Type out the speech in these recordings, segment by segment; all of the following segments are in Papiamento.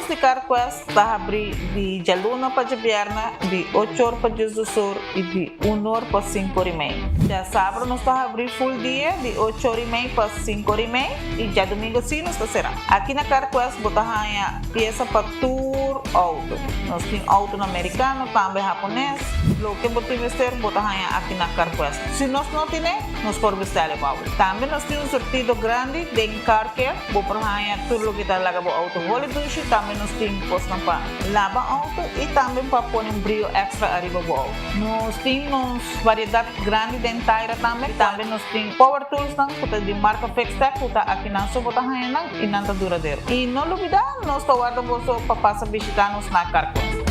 Nos di Carquest ta habri di djaluna pa djabièrnè di ocho or pa diesdos or i di un or pa sinku or i mei. Djasabra nos ta habri full dia di ocho or i mei pa sinku or i mei i djadumingu si nos ta será. Aki na Carquest bo ta haña piesa pa tur outo. Nos tin outonan merikano, tambe hapones. Loke bo tin mester bo ta haña aki na Carquest. Si nos no tine, nos por bestèl e pa bo. Tambe nos tin un surtido grandi den Car Care. Bo por haña tur loke ta laga bo outo holi dushi. Tambe nos tin kosnan pa laba outo i tambe pa pone un brio èkstra ariba bo outo. Nos tin nos variedat grandi den taira tambe. Tambe nos tin power toolsnan ku ta di marka Fixtech ku ta akinan so bo ta haña nan i nan ta duradero. I no lubidá, nos ta warda boso pa pasa bishitá nos na Carquest.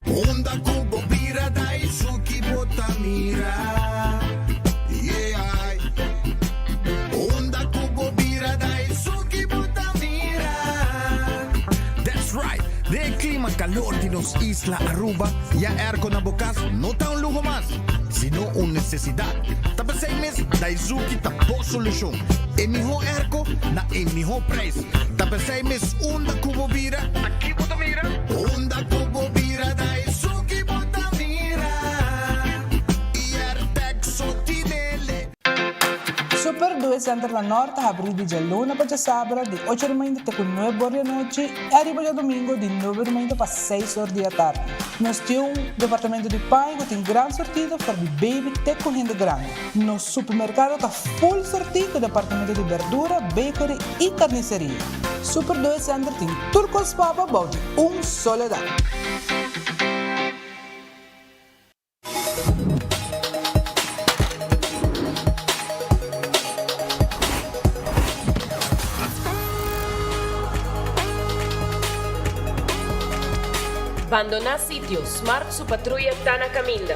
Unda ku bo bira da esun ki bo ta mira, yeah. Unda ku bo bira da esun ki bo ta mira. That's right! Den e klima kalor di nos isla Aruba, ya airco na bo kas no ta un luho mas, sino un nesesidat. Ta p'esei mes Daizuki ta bo solushon. E mihó airco na e mihó prijs. Ta p'esei mes unda ku bo bira, ta ki bo ta mira? Unda ku bo bira ta esun ki bo ta mira. Airtag so tinele. Super Due Center na Nort ta habrí di djaluna pa djasabra di ocho di mainta te ku nuebe or di anochi i ariba djadumingu di nuebe di mainta pa seis or di atardi. Nos tin un departamento di paña ku tin gran sortido for di baby te ku hende grandi. Nos supermerkado ta full sortí ku departamento di berdura, bakery i karniseria. Super Due Center tin tur kos pa bo bou di un solo dak. Bandoná sitio, Smart su patruya ta na kaminda.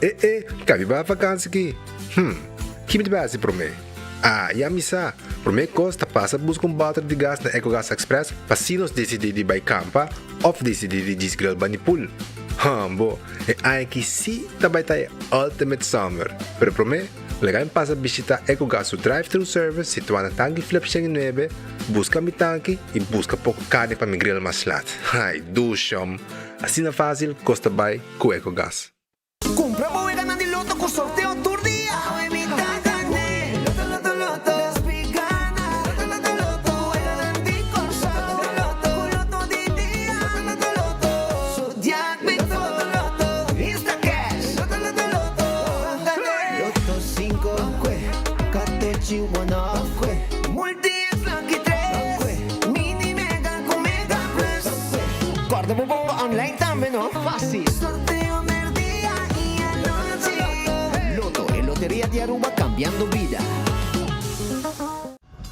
E e, kabi bai vakansi ki? Hm, ki mi ta bai hasi promé? Ah, ya mi sa! Promé kos ta pasa buska un bòter di gas na Ecogas Express pa si nos disidí di bai kampa òf disidí di djis grill bani pool. Hambo, e aña aki sí ta bai ta e ultimate summer. Pero promé, laga mi pasa bishitá Ecogas su drive-thru service situá na Tanki Flip 109, buska mi tanki i buska poko karni pa mi grill mas lat. Ai, dushom! Asina fásil kos ta bai ku Ecogas. Cumpra bo weganan di loto cu sorteo tur dia. Awe mi ta gane. Loto loto loto. Despi gana. Loto loto loto. Weganan di Corsou. Loto loto. Cu loto di dia. Loto loto loto. Zodiac Big Four. Loto loto loto. Instacash. Loto loto loto. Gane. Loto cinco. Katochi one off. Multi es lucky tres. Mini mega cu mega plus. Corda bo bongo online tambe no. Facil. Sorteo merdia y anochi. Lotto, e loteria di Aruba cambiando bida.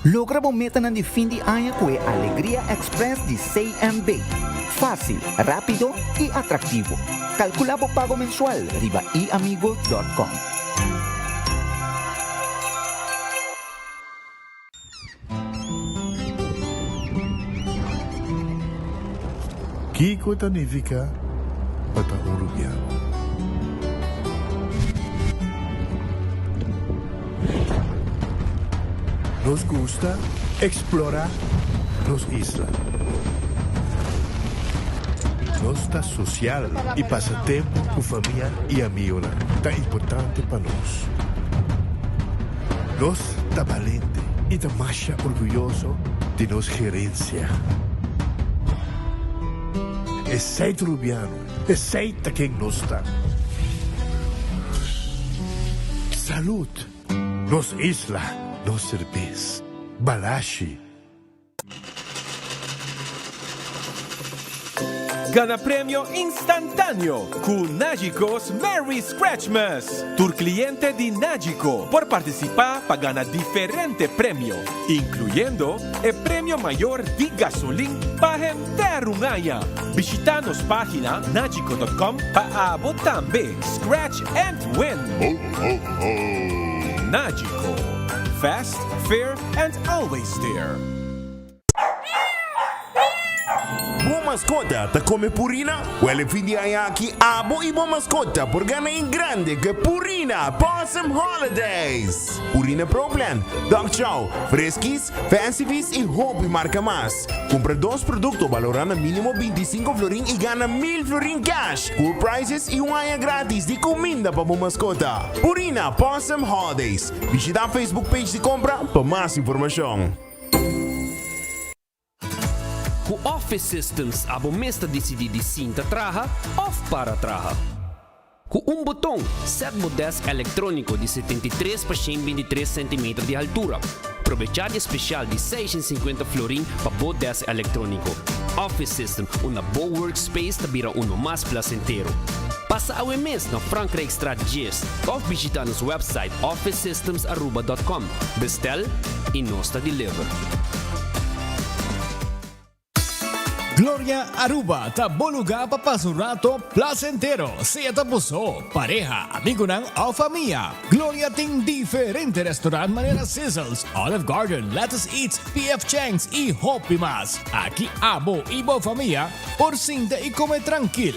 Logra bo metanan di fin di aña cu e Alegria Express di CMB. Facil, rapido y atractivo. Calcula bo pago mensual riba eamigo dot com. Kiko ta nifiká pa ta un rubiano? Nos gusta eksplorá nos isla. Nos ta sosial i pasa tempu ku famia i amigonan ta importante pa nos. Nos ta balente i ta masha orguyoso di nos gerensia. Esei ta Rubiano. Esey ta ken nos ta. Salud! Nos isla, nos serbes. Balashi. Gana premio instantáneo ku Nagico's Merry Scratchmas! Tur kliente di Nagico por partisipá pa gana diferente premio, inkluyendo e premio mayor di gasolin pa henter un aña. Bishitá nos página nagico dot com pa abo tambe scratch and win! Nagico, fast, fair and always there. Bo maskota ta kome Purina? Wèl e fin di aña aki abo i bo maskota por gana en grande ku e Purina Pawsome Holidays! Purina Pro Plan, Dog Chow, Friskies, Fancy Feast i hopi marka mas. Kumpra dos produkto balorá na mínimo 25 florin i gana 1000 florin cash, cool prizes i un aña gratis di kuminda pa bo maskota. Purina Pawsome Holidays. Bishita Facebook page di kompra pa mas informashon. Ku Office Systems abo mes ta disidí di sinta traha òf para traha. Ku un boton, sèt bo dèsk elektróniko di 73 pa 123 sentimeter di haltura. Probechá di e spesial di 650 florin pa bo dèsk elektróniko. Office System, unda bo workspace ta bira uno mas plasentero. Pasa awe mes na Frankrijkstraat 10 òf bishitá nos wèpsait officesystemsaruba.com. Bestel y nos ta deliver. Gloria Aruba ta bo lugar pa pasa un rato placentero, sea ta bo so, pareha, amigonan of famia. Gloria tin diferente restaurant manera Sizzles, Olive Garden, Lettuce Eats, PF Chang's y hopi mas. Aki abo y bo famia por sinta y come trankil.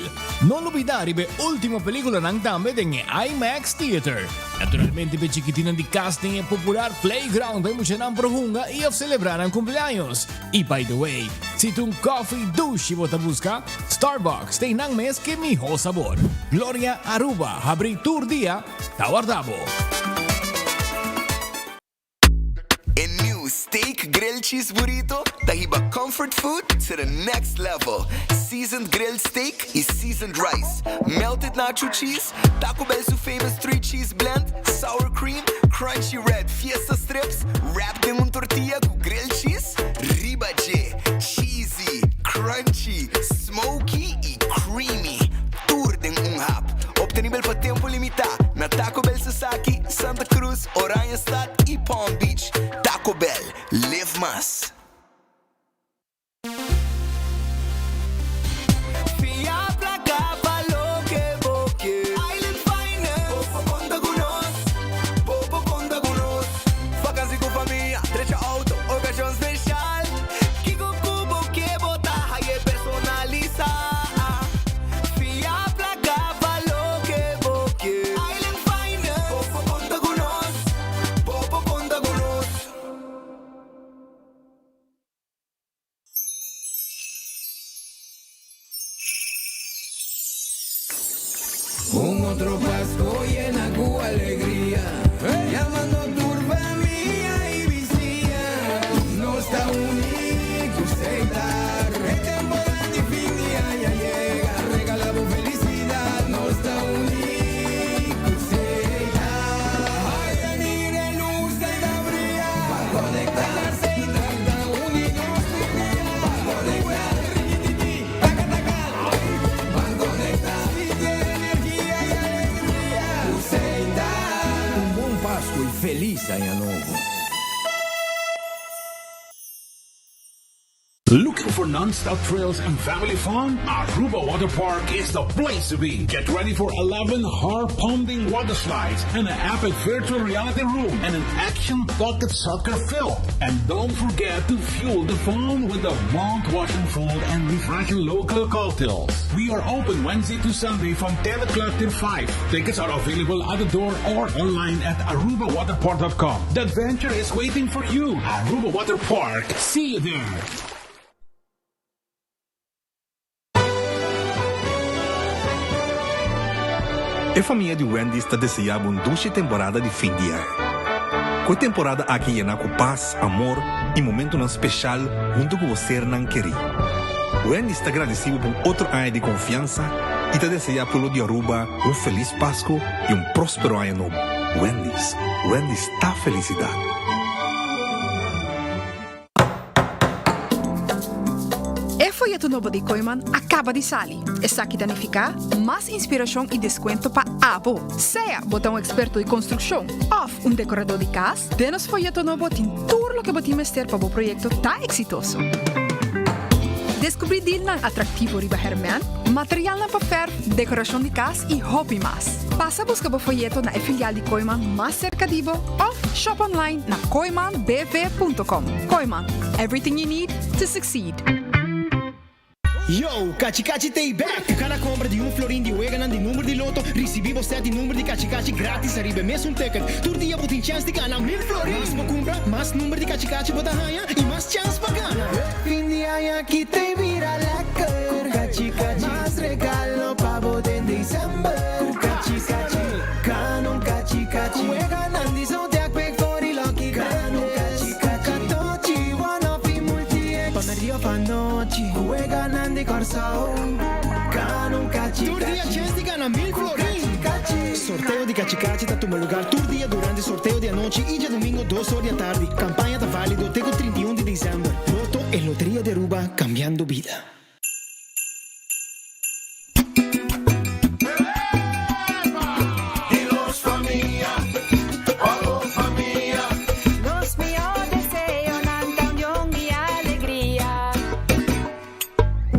No lubida riba e ultimo peliculanan tambe den e IMAX Theater. Naturalmente p'e chikitinnan di kas den e popular playground pa e muchanan por hunga i of selebrá nan kumpleaños. I by the way, si ta un kòfi dushi bo ta buska, Starbucks ta einan mes ku e mihó sabor. Gloria Aruba habrí tur dia ta warda bo. E new Steak Grilled Cheese Burrito ta hiba comfort food to the next level. Seasoned grilled steak y seasoned rice, melted nacho cheese, Taco Bell su famous three cheese blend, sour cream, crunchy red fiesta strips, wrapped den un tortilla cu grilled cheese, riba dje, cheesy, crunchy, smoky y creamy. Tur den un hap. Obtenibel pa tempo limita na Taco Bell Sasaki, Santa Cruz, Oranjestad y Palm Beach. Taco Bell, live mas. Fia placa pa loke bo ke. Island Finance. Bo por conta cu nos. Bo por conta cu nos. Vakantie cu famia, drecha auto, ocasion special. Kico cu bo ke bo ta haye personalisa. Fia placa pa loke bo ke. Island Finance. Bo por conta cu nos. Bo por conta cu nos. Un otro Pasco yena cu alegria Yamando tur famia y bisiña Nos ta uni cu Setar E temporada di fin di aña yega Regala bo felicidad Nos ta uni cu Setar Haya mira e luz ta ta bria Pa conecta Setar ta uni nos tur dia Pa conecta Rikitiki taka taka Ban conecta Sinti e energia y alegria Cu Setar. Un bon Pascu y feliz aña nobo. Looking for non-stop thrills and family fun? Aruba Water Park is the place to be. Get ready for 11 heart-pounding water slides and an epic virtual reality room and an action pocket soccer field. And don't forget to fuel the fun with the mouth-watering food and refreshing local cocktails. We are open Wednesday to Sunday from 10 o'clock till 5. Tickets are available at the door or online at arubawaterpark.com. The adventure is waiting for you. Aruba Water Park. See you there. E famia di Wendy's ta deseá bo un dushi temporada di fin di aña. Ku e temporada aki yená ku pas, amor i momentunan speshal huntu ku bo sernan kerí. Wendy's ta gradisí bo pa un otro aña di konfiansa i ta deseá pueblo di Aruba un felis Pasku i un próspero aña nobo. Wendy's, Wendy's ta felisidat. E foyeto nobo di Kooiman a kaba di sali. Esaki ta nifiká mas inspirashon i deskuento pa abo. Sea bo ta un eksperto di konstrukshon òf un dekoradó di kas, den nos foyeto nobo tin tur loke bo tin mester pa bo proyekto ta eksitoso. Deskubrí dilnan atraktivo riba hèrmèn, materialnan pa fèrf, dekorashon di kas i hopi mas. Pasa buska bo foyeto na e filial di Kooiman mas serka di bo òf shop online na kooimanbv.com. Kooiman, everything you need to succeed. Yo, Kachi Kachi t'ei bek! Ku kada kompra di un florin di weganan di number di loto, risibí bo sèt di number di Kachi Kachi grátis ariba e mesun ticket. Tur dia bo tin chèns di gana mil florin! Mas bo kumpra, mas number di Kachi Kachi bo ta haña i mas chèns pa gana! Fin di aña aki t'ei bira lekker! Ku Kachi Kachi, mas regalo pa bo den december! Ku Kachi Kachi, gana un Kachi Kachi! Ku weganan di Zodiac, Big Four i Lucky Grandes! Ku Katochi, One Off i Multi-X! Pa merdia of anochi, ku weganan di Kòrsou, gana un Kachi Kachi! Tur dia chèns di gana mil florin! Sorteo di Kachi Kachi ta tuma lugar tur dia durante sorteo di anochi i djadumingo dos or di atardi. Kampaña ta válido te ku 31 di desèmber. Lotto e loteria di Aruba, kambiando bida. Di nos famia, pa bo famia. Nos mihó deseonan ta union i alegria.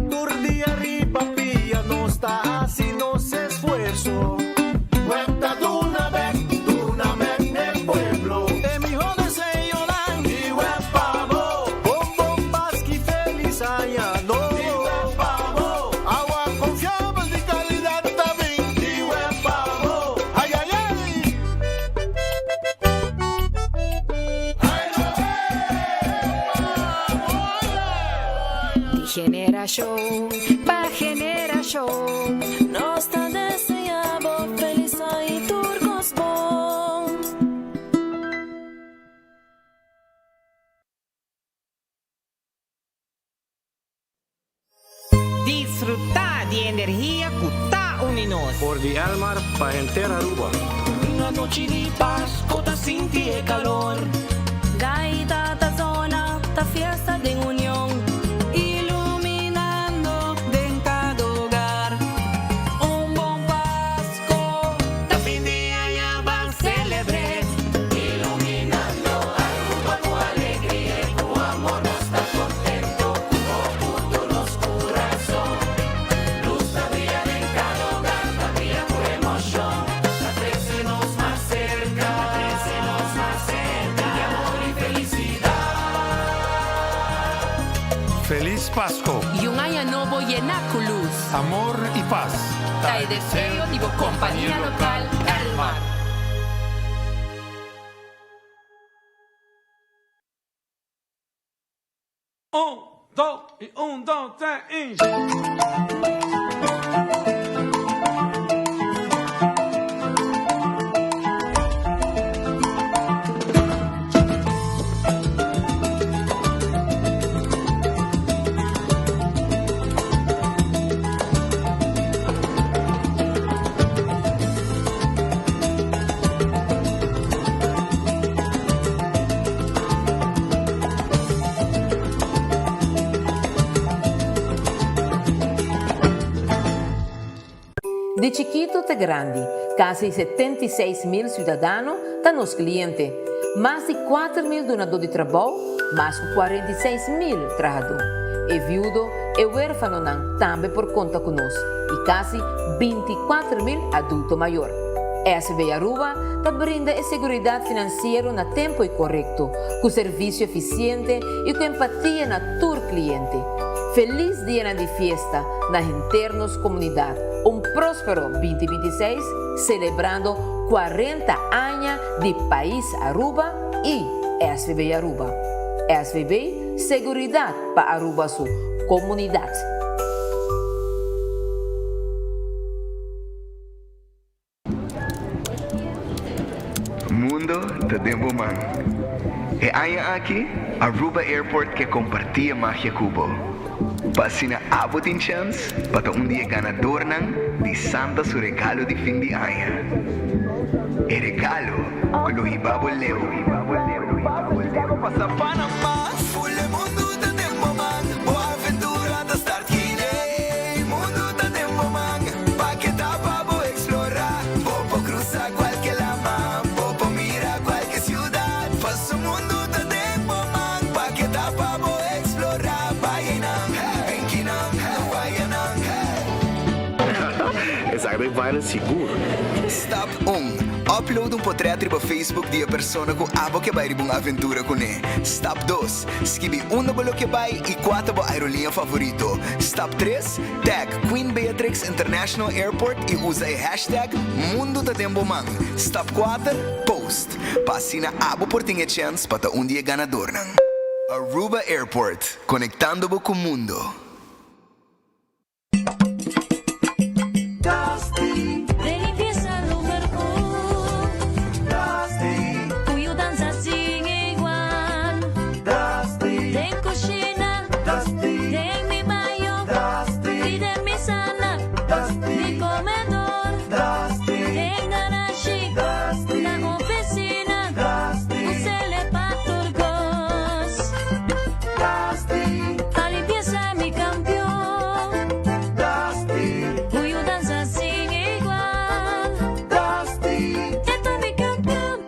Tur dia riba pia nos ta hasi nos esfuerso. Web ta duna bek, duna bek n'e pueblo. E mihó deseonan di web pa bo. Bon bon Paski felis aña nobo. Di web pa bo. Awa konfiabel di kalidat ta bin. Di web pa bo. Ai ai ai. Di generashon pa generashon. Nos ta deseá bo felis aña i tur kos bon. Disfrutá di e energia ku ta uni nos. For di Elmar pa henter Aruba. Un anochi di pas, bo ta sinti e calor. Gaita ta zona, ta fiesta den union. Iluminando den cada hogar. Un bon Pasco. Ta fin di aña, ban celebr'é. Iluminando Aruba cu alegria y cu amor. Nos ta contento cu bo punto nos curazon. Luz ta bria den cada hogar, ta bria cu emocion. Ta trece nos mas cerca, ta trece nos mas cerca. Di amor y felicidad. Feliz Pasco! Y un aña nobo llena cu luz. Amor y paz. Ta e deseo di bo compania local Elmar. Un, dos y un, dos, tres y. Di chikito te grandi, kasi 76 mil siudadano ta nos kliente. Mas di 4 mil dunadó di trabou, mas ku 46 mil trahadó. E viudo, e huérfanonan tambe por konta ku nos i kasi 24 mil adulto mayor. SB Aruba ta brinda e seguridat finansiero na tempu i korekto, ku servisio efisiente i ku empatia na tur kliente. Felis dianan di fiesta na henter nos komunidat. Un próspero 2026 selebrando 40 aña di pais Aruba i SVB Aruba. SVB, seguridat pa Aruba su komunidat. Mundo ta den bo man. E aña aki, Aruba Airport ke comparti e magia cu bo. Pa asina abo tin chèns pa ta un di e ganadornan di Santa su regalo di fin di aña. E regalo ku lo hiba bo leu. Esaki ta e viral sigur. Stap un, Upload un potret riba Facebook di e persona ku abo ke bai riba un aventura kuné. Stap dos, Skibi unda bo lo ke bai i kua ta bo aeroliña favorito. Stap tres, Tag Queen Beatrix International Airport i usa e hashtag Mundu ta den bo man. Stap kuater, Post. Pa asina abo por tin e chèns pa ta un di e ganadornan. Aruba Airport, konektando bo ku mundo. De limpieza number un. Cu yudanza sin igual. Den cushina. Den mi baño. Y den mi sala. Di comedor. Den garashi. Na oficina. Usele pa tur cos. Pa limpieza mi campeon. Cu yudanza sin igual. E ta mi campeon.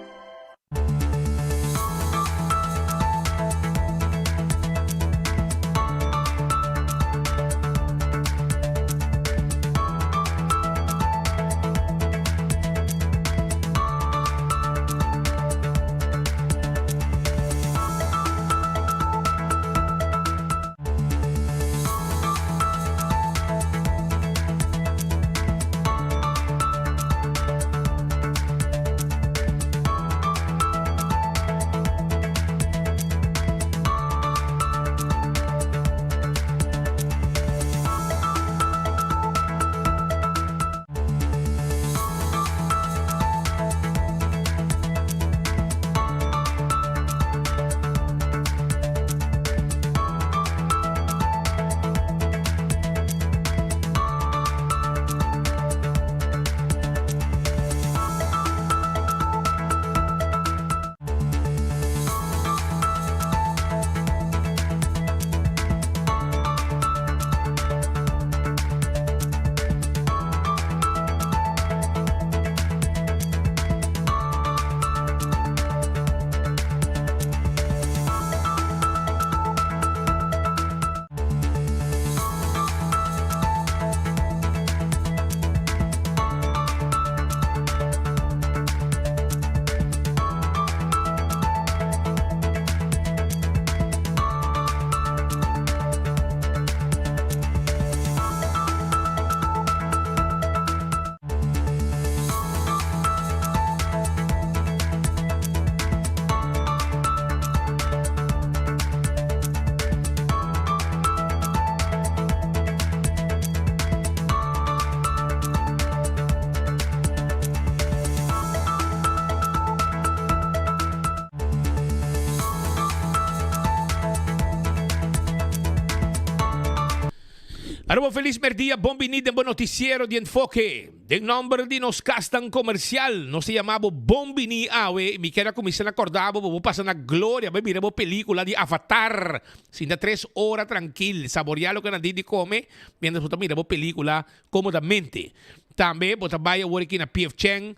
Aruba felis merdia, bon bini den bo noticiero di Enfoke. Den nomber di nos casnan comercial, nos ta yama bo bon bini awe. Mi kier a cuminsa na corda bo, bo por pasa na Gloria bai mira bo pelicula di Avatar. Sinta tres ora trankil, saborea loke nan tin di come, mientras bo ta mira bo pelicula comodamente. Tambe bo ta bai awor aki na PF Chang,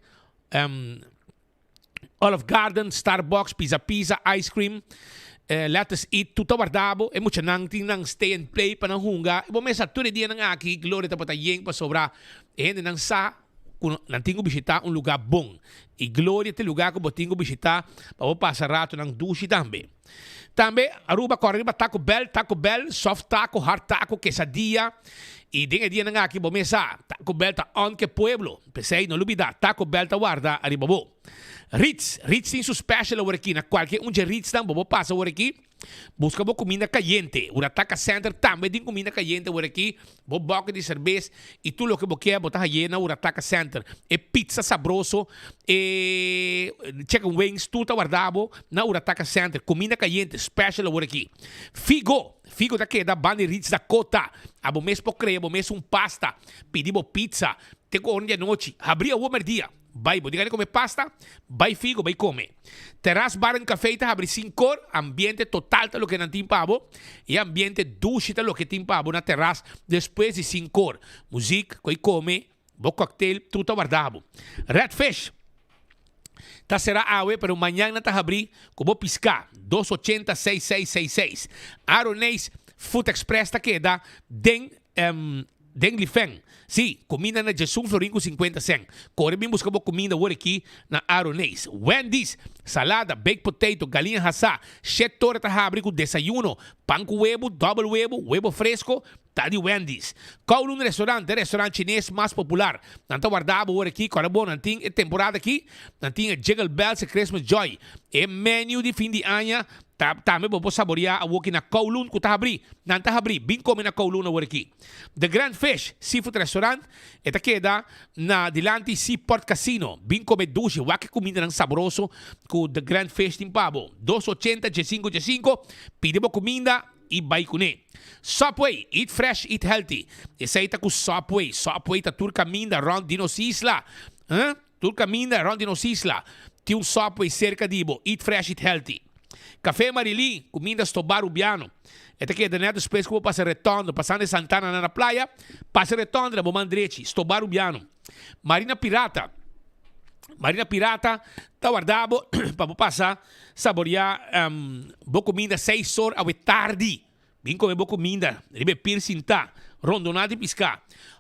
Olive Garden, Starbucks, Pizza Pizza, Ice Cream, Let Us Eat, tur ta warda bo. E muchanan tin nan stay and play pa nan hunga. E bo mesa tur e dianan aki, Gloria tabata yen pasobra e hendenan sa ku nan tin ku bishita un luga bon. I Gloria ta e luga ku bo tin ku bishita pa bo pasa ratonan dushi tambe. Tambe Aruba kòrda riba Taco Bell, Taco Bell, soft taco, hard taco, quesadilla. I den e dianan aki bo mes sa, Taco Bell ta on ke pueblo. P'esei no lubida, Taco Bell ta warda ariba bo. Ritz, Ritz tin su special awor aki. Na kualke un dje Ritznan bo por pasa awor aki, buska bo kuminda kayente. Urataka Center tambe tin kuminda kayente awor aki. Bo boke di serbes i tur loke bo kier bo ta haye na Urataka Center. E pizza sabroso, e chicken wings, tur ta warda bo na Urataka Center. Kuminda kayente, special awor aki. Figo. Figo ta keda banda di Ritz Dakota. Abo mes por crea bo mes un pasta, pidi bo pizza, te cu ora di anochi. Habri awor merdia. Bai, bo tin gana di come pasta? Bai Figo, bai come. Terras Bar and Café ta habri sincor, ambiente total ta loke nan tin pa bo. E ambiente dushi ta loke tin pa bo na terras despues di sincor. Muziek, coi come, bo cocktail, tur ta warda bo. Red Fish ta sera awe pero mañan nan ta habri cu bo pisca, dos ochenta seis seis seis seis. Aroneis Food Express ta keda den Den Lifen. Sí, kuminda na djesun florin ku sinkuenta sen. Kore bin buska bo kuminda wor aki na Aroneis. Wendy's, salada, baked potato, galiña hasá, shet tora ta habri ku desayuno, pan ku webu, dòbel webu, webo fresko, ta di Wendy's. Kowloon Restaurant, e restaurant chines mas popular. Nan ta warda bo wor aki, kòrda bo, nan tin e temporada aki, nan tin e Jingle Bells e Christmas Joy. E menu di fin di aña Ta tambe bo por saboreá awoki na Kowloon ku ta habrí. Nan ta habrí. Bin kome na Kowloon awor aki. The Grand Fish Seafood Restaurant, e ta keda na dilanti Seaport Casino. Bin kome dushi, wak e kumindanan saboroso ku The Grand Fish tin pa bo. Dos ochenta djesinku djesinku, pidi bo kuminda i bai kuné. Subway, eat fresh, eat healthy. Esei ta ku Subway. Subway ta tur kaminda rònt di nos isla. Huh? Tur kaminda rond di nos isla tin un Subway serka di bo. Eat fresh, eat healthy. Café Marilí, kuminda stobá Rubiano. E ta keda nèt despues ku bo pasa Retondo, pasando e Santana na na playa, pasa Retondo na bo man drechi, stobá Rubiano. Marina Pirata, Marina Pirata ta warda bo pa bo pasa saboreá bo kuminda seis or awe tardi. Bin come bo cuminda riba e pir sintá, rondoná di piscá.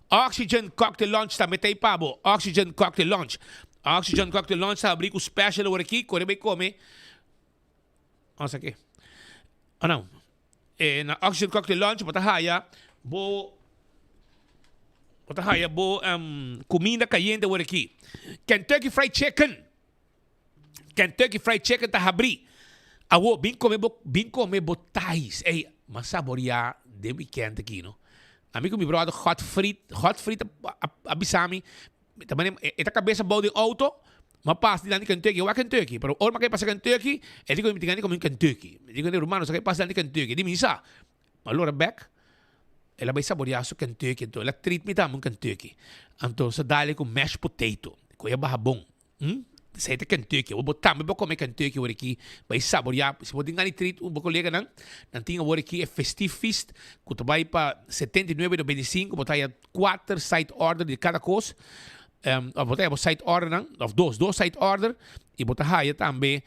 Oxygen Cocktail Lounge tambe ta ei pa bo. Oxygen Cocktail Lounge. Oxygen Cocktail Lounge ta habrí cu special awor aki. Core bay come. Nos aki. Oh no. E na Oxygen Cocktail Lounge bo ta haya bo bo ta haya bo um, cuminda cayente awor aki. Kentucky Fried Chicken. Kentucky Fried Chicken ta habrí. Awo, bin come bo, bin come bo tais. Ey, m'a saboreá den weekend aki, no. Ami ku mi brother Godfried, Godfried a, a, a bisa mi, ta mane, e ta kabesa bou den auto, m'a pasa dilanti Kentucky, wak Kentucky, pero ora m'a kai pasa Kentucky, e di ku mi tin gana di come un Kentucky. Mi di ku ruman, nos a kai pasa dilanti Kentucky. E di mi sa. M'a lora bek, el a bai saboreá su Kentucky, anto el a treat mi tambe un Kentucky. Anto sa dale ku mashed potato, ku e a baha bon. Hm, esei ta Kentucky. Awor bo tambe bo come Kentucky awor aki, bai saborea. Si bo tin gana di treat un bo coleganan, nan tin awor aki e Festive Feast cu ta bai pa 79 y 95, bo ta haya cuater side order di cada cos. Um, of bo ta haya bo side ordernan, of dos, dos side order, y bo ta haya tambe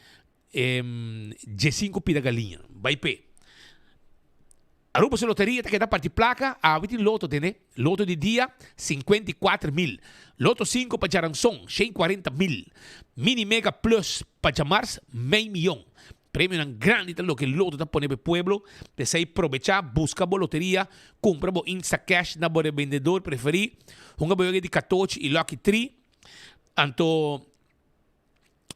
um, diescinco pida galiña. Bai p'e. Aruba su loteria ta keda parti placa, awe tin loto tene, loto di dia 54 mil, loto 5 pa djaranson 140 mil, mini mega plus pa djamars mei miyon. Premionan grandi ta loke loto ta pone pa e pueblo, p'esei probecha busca bo loteria, cumpra bo Instacash na bo rebendedor preferi, hunga bo wega di katochi y lucky 3, anto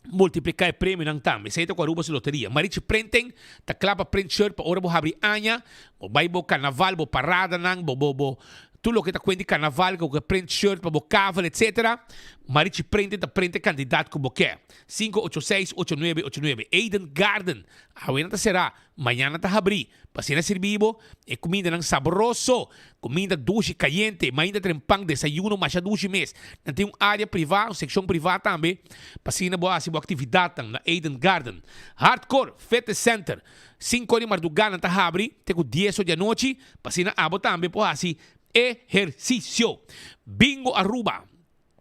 multiplica e premionan tambe. Esey ta cu Aruba su loteria. Marichi Printing ta cla pa print shirt pa ora bo habri aña, bo bay bo carnaval, bo paradanan, bo bo bo tur loke ta cuenta di carnaval, cu print shirt pa bo kavel etc. Marichi Printing ta print e cantidad cu bo ke. 586 8989 Eden Garden, awe nan ta cera, mañana ta habri. Pa asina sirbi bo e cumindanan sabroso, cuminda dushi, cayente, mainta tren pan, desayuno masha dushi mes. Nan tin un area priva, un seccion priva tambe, pa asina bo haci bo actividadnan na Eden Garden. Hardcore Fitness Center, cinco di marduga nan ta habri te cu dies or di anochi, pa asina abo tambe por haci ehercicio. Bingo Aruba,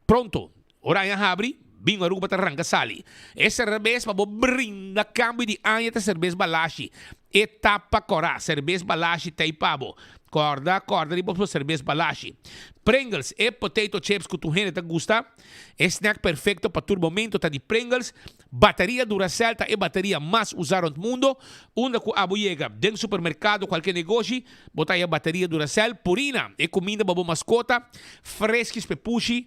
Pronto, ora aña habri, Bingo Aruba ta ranka sali. E serbes pa bo brinda kambio di aña ta serbes Balashi. E ta pa kòrá, serbes Balashi ta ei pa bo. Kòrda, kòrda riba bo serbes Balashi. Pringles, e potato chips ku tur hende ta gusta. E snack perfekto pa tur momento ta di Pringles. Bateria Duracell ta e bateria mas usá rònt mundo. Unda ku abo yega, den supermerkado, kualke negoshi, bo ta haya bateria Duracell. Purina, e kuminda pa bo maskota, freskis p'e pushi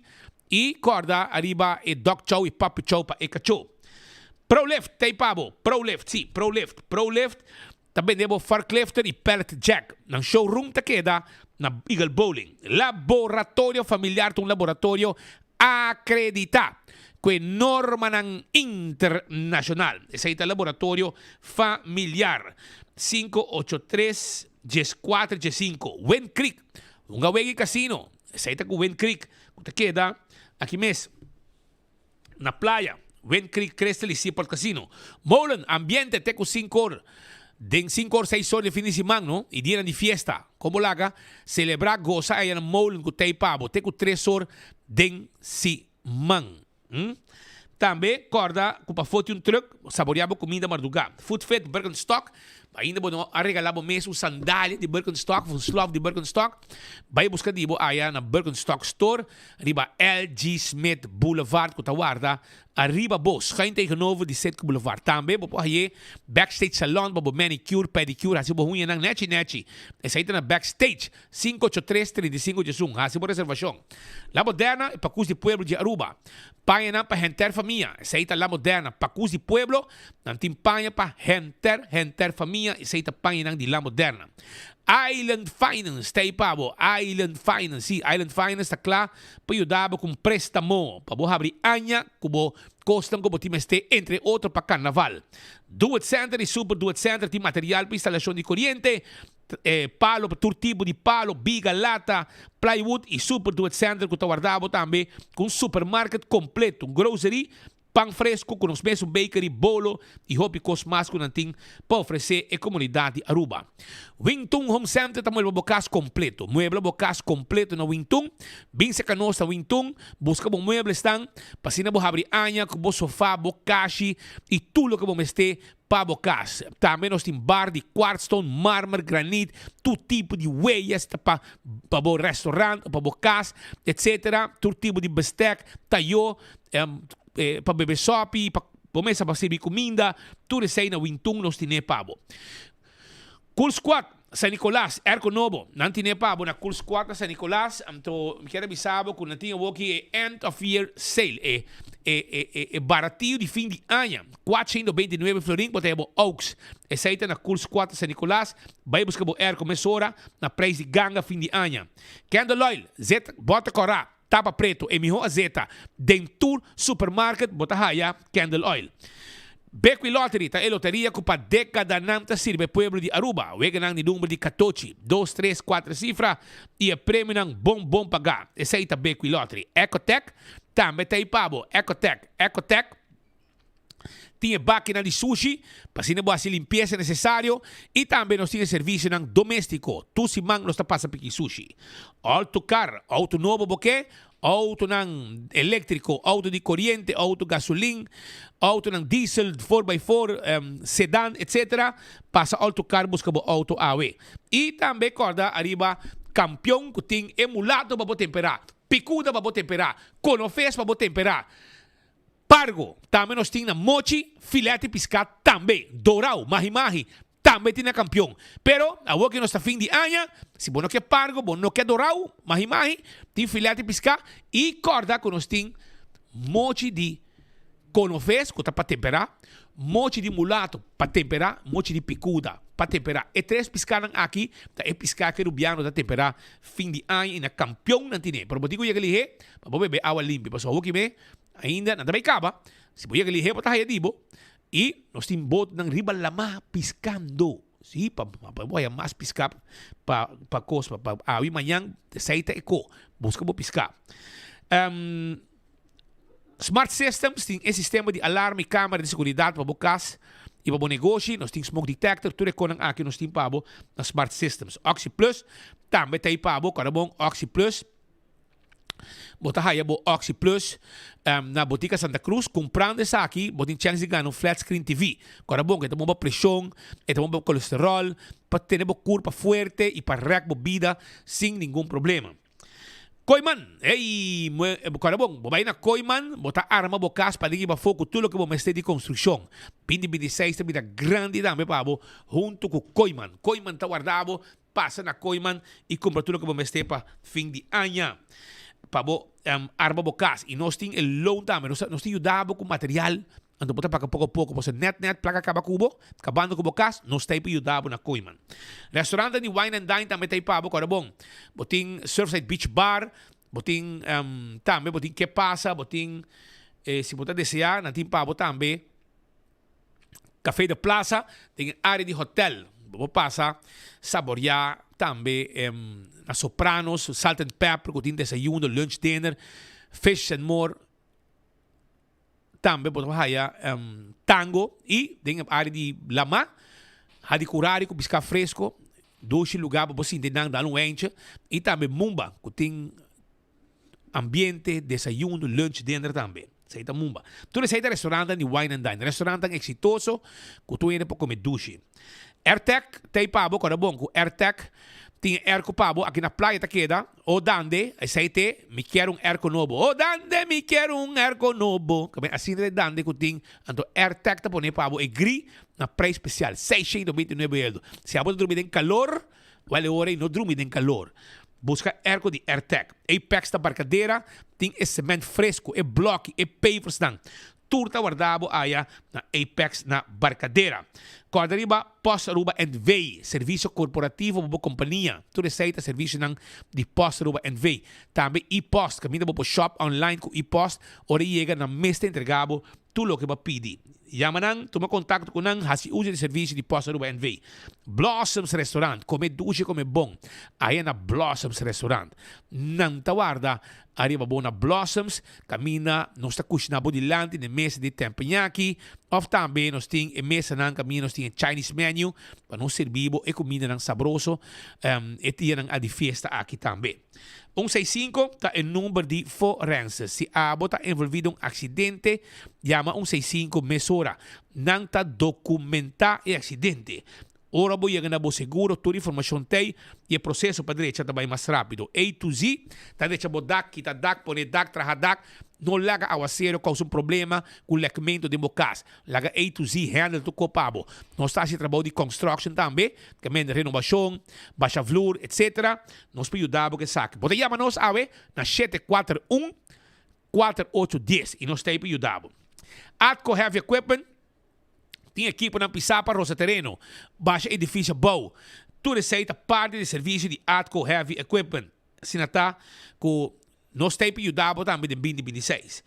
i kòrda ariba e dog chow i puppy chow pa e kachó. Prolift ta ei pa bo. Prolift, sí, Prolift. Prolift ta bende bo forklifter i pallet jack. Nan showroom ta keda na Eagle Bowling. Laboratorio Familiar ta un laboratorio akreditá ku e normanan internashonal. Esei ta Laboratorio Familiar. 583. 14 15. Wind Creek, hunga wega y casino. Esey ta cu Wind Creek cu ta keda aki mes na playa. Wind Creek, Crystal y Seaport Casino. Molen, ambiente te cu 5 or. Den 5 or, 6 or di fin di siman no, y dianan di fiesta. Con bo laga celebra, goza aya na Molen cu tey pa bo te cu 3 or den siman. Hm? Tambe corda cu pafó tin un truck, saborea bo cuminda marduga. Food Fit, Birkenstock, ainda bo no a regala bo mes un sandalia di Birkenstock of un slof di Birkenstock, bay busca di bo aya na Birkenstock Store riba LG Smith Boulevard cu ta warda ariba bo, schuin tegenover di Citgo Boulevard. Tambe bo por haye Backstage Salon pa bo manicure, pedicure, haci bo huñanan nechi nechi. Esey ta na Backstage. 583 35 diesun. Hasi bo reservashon. La Moderna, e pakus di pueblo di Aruba. Pañanan pa henter famia. Esei ta La Moderna, pakus di pueblo. Nan tin paña pa henter, henter famia. Esei ta pañanan di La Moderna. Island Finance ta ei pa bo. Island Finance, si, Island Finance ta kla pa yuda bo ku un prestamo pa bo habri aña ku bo kosnan ku bo tin mester, entre otro pa karnaval. Do It Center i Super Do It Center tin material pa instalashon di koriente. Palo pa tur tipo di palo, biga, lata, plywood y super do it center cu ta warda bo tambe cu un supermarket completo, un grocery, pan fresco cu nos mesun bakery, bolo y hopi cos mas cu nan tin pa ofrece e comunidad di Aruba. Wingtun Home Center ta muebla bo cas completo. Muebla bo cas completo na Wingtun. Bin seca nos na Wingtun, busca bo mueblesnan pa asina bo habri aña cu bo sofa, bo kashi y tur loke bo mester Pa bo kas. Tambe nos tin bar di kwartstone, marmer, granit, tur tipo di weya, si ta pa pa bo restaurant o pa bo kas, etcetera. Tur tipo di bestek, tayo, pa bebe sopi, pa bo mesa pa sirbi kuminda, tur esei na Wintun nos tine pa bo. Cool Squad, San Nicolas, Airco nobo, nan tine pa bo na Cool Squad na San Nicolas, anto mi kier a bisa bo cu nan tin awoki e end of year sale, e e e e baratio di fin di aña, 429 florin bo ta haya bo aux, esey ta na Cool Squad na San Nicolas, bay busca bo airco mesora na prijs di ganga fin di aña. Candle oil, zet bota cora, tapa preto, e miho azeta, den tur supermarket bo ta haya candle oil. Bequi Lottery ta e loteria cu pa decadanan ta sirbi e pueblo di Aruba. Weganan di number di catochi, dos, tres, cuater cifra y e premionan bon bon paga. Esey ta Bequi Lottery. Ecotec tambe ta ey pa bo. Ecotec, Ecotec tin e bakinan di sushi pa asina bo haci limpieza necesario y tambe nos tin e servicionan domestico. Tur siman nos ta pasa piki sushi. Auto car, auto nobo bo ke? Autonan eléktriko, auto di koriente, auto gasolin, autonan diesel, four by four, sedan, etc. Pasa Autocar buska bo auto awe. I tambe kòrda ariba Kampion ku tin e mulato pa bo temperá, pikuda pa bo temperá, konofes pa bo temperá, pargo tambe nos tin na mochi, filèt di piská tambe, dorau, mahi-mahi, Tambe tin na kampion. Pero, awor ke nos ta fin di aña, si bo no ke pargo, bo no ke dorau, mahi mahi, tin filet di piská i kòrda ku nos tin mochi di konoves ku ta pa temperá, mochi di mulato pa temperá, mochi di pikuda pa temperá. E tres piskánan aki ta e piská ku e rubiano ta temperá fin di aña i na kampion nan tine. Pero bo tin ku yega lihé pa bo bebe awa limpi, pasobra awor ki me ainda nan ta bai kaba. Si bo yega lihé bo ta haya di bo. I nos tin botnan riba lamá piskando. Sí, pa pa bo haya mas piská pa pa kos pa pa awe i mañan esei ta e ko. Buska bo piská. Smart Systems tin e sistema di alarma i kamera di seguridat pa bo kas i pa bo negoshi. Nos tin smoke detector, tur e konan aki nos tin pa bo na Smart Systems. Oxi Plus tambe ta ei pa bo, kòrda bon Oxi Plus. Bo ta haya bo Oxi Plus na Botica Santa Cruz. Comprando esaki, bo tin chance di gana un flat screen TV. Cora bon, e ta bon pa presion, e ta bon pa colesterol, pa tene bo curpa fuerte y pa rek bo bida sin ningun problema. Kooyman, ey, cora bon, bo bay na Kooyman, bo ta arma bo cas paden y pafo cu tur loke bo mester di construccion. Binti 26 ta bira grandi tambe pa bo hunto cu Kooyman. Kooyman ta warda bo Pasa na Kooyman y cumpra tur loke bo mester pa fin di aña. Pa bo arma bo cas. Y nos tin e loan tambe. Nos nos ta yuda bo cu material. Anto bo ta paga poco poco. Pasobra net net placa caba cu bo, cabando cu bo cas, nos ta ey pa yuda bo na Kooyman. Restaurantnan di Wine and Dine tambe ta ey pa bo. Ora bon, bo tin Surfside Beach Bar, bo tin tambe bo tin Ke Pasa, bo tin, si bo ta desea, nan tin pa bo tambe. Café de Plaza den e área di hotel. Bo por pasa saboreá tambe na Sopranos, Salt and Pepper ku tin desayuno, lunch, dinner, Fish and More. Tambe bo ta haya tango y den e area di lama, Hadicurari cu pisca fresco, dushi lugar pa bo sinti nan dal un wentje y tambe Mumba cu tin ambiente, desayuno, lunch dinner tambe. Esey ta Mumba. Tur esey ta restaurantan di wine and dine, restaurantan exitoso cu tur hende por come dushi. Airtec ta ey pa bo, corda bon cu Airtec tin e airco pa bo aki na playa ta keda. O Dande, esei te, mi kier un airco nobo. O Dande, mi kier un airco nobo. Kabe asina ta e Dande ku tin, anto Airtec ta pone pa bo e gri na prijs spesial, 629 euro. Si abo ta drumi den kalor, wèl e ora ei no drumi den kalor. Buska airco di Airtec. Apex ta Barcadera, tin e sement fresco, e bloki, e paversnan. Tur ta warda bo aya na Apex na Barcadera. Corda riba Post Aruba NV, servicio corporativo pa bo compania. Tur esey ta servicionan di Post Aruba NV. Tambe e-post, caminda bo por shop online cu e-post, ora e yega nan mes ta entrega bo tur loke bo a pidi. Yama nan, tuma contacto cu nan, haci uzo di servicio di Post Aruba NV. Blossoms Restaurant, come dushi come bon aya na Blossoms Restaurant. Nan ta warda Ariba bo na Blossoms, kaminda nos ta kushiná bo dilanti den mesa di teppanyaki, òf tambe nos tin e mesanan kaminda nos tin e Chinese menu pa nos sirbí bo e kumindanan sabroso e dianan a di fiesta aki tambe. Un seis sinku ta e number di forense. Si abo ta envolví den un aksidente, yama un seis sinku mesora. Nan ta dokumentá e aksidente. Ora bo yega na bo seguro, tur informashon t'ei i e proseso pa drecha ta bai mas rápido. A to Z ta drecha bo dak, kita dak, pone dak, traha dak. No laga awasero kousa un problema ku lèkmentu den bo kas. Laga A to Z handle tur kos pa bo. Nos ta hasi trabou di construction tambe, kemende renobashon, basha vloer, etc. Nos por yuda bo ku esaki. Bo ta yama nos awe na 741 4810 i nos ta ei pa yuda bo. Atco Heavy Equipment. Tin ekiponan pisá pa rosa tereno, basha edifisio bou. Tur esei ta parti di servisio di Atco Heavy Equipment. Asina ta ku nos ta ei pa yuda bo tambe den binti binti seis.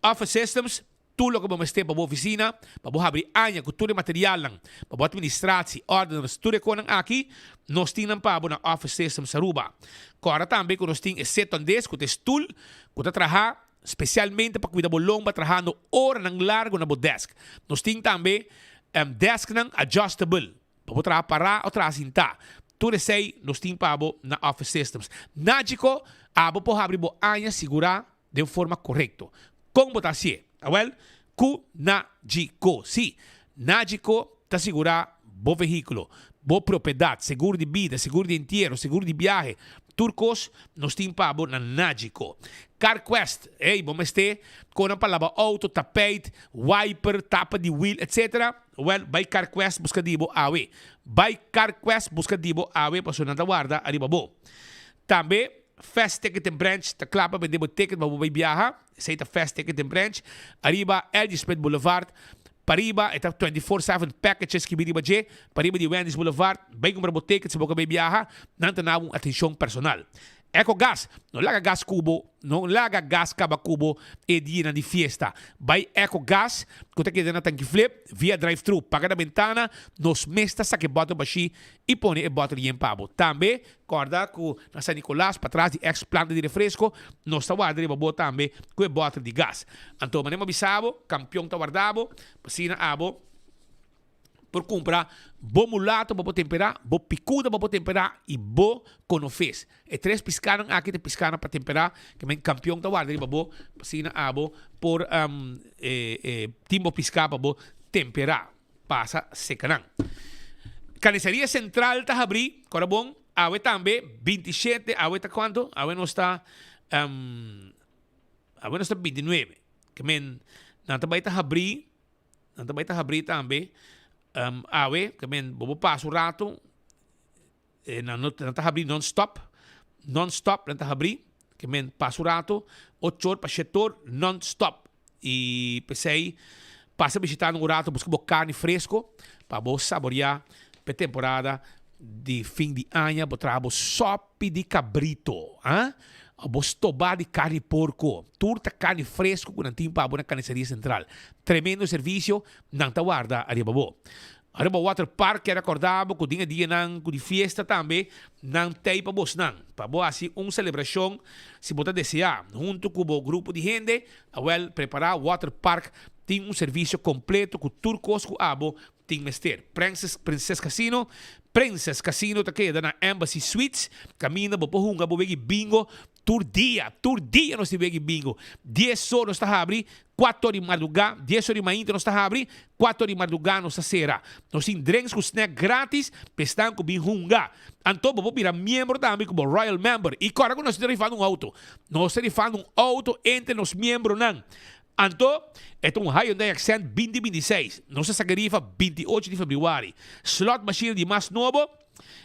Office Systems, tur loke bo mester pa bo ofisina, pa bo habri aña ku tur e materialnan, pa bo administratie, ordeners, tur e konan aki, nos tin nan pa bo na Office Systems Aruba. Kòrda tambe ku nos tin e sit-on-desk ku ta e stul ku ta traha Specialmente pa cuida bo lomba trahando oranan largo na bo desk. Nos tin tambe desknan adjustable pa bo traha pará o traha sintá. Tur esey nos tin pa bo na Office Systems. Nagico, abo por habri bo aña sigurá den forma corecto. Con bo ta hacié? Awel, cu Nagico. Sí, Nagico ta sigurá bo vehículo, bo propiedad, seguro di bida, seguro di entiero, seguro di biahe, tur cos nos tin pa bo na Nagico. CarQuest, ey, bo mester conan pa laba auto, tapijt, wiper, tapa di wiel, etc. Wel, bay CarQuest busca di bo awe. Bay CarQuest busca di bo awe pasobra nan ta warda ariba bo. Tambe, Fast Ticket and Branch ta cla pa bende bo ticket pa bo bay biaha. Esey ta Fast Ticket and Branch ariba L.G. Smith Boulevard. Pariba e ta 24/7 packages skibi riba dje, pariba di Wendy's Boulevard, bay cumpra bo ticket si bo ka bay biaha, nan ta na bo un atencion personal. Ecogas, no laga gas cubo, no laga gas caba cubo e dianan di fiesta. Bay Ecogas, cu ta keda na Tanki Flip, via drive thru, paga na bentana, nos mes ta saca e bottle bashi y pone e bottle yen pa bo. Tambe, Corda cu na San Nicolas, patras di ex planta di refresco, nos ta warda riba bo tambe cu e boter di gas. Anto, manera mi a bisa bo, Campeon ta warda bo, p'asina abo por cumpra bo mulato pa bo tempera, bo picuda pa bo tempera y bo conofes. E tres piscanan aki ta piscanan pa tempera, ke men Campeon ta warda riba bo, p'asina abo por tin bo pisca pa bo tempera. Pasa seca nan. Carniceria Central ta habri, cora bon, awe tambe, 27, awe ta cuanto? Awe nos ta, um, awe nos ta 29. Ke men, nan ta bay ta habri, nan ta bay ta habri tambe, um, awe, ke men, bo bo pasa un rato, Eh, nan no, nan ta habri non-stop, non-stop nan ta habri, ke men pasa un rato, ocho or pa shete or, non-stop. I p'esei, pasa bishita nan un rato, buska bo karni fresko, pa bo saboreá p'e temporada di fin di aña, bo traha bo sòpi di kabrito, ah, òf bo stobá di karni porko. Tur ta karni fresko ku nan tin pa bo na Karniseria Sentral. Tremendo servisio nan ta warda ariba bo. Aruba Water Park kier acorda bo cu den e dianan cu di fiesta tambe nan tey pa bosnan, pa bo haci un celebracion si bo ta desea hunto cu bo grupo di hende, awel prepara Water Park tin un servicio completo cu tur cos cu abo tin mester. Princess Princess Casino Princess Casino ta keda na Embassy Suites caminda bo por hunga bo wegi bingo tur dia, tur dia nos tin wegi bingo. Dies or nos ta habri, cuater or di marduga, dies or di mainta nos ta habri, cuater or di marduga nos ta cera. Nos tin drinks cu snack gratis pa esnan cu bin hunga. Anto bo por bira miembro tambe como Royal Member. Y corda cu nos ta rifando un auto. Nos ta rifando un auto entre nos miembronan. Anto, e ta un Hyundai Accent 2026. Nos a saca rifa 28 di februari. Slot machine di mas nobo,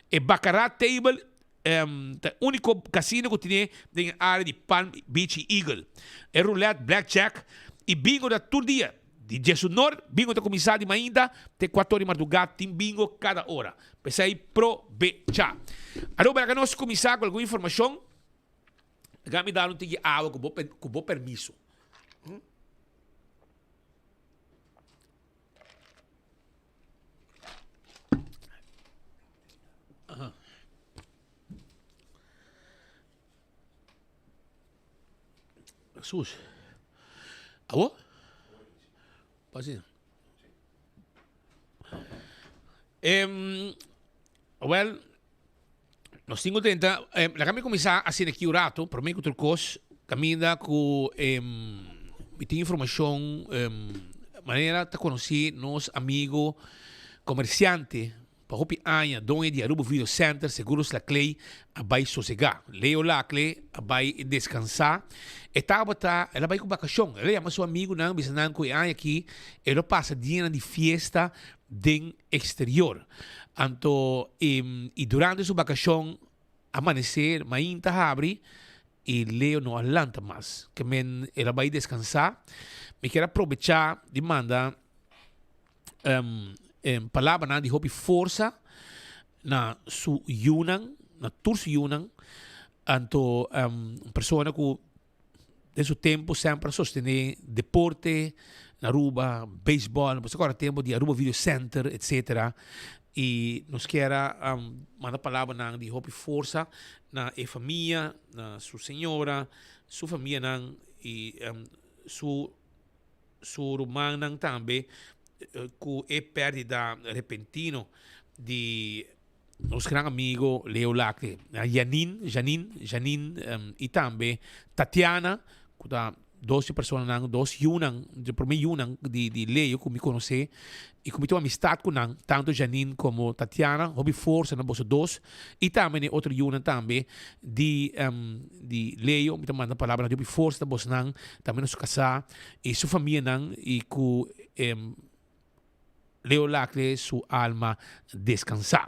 e Baccarat table ta e unico casino cu tine den e area di Palm Beach y Eagle. E roulette, blackjack y bingo ta tur dia. Di diesunor, bingo ta cuminsa di mainta te cuator di marduga tin bingo cada ora. P'esey probecha. Aruba laga nos cuminsa cu algun informacion. Laga mi dal un tiki awa cu bo cu bo permiso. Aha. Sus. Awo? Pasi. Em, wel, Nos tin ku tenta, laga mi kuminsá asina aki un ratu, promé ku tur kos, kaminda ku mi tin informashon manera ta konosí nos amigo komersiante pa hopi aña, doño di Aruba Video Center, Seguros Laclay, a bai sosegá. Leo Laclay a bai deskansá. E tabata, el a bai ku bakashon. El a yama su amigunan, bisa nan ku e aña aki e lo pasa dianan di fiesta den exterior. Anto y durante su vacacion a manecer mainta habri y Leo no a lanta mas. Ke men el a bay descansa. Mi kier a probecha di manda palabranan di hopi forsa na su yunan, na tur su yunan. Anto un persona cu Den su tempo semper a sostene deporte na Aruba, baseball, bo sa acorda tempo di Aruba Video Center, etcetera. Y nos kier a manda palabranan di hopi forsa na e famia, na su señora, su famianan y su su rumannan tambe cu e perdida repentino di Nos gran amigo Leo Lacte, Janine, Janine, Janine y tambe Tatiana, cu ta dos di personanan, dos yunan, di prome yunan di di Leo cu mi conoce y cu mi tin un amistad cu nan, tanto Janine como Tatiana, hopi forsa na boso dos y tambe na e otro yunan tambe di di Leo, mi ta manda palabranan di hopi forsa na bosnan, tambe na su casa y su famianan y cu Leo Lacle su alma descansá.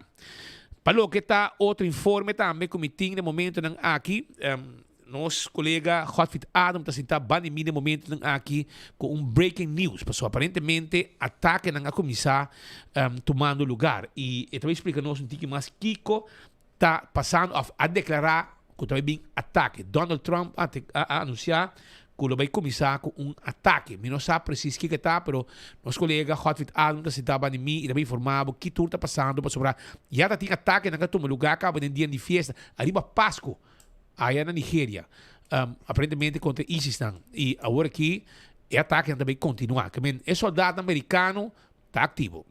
Pa loke ta otro informe tambe cu mi tin den momentonan aki, nos colega Godfried Adam ta sinta banda di mi den momentonan aki cu un breaking news, pasobra aparentemente atakenan a cuminsa tumando lugar y e ta bay splica nos un tiki mas kico ta pasando of a declara cu ta bay bin atake. Donald Trump a a anuncia cu lo bay cuminsa cu un atake. Mi no sa precies kico e ta, pero nos colega Godfried Alm ta sinta banda di mi y ta bay informa bo ki tur ta pasando pasobra ya ta tin atakenan cu a tuma lugar caba den dia di fiesta ariba Pasco aya na Nigeria, aparentemente contra ISIS-nan. Y awor aki e atakenan ta bay continua. E soldaatnan Mericano ta activo.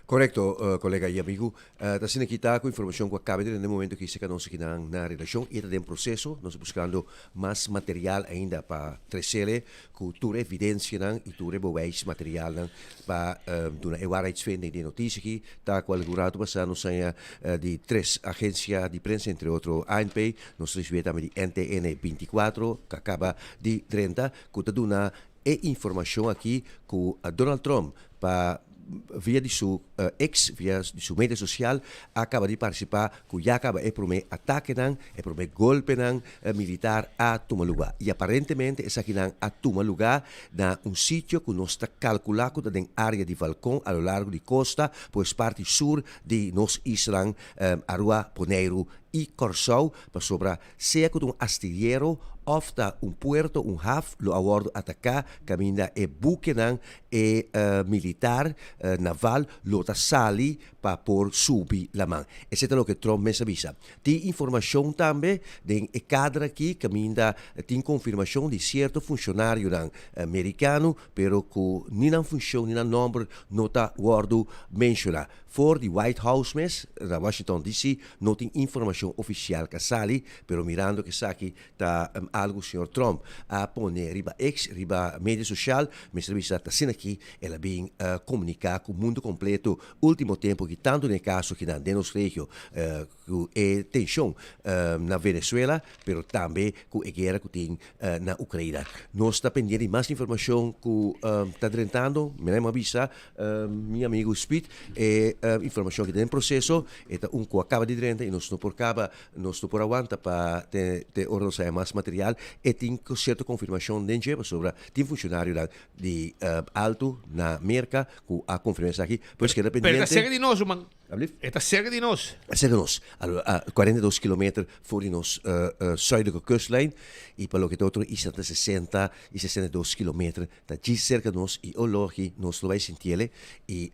Korekto, kolega i amigu. Ta asina ki ta ku informashon ku a kabe den e momento ki seka nos akinan na redakshon i e ta den proseso. Nos ta buskando mas material ainda pa tresele ku tur e evidensianan i tur e bewijsmaterialnan pa duna e waarheidsvinding di e notisia aki. Ta ku algun ratu pasá nos haña di tres agensia di prensa, entre otro ANP, nos risibié tambe di NTN 24 ku a kaba di drenta ku ta duna e informashon aki ku Donald Trump pa via di su ex, via di su media sosial a kaba di partisipá ku ya kaba e promé atakenan, e promé golpenan militar a tuma lugá. I aparentemente esakinan a tuma lugá na un sitio ku nos ta kalkulá ku ta den área di Valkon a lo largo di kosta, pues parti sur di nos islan Aruba, Boneiru. i Kòrsou pasobra sea ku ta un astillero òf ta un puerto, un haf lo a wòrdu ataká kaminda e bukenan e militar naval lo ta sali pa por subi laman. Esei ta loke Trump mes a bisa. Tin informashon tambe den e kader aki kaminda tin konfirmashon di sierto funshonarionan merikano pero ku ni nan funshon ni nan nòmber no ta wòrdu menshoná. For di White House mes na Washington DC no tin informashon ofisial ku a sali, pero mirando ku esaki ta algu señor Trump a pone riba X, riba media sosial, mester bisa ta asina aki el a bin komuniká ku mundu kompleto último tempu aki tantu den e kaso kinan den nos regio ku e tenshon na Venezuela, pero tambe ku e guera ku tin na Ukraina. Nos ta pendiente di mas informashon ku ta drentando. Mi a bisa mi amigu Speed e informashon aki ta den proseso, e ta un ku a kaba di drenta i nos no por kaba, nos no por awanta pa te te ora nos haya mas material. E tin sierto konfirmashon den dje pasobra tin funshonarionan di altu na Merka ku a konfirmá esaki. Pues keda Pero ta pendiente. serka di nos, ruman. Alblief? E ta serka di nos. Serka nos. A 42 kilometer for di nos zuidelijke kustlijn. I pa loke ta otro isla ta 60 i 62 kilometer. Ta djis serka nos i ologi nos lo bai sintiele. I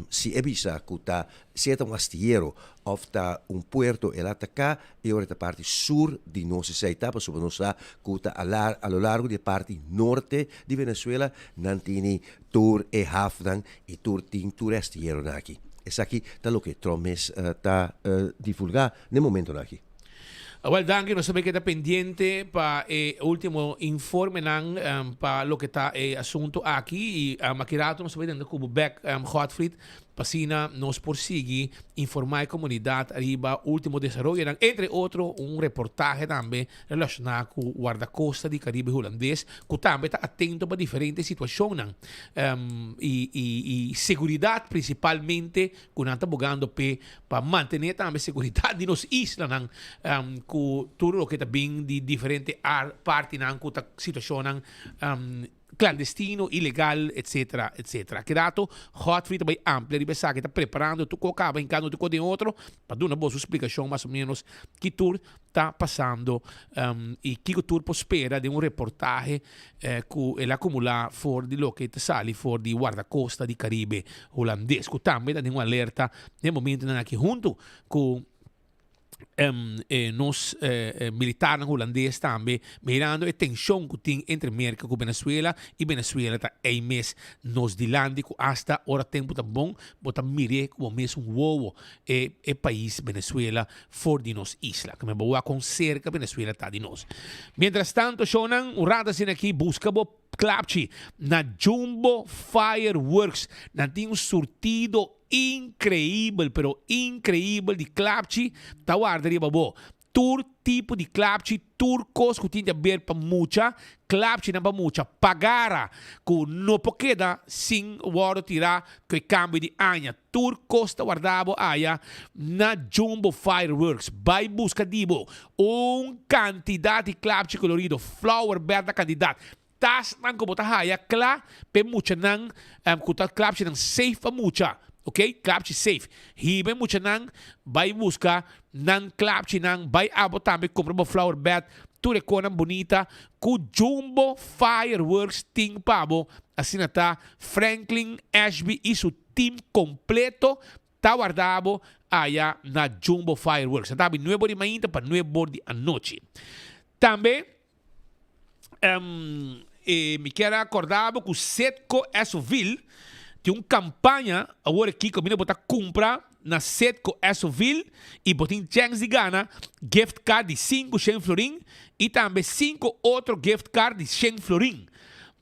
si e bisa ku ta sea ta un astillero òf ta un puerto el a ataká, e ora ta parti sur di nos esei ta pasobra nos sa ku ta a a lo largo di e parti norte di Venezuela nan tini tur e hafnan i tur tin tur e astilleronan aki. Esaki ta loke Trump mes ta divulgá n'e momentonan aki. Awel danki, nos ta bay keda pendiente pa e ultimo informenan pa loke ta e asunto aki y aki rato nos ta bay tenta cu bo bek Godfried pa asina nos por sigui informa e comunidad ariba ultimo desaroyonan entre otro un reportahe tambe relaciona cu Guardacosta di Caribe Hulandes cu tambe ta atento pa diferente situacionnan y y seguridad principalmente cu nan ta bogando p'e pa mantene tambe seguridad di nos islanan cu tur loke ta bin di diferente partinan cu ta situacionnan clandestino, ilegal, etcetera, etcetera. Aki rato Godfrey ta bay amplia riba esaki, ta preparando tur cu a caba hincando tur cu den otro pa duna boso splicacion mas o menos ki tur ta pasando y kico tur por spera den un reportahe cu el a acumula for di loke ta sali for di Guardacosta di Caribe Hulandes cu tambe ta den un alerta den momentonan aki hunto cu nos militarnan hulandes tambe mirando e tension cu tin entre Merca cu Venezuela y Venezuela ta ey mes nos dilanti cu hasta ora tempo ta bon bo ta mir'e cu bo mes un wowo e e pais Venezuela for di nos isla. Ke men bo wak kon serka Venezuela ta di nos. Mientras tanto shownan un rato asina aki buska bo klapchi na Jumbo Fireworks. Nan tin un surtido increibel pero increibel di klapchi ta warda riba bo. Tur tipo di klapchi, tur kos ku tin di haber pa mucha, klapchinan pa mucha, pagara ku no por keda sin wòrdu tirá ku e kambio di aña. Tur kos ta warda bo aya na Jumbo Fireworks. Bai buska di bo un kantidat di klapchi kolorido, flower bed na kantidat, Tasnan ku bo ta haya kla p'e muchanan ku ta klapchinan safe pa mucha, ok, klapchi safe. Hiba e muchanan bai buska nan klapchinan, bai abo tambe kumpra bo flower bed, tur e konan bunita ku Jumbo Fireworks tin pa bo. Asina ta Franklin Ashby i su team kompleto ta warda bo aya na Jumbo Fireworks. Nan ta habri nuebe or di mainta pa nuebe or di anochi. Tambe. E mi kier a acorda bo cu Setco Esovil tin un campaña awor aki caminda bo ta cumpra na Setco Esovil y bo tin chance di gana gift card di cinco shen florin y tambe cinco otro gift card di shen florin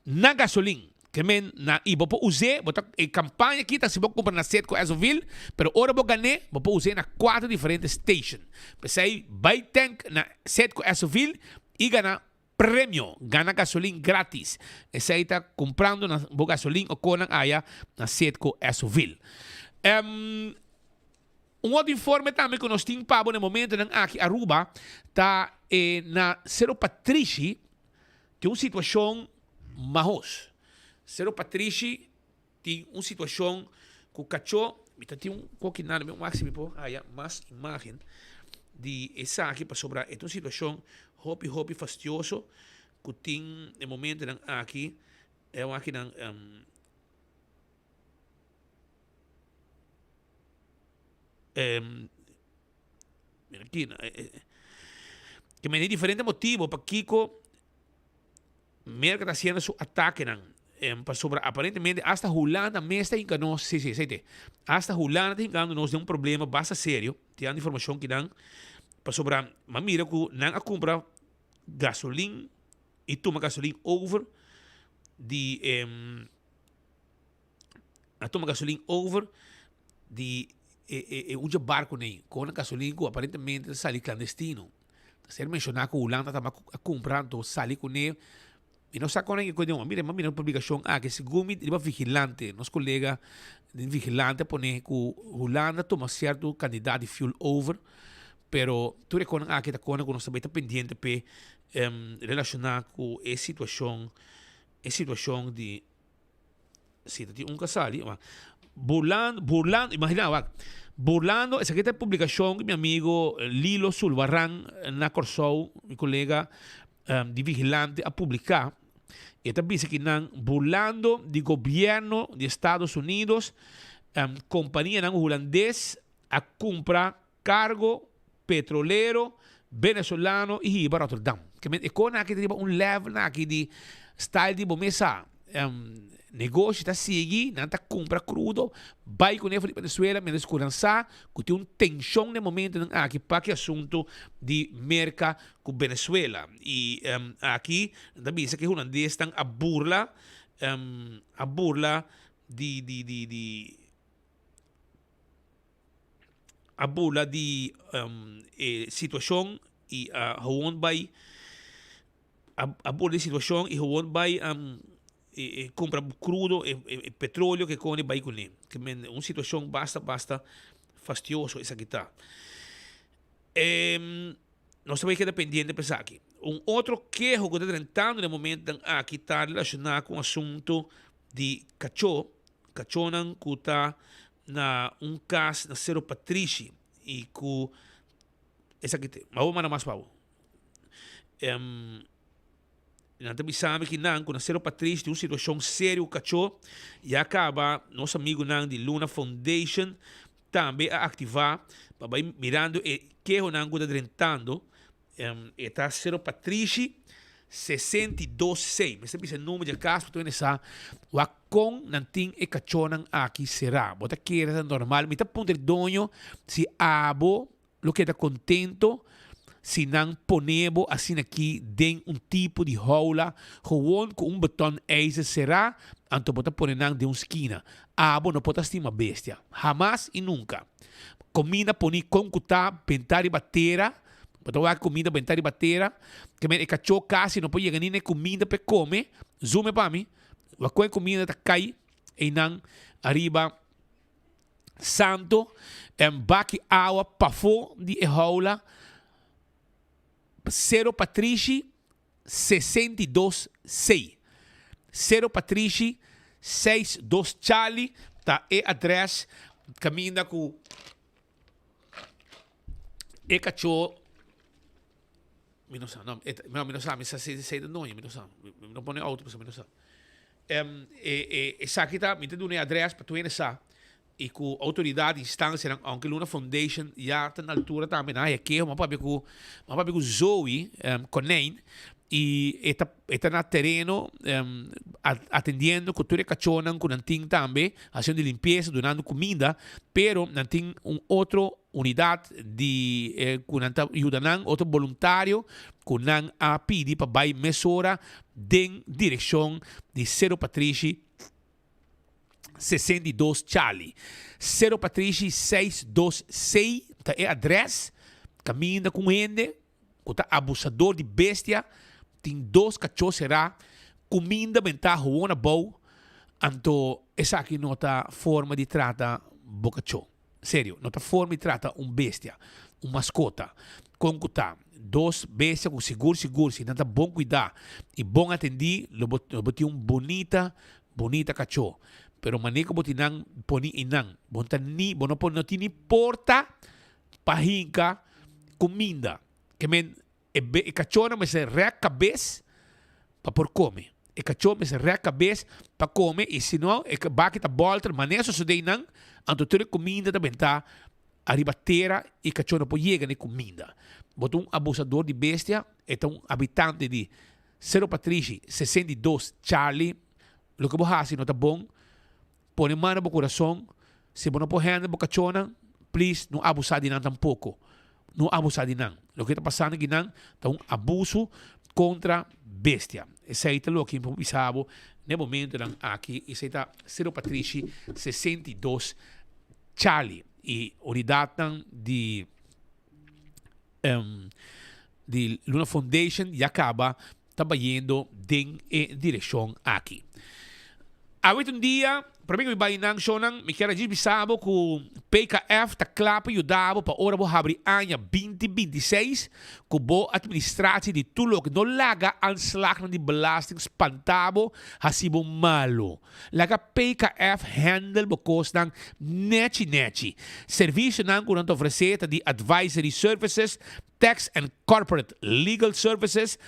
na gasolin. Ke men na y bo por us'é, bo ta e campaña aki ta si bo cumpra na Setco Esovil, pero ora bo gan'é bo por us'é na cuatro diferente station. P'esei bay tank na Setco Esovil y gana premio, gana gasolin gratis. Esei ta cumprando na bo gasolin o conan aya na Setco Esovil. Un otro informe tambe cu nos tin pa bo na e momentonan aki Aruba ta e na Cerro Patrishi tin un situacion mahos. Cerro Patrishi tin un situacion cu cacho, mi ta tin un poki nada, mi wak si mi por haya mas imagen. di esaki pasobra e ta un situacion hopi hopi fastioso cu tin e momentonan aki e akinan mira aki ke mende diferente motibo pakiko Merka ta hasiendo su atakenan pasobra aparentemente hasta Hulanda mes ta hinka nos, si si esei te, hasta Hulanda ta hinkando nos den un problema basta serio, tin ando informacion kinan, pasobra m'a mira ku nan a kumpra gasolin i tuma gasolin over di a tuma gasolin over di e e e uja barconan con e gasolin cu aparentemente ta sali clandestino. Ta ser menciona cu Hulanda tamba a cumpra anto sali cune mi no sa con e cu mira mi a mira un publicacion aki segun mi riba vigilante nos colega den vigilante a pone cu Hulanda tuma cierto cantidad di fuel over pero tur e conan aki ta cona cu nos ta bay ta pendiente p'e relaciona cu e situacion e situacion di Si ta tin un ka sali, wak. Burlando, burlando, imagina, wak. Burlando, esaki ta e publicacion di mi amigo Lilo Sulvaran na Corsou, mi colega di Vigilante a publica. E ta bisa ki nan burlando di gobierno di Estados Unidos, companianan hulandes a cumpra Cargo petrolero venezolano y hiba Rotterdam. Ke men e kona aki ta riba un level na aki di style di bo mes sa. Negoshi ta sigui, nan ta cumpra crudo, bay cune for di Venezuela mientras cu nan sa cu tin un tension den momentonan aki pa ki asunto di Merca cu Venezuela. Y aki nan ta bisa cu e hulandesnan a burla, a burla di di di di. A bula di e situacion y a gewoon bay a bula di situacion y gewoon bay cumpra crudo e petroleo ke con e bay cune. Un situacion basta basta fastioso esaki ta. Nos ta bay keda pendiente pa esaki. Un otro keho cu ta drentando den momentonan aki ta relaciona cu un asunto di cacho, cachonan cu ta na un cas na Cerro Patrishi y cu esaki te, ma bo manda mas pa bo. Nan ta bisa mi ki nan cu na Cerro Patrishi tin un situacion serio cu cacho ya caba nos amigunan di Luna Foundation tambe a activa pa bay mirando e kehonan cu ta drentando. E ta Cerro Patrishi 62 C. Mester bisa e number di e cas pa tur hende sa wak con nan tin e cachonan aki cera. Bo ta kere ta normal. Mi ta puntra e doño si abo lo keda contento si nan pone bo asina aki den un tipo di houla gewoon cu un beton ijzer cera anto bo ta pone nan den un skina. Abo no por ta stima bestia. Hamas y nunca. Comida poni con cu ta benta riba tera. Bo ta wak kuminda benta riba tera. Ke men e kachó kasi no por yega ni na e kuminda pa e kome. Zoom e pa mi. Wak kon e kuminda ta kai einan ariba santo. En baki awa pafó di e houla. Sero Patrishi 62 C. Sero Patrishi 62 Charlie ta e adres kaminda ku. E kachó, mi no sa, no, e no, mi no sa, mi sa si esei ta doño, mi no sa. Mi no pone outo pasobra mi no sa. E, e, esaki ta, mi ta duna e adrès pa tur hende sa i ku outoridat, instansianan, ounke Luna Foundation ya ta na altura tambe, nan haya keho, mi a papia ku, mi a papia ku Zoe Konijn i e ta, e ta na tereno atendiendo ku tur e kachónan ku nan tin tambe, hasiendo di limpiesa, dunando kuminda, pero nan tin un otro Unidat di ku nan ta yuda nan, otro boluntario ku nan a pidi pa bai mesora den direkshon di Sero Patrishi 62 Charlie. Sero Patrishi 62 C ta e adrès kaminda ku un hende ku ta abusador di bestia tin dos kachó será kuminda bentá howon abou, anto esaki no ta forma di trata bo kachó. Serio, no ta forma di trata un bestia, un maskota. Kon ku ta? Dos bestia ku sigur sigur si nan ta bon kuidá i bon atendí lo bo lo bo tin un bunita bunita kachó. Pero manera ku bo tin nan poni einan, bo no ta ni bo no por no tin ni porta pa hinka. kuminda. Ke men e e kachónan mester rèk kabes pa por kome. E kachó mester rèk kabes pa kome i si no e baki ta bòlter manera sosodé einan, anto tur e kuminda ta bentá ariba tera i kachó no por yega na e kuminda. Bo ta un abusador di bestia, e ta un habitante di Sero Patrishi, 62, Charlie, loke bo hasi no ta bon, Pone man na bo kurason, si bo no por hende bo kachónan, please no abusá di nan tampoko. No abusá di nan. Loke ta pasando aki nan ta un abuso kontra bestia. Esei ta loke mi por bisa bo na e momentonan aki. Esei ta Sero Patrishi 62 Charlie. I unidatnan di di Luna Foundation ya kaba ta bayendo den e direkshon aki. Awe ta un dia, prome ku mi bai nan shownan, mi kier a djis bisa bo ku PKF ta kla pa yuda bo pa ora bo habri aña 2026 ku bo administratie di tur loke. No laga aanslagnan di belasting spanta bo, hasi bo malo. Laga PKF handle bo kosnan nechi nechi. Servisionan ku nan ta ofresé ta di advisory services, tax and corporate legal services,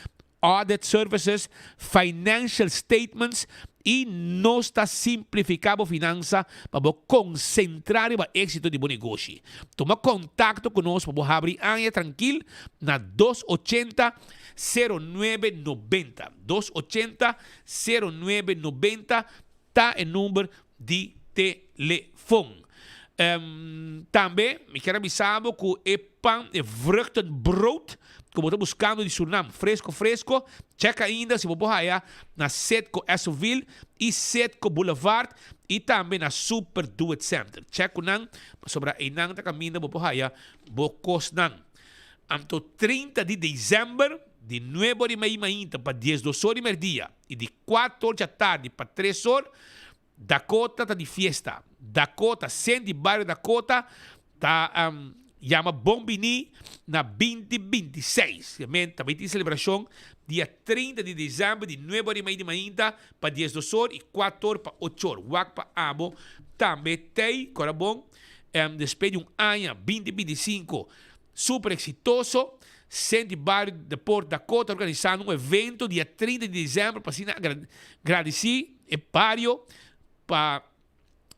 audit services, financial statements y nos ta simplifica bo finansa pa bo concentra riba exito di bo negoshi. Tuma contacto cu nos pa bo habri aña trankil na dos ochenta, sero nuebe nobenta. Dos ochenta, sero nuebe nobenta ta e number di telefon. Tambe mi kier a bisa bo ku e pan, e vruchtenbrood ku bo ta buskando di Surnam, fresco fresco, check ainda si bo por haya na Citgo Essoville i Citgo Boulevard i tambe na Super Do It Center. Check ku nan pasobra einan ta kaminda bo por haya bo kosnan. Anto 30 di december di nuebe or i mei mainta pa diesdos or di merdia i di kuater or djatardi pa tres or, Dakota ta di fiesta. Dakota, sent di bario Dakota ta yama bon bini na 2026. Men ta bay tin celebracion dia 30 di december di nuebe or i mei di mainta pa diesdos or i kuater or pa ocho or. Wak pa abo tambe tey kora bon despues di un aña 2025 super exitoso. Sent di bario Deport Dakota organisando un evento dia 30 di december pa asina gradici E bario pa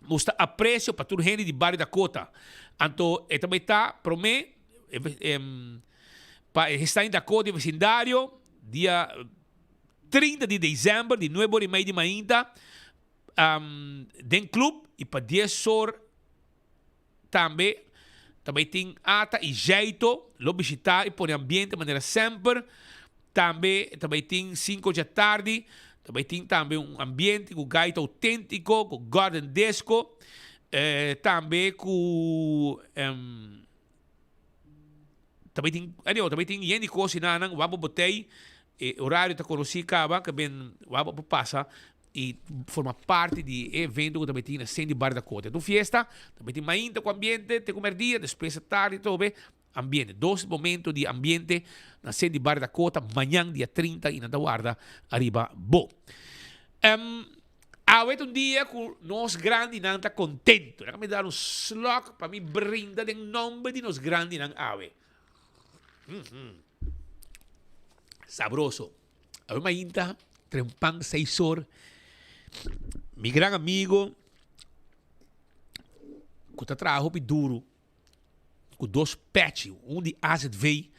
mustra aprecio pa tur hende di bario Dakota. Anto e ta bay ta prome pa e esta in Dakota y vecindario dia 30 di december di nuebe ora y media di mainta den club y pa dies or Tambe ta bay tin ata y jeito lo bishita y pone ambiente manera semper. Tambe ta bay tin cinco dja tardi ta bay tin tambe un ambiente cu gaita autentico, cu garden disco, tambe cu ta bay tin, anyhow, ta bay tin yen di cos nan, wak bo botey, e horario ta conoci caba, ke ben wak bo por pasa y forma parti di e evento cu ta bay tin na Sandy Bar Dakota. Ta un fiesta, ta bay tin mainta cu ambiente te cu merdia, despues a tardi tobe ambiente. Dos momento di ambiente na Sandy Bar Dakota mañan dia 30 y nan ta warda ariba bo. Um, awe ta un dia cu nos grandinan ta contento. Laga mi dar un slok pa mi brinda den nomber di nos grandinan awe. Mm -hmm. Sabroso. Awe mainta trempan seis or mi gran amigo ku ta traha hopi duru ku dos pechi, un di AZV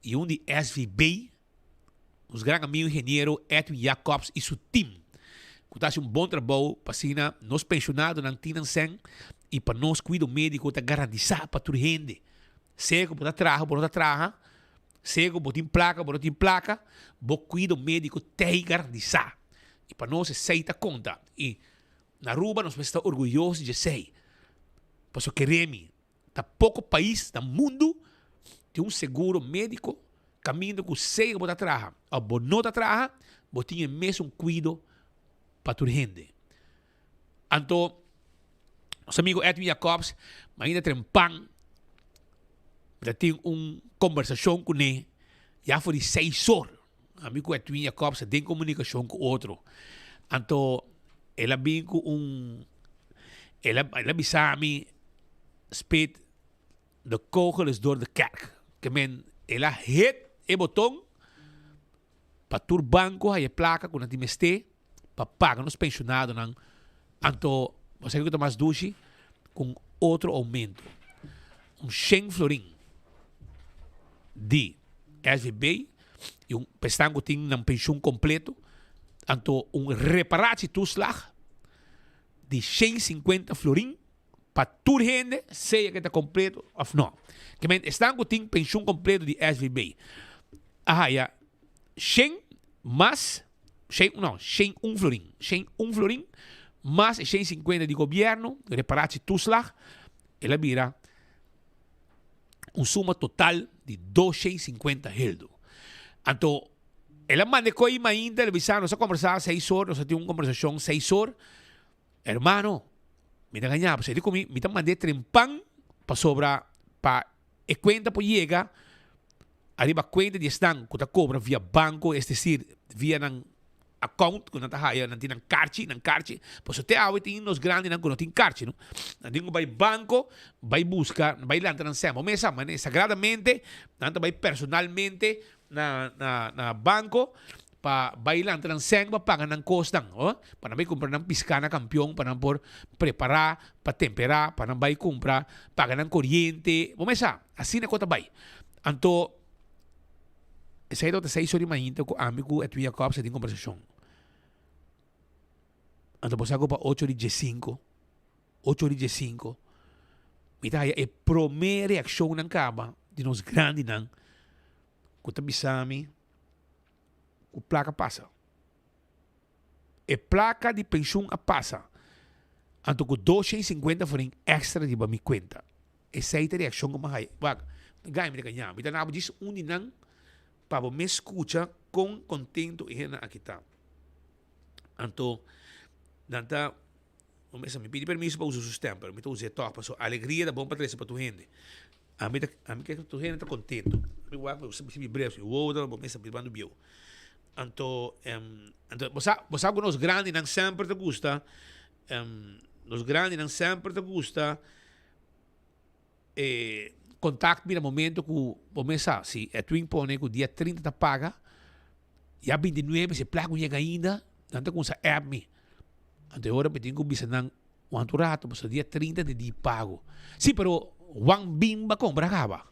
i un di SVB, nos gran amigo ingeniero Edwin Jacobs i su team ku ta hasi un bon trabou pa asina nos penshonadonan tin nan sèn i pa nos kuido médiko ta garantisa pa tur hende, sea ku bo ta traha o bo no ta traha. Sea ku bo tin plaka o bo no tin plaka, bo kuido médiko t'ei garantisa. I pa nos esei ta konta. I na Aruba nos mester ta orguyoso di esei. Pasobra kere mi, ta poko pais na mundu tin un seguro médiko kaminda ku sea bo ta traha òf bo no ta traha, bo tin e mesun kuido pa tur hende. Anto nos amigo Edwin Jacobs mainda trempan mi ta tin un kombersashon kuné ya for di seis or. Ami ku Edwin Jacobs ta den komunikashon ku otro. Anto el a bin ku un el a el a bisa mi Spit, de kogel is door de kerk. Ke men el a hit e boton pa tur banco haya e placa cu nan tin mester pa paga nos pensionadonan. Anto bo sa kico ta mas dushi? Cu un otro aumento, un shen florin di SVB y un pa esnan cu tin nan pensioen completo, anto un reparatietoeslag di 150 florin pa tur hende, sea ke ta kompleto òf no. Ke men esnan ku tin penshun kompleto di SVB a haya shen mas, shen, no, shen un florin, shen un florin mas e shen sinkuenta di gobièrnu, reparatietoeslag, el a bira un suma total di doshen sinkuenta heldu. Anto el a manda e koi mainta, el a bisa nos a kombersá seis or, nos a tin un kombersashon seis or, Hermano, mi ta gañá bo. Seri ku mi, mi ta mand'é trempan pasobra pa e kuenta por yega ariba kuenta di esnan ku ta kobra via banko, es desir, via nan account ku nan ta haya, nan tin nan karchi, nan karchi. Pasobra te awe tin nos grandinan ku no tin karchi, no. Nan tin ku bai banko, bai buska, bai lanta nan sèn. Bo mesa, mane sagradamente nan ta bai personalmente na na na banko pa bai lanta nan sèn pa paga nan kosnan, oh, pa nan bai kumpra nan piská na kampion, pa nan por prepará, pa temperá, pa nan bai kumpra, paga nan koriente. Bo mesa, asina ku ta bai. Anto, esei tabata seis ora di mainta ku ami ku Edwin Jacobs a tin kombersashon. Anto bo sa ku pa ocho di diesinko, ocho ora di diesinko, mi ta haya e promé reakshonnan kaba di nos grandinan ku ta bisa mi, ku plaka pasa. E plaka di penshun a pasa, anto ku 250 florin extra riba mi kuenta. Esei ta reakshon ku mi a haya. Wak, gai mi ta gaña. Mi ta nabo djis un di nan pa bo mes skucha kon kontento e hendenan aki ta. Anto nan ta, bo mes mi pidi permiso pa usa su stem, pero mi ta us'é tòg pasobra alegria ta bon pa trese pa tur hende. Ami ta, ami ke tur hende ta kontento. Mi wak mi usa mi bril, mi wowo ta bo mesa birando bieu. Anto, anto bo sa, bo sa ku nos grandinan semper ta gusta, nos grandinan semper ta gusta e kontakt mi na momento ku bo mesa si Edwin pone ku dia 30 ta paga, ya 29 si e plaka no yega ainda, nan ta kumsa app mi. Anto e ora mi tin ku bisa nan Wantu rato pasobra dia 30 di di pago. Si pero Juan bin ba compra caba.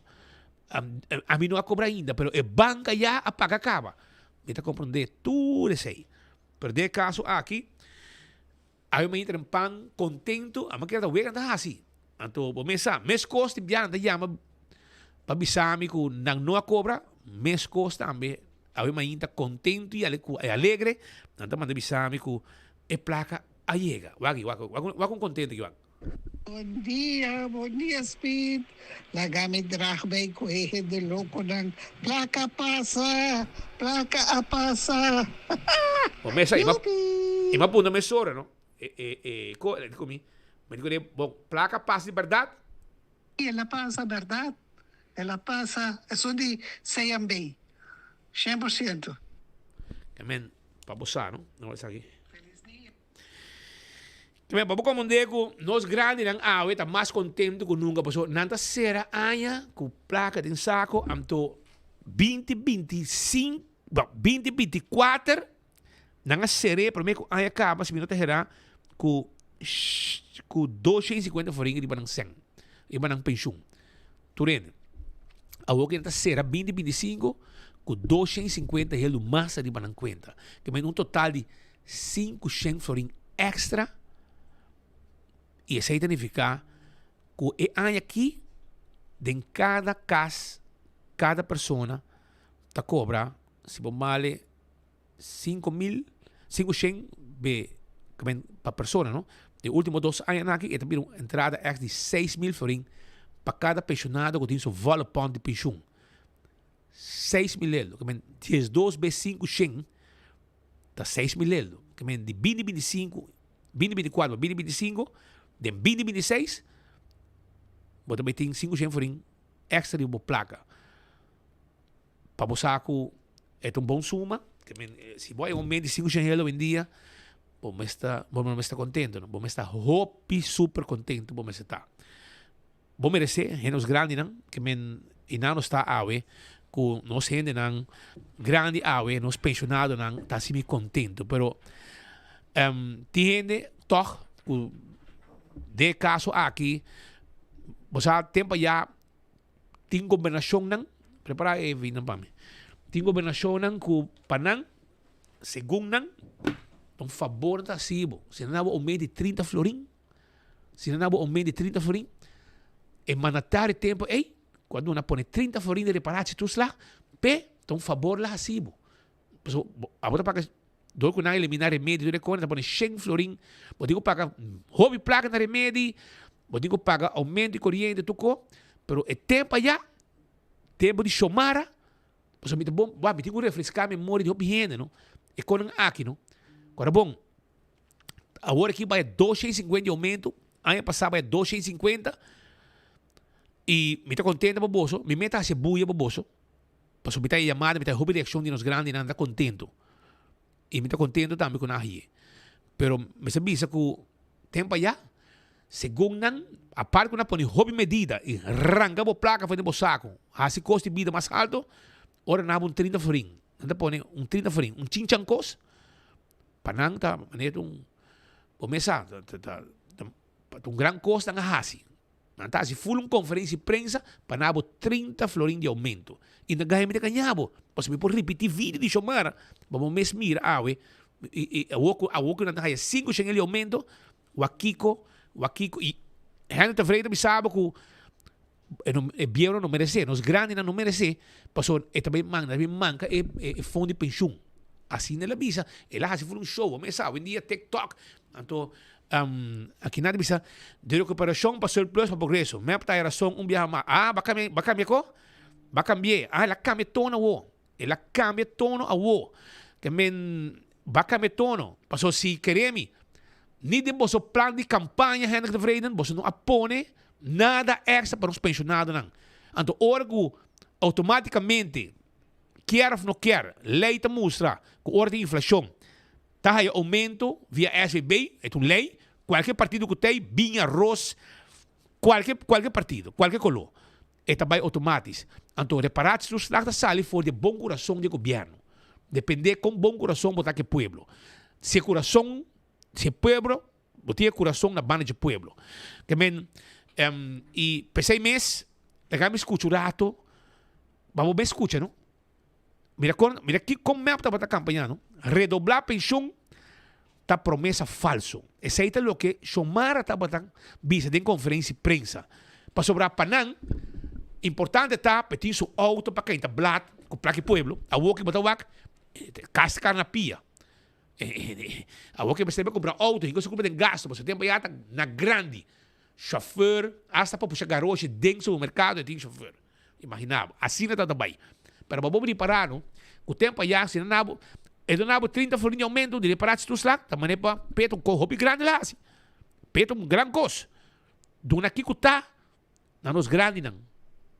Ami no a cobra ainda pero e banca ya a paga caba. Mi ta comprende tur esey. Pero den e caso aki awe mainta den pan contento ami a keda ta wega nan ta haci. Anto bo mes sa mescos di biaha nan ta yama pa bisa mi cu nan no a cobra mescos tambe awe mainta contento y alegre nan ta manda bisa mi cu e placa A yega. Wak aki, wak, wak, wak un contento aki, wak. Bon dia, bon dia Speed. Laga mi drag bay cu e hende loconan. Placa pasa, placa a pasa. Bo mesa, i Yupi! m'a punta mesora, no? E, e, e, co, e di cu mi, mi di cu ne, bon, placa pasa di berdad? El a pasa berdad, el a pasa, esun di CMB, 100%. Amen. Pa bo sa, no? No esaki. Kibé, pa bo komprendé ku nos grandinan awe ta mas kontentu ku nunka pasobra nan ta sera aña ku plaka den sako anto binti binti sinku, no, binti binti kuater nan a ser'é promé ku aña kaba si mi no ta herá ku ku 250 florin riba nan sèn, riba nan penshun. Tur hende. Awor ku nan ta sera binti binti sinku ku 250 heldu mas riba nan kuenta. Ke men un total di 500 florin extra i esei ta nifiká ku e aña aki den kada kas, kada persona ta kobra si bo male 5000, 500 be pa persona no. De ultimo dos añanan aki e ta bira un entrada extra di 6000 florin pa kada pensionado ku tin su volle pond di penshun. 6000 leldo, ke men diesdos be 500 ta 6000 leldo. Ke men di binti binti sinku, binti binti kuater pa binti binti sinku, den binti binti seis bo ta bai tin 500 florin extra riba bo plaka. Pa bo sa ku e ta un bon suma, ke men si bo a un mes di 500 leldo awendia, bo mes ta bo mes ta kontento, bo mes ta hopi super kontento bo mester ta. Bo meresé, hende nos grandinan, ke men. I nan nos ta awe ku nos hendenan grandi awe, nos penshonadonan ta hasi mi kontentu. Pero tin hende tòg ku den e kaso aki, bo sa tempu ayá tin gobernashonnan, prepará e vinan pa mi, tin gobernashonnan ku pa nan, segun nan, ta un fabor nan ta hasi bo. Si nan daba un mes di 30 florin, Si nan daba un mes di 30 florin, e mandatario tempo ei, ku a duna pone 30 florin di reparatie toeslag, p'e ta un fabor la hasi bo. Pasobra abo ta paga, dor ku nan a eliminá remedi tur e kos, nan ta pone shen florin, bo tin ku paga hopi plaka na remedi, bo tin ku paga oumento di koriente tur kos, pero e tempo ayá, tempo di Xiomara, pasobra mi ta bon, wak mi tin ku refreská memoria di hopi hende no, e kosnan aki no. Ora bon. Awor aki bai 250 di aumento, aña pasá bai 250 y mi ta contento pa boso, mi meta haci buya pa boso, pasobra mi ta yamada, mi ta hopi reaccion di nos grandinan ta contento y mi ta contento tambe cu nan a haye. Pero mester bisa cu tempo aya, segun nan, aparte cu nan a pone hopi medida y ranca bo placa for di bo saco, haci costo di bida mas alto, ora nan a un 30 florin, nan ta pone un 30 florin, un chinchan cos, Pa nan ta manera un, bo mes sa, ta, ta, ta, ta un gran kos nan a hasi. Nan ta hasi ful un konferensia di prensa pa na bo 30 florin di oumento. I nan gaya mi ta gaña bo. Pasobra mi por ripití video di Xiomara pa bo mes mira awe, i, i awor ku, awor ku nan ta haya sinku shen el di oumento, wak kiko, wak kiko, i hende tevreden ta bisa bo ku e no, e bieunan no meresé, nos grandinan no meresé, pasobra e ta bay manda, ta bay manka e e fondo di penshun. Asina el a bisa, el a hasi for un show, bo mes sa, awendia TikTok, anto aki nan ta bisa, de recuperacion pa surplus pa progreso, mep ta e rason un biaha mas, ah, ba cambia, ba cambia ko? Ba cambi'é, ah, el a cambia tono awo, el a cambia tono awo, ke men ba cambia tono, pasobra si kere mi, ni den boso plan di campaña Hendrik Tevreden, boso no a pone Nada extra pa nos pensionadonan. Anto ora cu automaticamente, kier of no kier, ley ta mustra cu ora tin inflacion ta haya aumento via SVB, e ta un ley, cualkier partido cu ta ey, biña, ros, cualkier, cualkier partido, cualkier color, e ta bay automatis. Anto reparatietoeslag ta sali for di e bon curason di e gobierno. Depende con bon curason bo ta cu e pueblo. Si e curason, si e pueblo Bo tin e kurason na banda dje pueblo. Ke men, i p'esei mes, laga mi skucha un rato, ma bo mes skucha no. Mira kon, mira ki kon mep tabata kampaña no. Redoblá penshon ta promesa falso. Esei ta loke Xiomara tabata bisa den konferensia di prensa. Pasobra pa nan, importante ta pa e tin su outo pa kenta blat ku plak di pueblo. Awor ke bo ta wak, kas ta kar na pia. Awor ke mester kumpra outo, hinko su kumpra den gasto, pasobra tempo ya ta na grandi. Chauffeur, hasta pa pusha garoshi den supermercado e tin chauffeur. Imagina bo, asina ta ta bai. Pero pa bo ripará no, ku tempo ya si nan dabo, e duna bo 30 florin di aumento di reparatie toeslag, ta manera pa peta un kos hopi grandi la hasi. Peta un gran kos. Duna kiko ta. Na nos grandinan,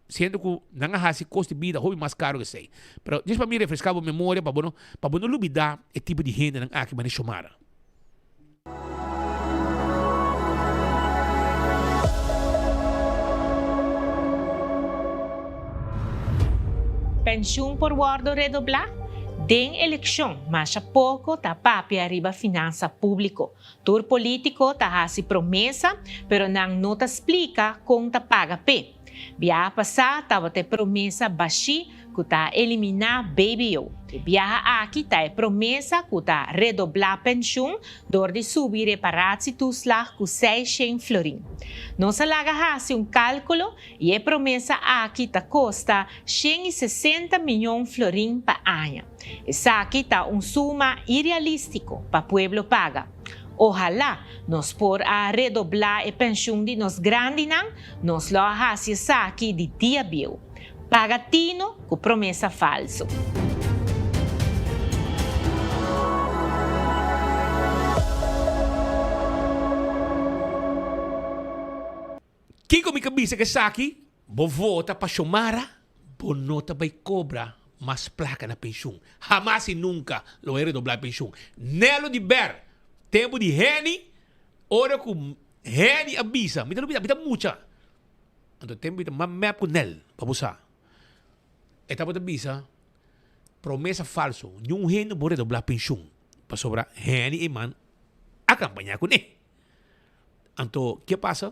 siendo cu nan a haci cos di bida hopi mas caro esey. Pero djis pa mi refresca bo memoria pa bo no pa bo no lubida e tipo di hendenan aki manera Xiomara. Pensioen por wordo redobla? Den eleccion masha poco ta papia riba finansa publico. Tur polítiko ta hasi promesa, pero nan no ta splika kon ta paga p'e. Biaha pasá tabata e promesa bashí ku ta eliminá BBO. E biaha aki ta e promesa ku ta redoblá penshun dor di subi reparatietoeslag ku seishen florin. Nos a laga hasi un kálkulo i e promesa aki ta kosta 160 mion florin pa aña. Esaki ta un suma irealístiko pa pueblo paga. Ohalá nos por a redoblá e penshun di nos grandinan, nos lo a hasi esaki di dia bieu. Paga tino ku promesa falsu. Kiko mi ka bisa ku esaki? Bo vota pa Xiomara, bo no ta bai kobra mas plaka na penshun. Hamas i nunka lo e redoblá e penshun. Nelo di Ber, tempu di Henny, ora ku Henny a bisa, mi ta lubida, mi ta mucha. Anto tempu mi ta mas mep ku Nel, pa bo sa. E tabata bisa, Promesa falso, niun hende por redoblá penshun, pasobra Henny Eman a kampañá kuné. Anto, ke pasa?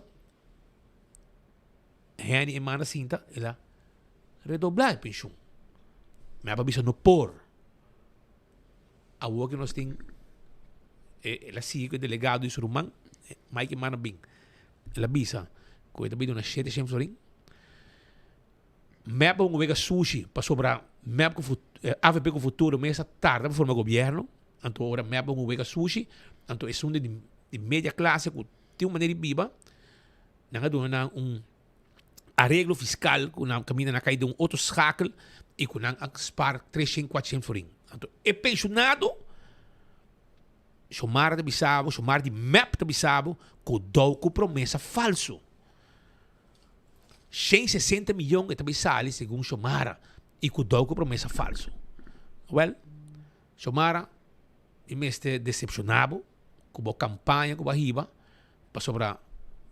Henny Eman a sinta, el a redoblá e penshun. Mi a bisa no por. Awor ku nos tin, el a sigui ku e delegado di su ruman, Mike Eman a bin. El a bisa ku e ta bin duna shete shen florin. Mep a un wega sushi pasobra mep ku avp ku futuro mes a tarda pa forma gobierno anto ora mep a un wega sushi anto esun di di media klase ku tin un manera di biba nan a duna nan un areglo fiskal ku nan kaminda nan a kai den un otro schakel i ku nan a spar treshen kuatshen florin anto e penshonado Xiomara ta bisa bo Xiomara di mep ta bisa bo ku dou ku promesa falso. 160 miyon e ta bay sali segun Xiomara y cu dou cu promesa falso. Wel, Xiomara, mi mester decepciona bo cu bo campaña cu bo a hiba pasobra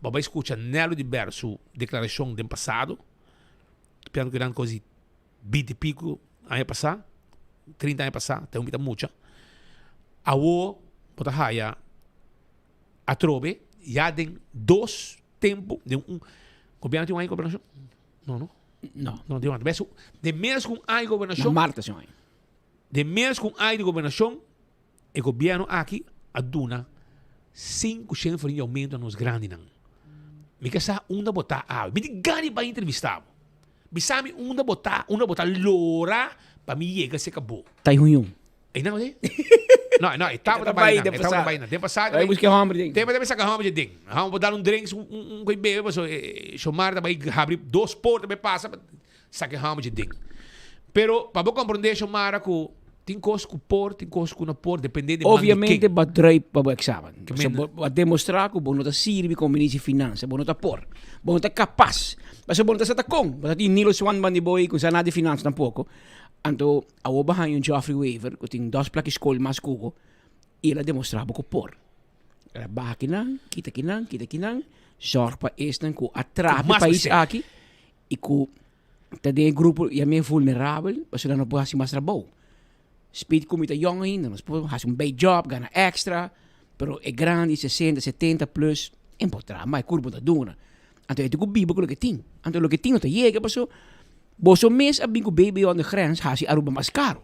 bo a bay scucha Nello di Ber su declaracion den pasado, pienso cu eran cos di binti y pico aña pasa, trinta aña pasa, te un bita mucha. Awo bo ta haya atrobe ya den dos tempu den un gobierno tin un aña di gobernashon? No, no. No. No tin un aña. Bes den menos ku un aña di gobernashon. Na marta tin un aña. Den menos ku un aña di gobernashon e gobierno aki a duna 500 florin di aumento na nos grandinan. Mi ke sa unda bo ta awe. Mi tin gana di bai entrevista bo. Bisa mi unda bo ta, unda bo ta lora pa mi yega serka bo. Ta Union. Ei nan ode? No, no, e tabata bai nan, e tabata bai nan. Den pasado Bai buska e homber den. Tempo ta saka homber den. Homber por dar un drinks, un un koi bebe paso e Shomar ta bai habri dos porta bai pasa pa saka e homber den. Pero pa bo comprende Shomara ku tin kos ku por, tin kos ku no por depende di man di ken. Obviamente bo a druip pa bo examen. Pasobra bo bo a demostra ku bo no ta sirbi komo minister di finansa, bo no ta por, bo no ta kapas. Pasobra bo no ta sa ta kon. Bo ta tin Nilo Swan banda di bo ei ku no sa nada di finansa tampoko. Anto awor bo haña un Geoffrey Wever ku tin dos plaki skol mas ku bo i el a demostrá bo ku por. El a baha kinan, kita kinan, kita kinan, zòrg pa esnan ku a traha pa e pais aki i ku ta den e grupo yam'é vulnerabel pasobra nan no por hasi mas trabou. Speed ku mi ta yòn ainda, nos por hasi un beijob, gana èkstra, pero e grandi sesenta, setenta plus e no por traha mas, e kurpo ta duna. Anto e tin ku biba ku loke tin. Anto loke tin no ta yega pasobra Boso mes a bin ku baby on de grens hasi Aruba mas karo.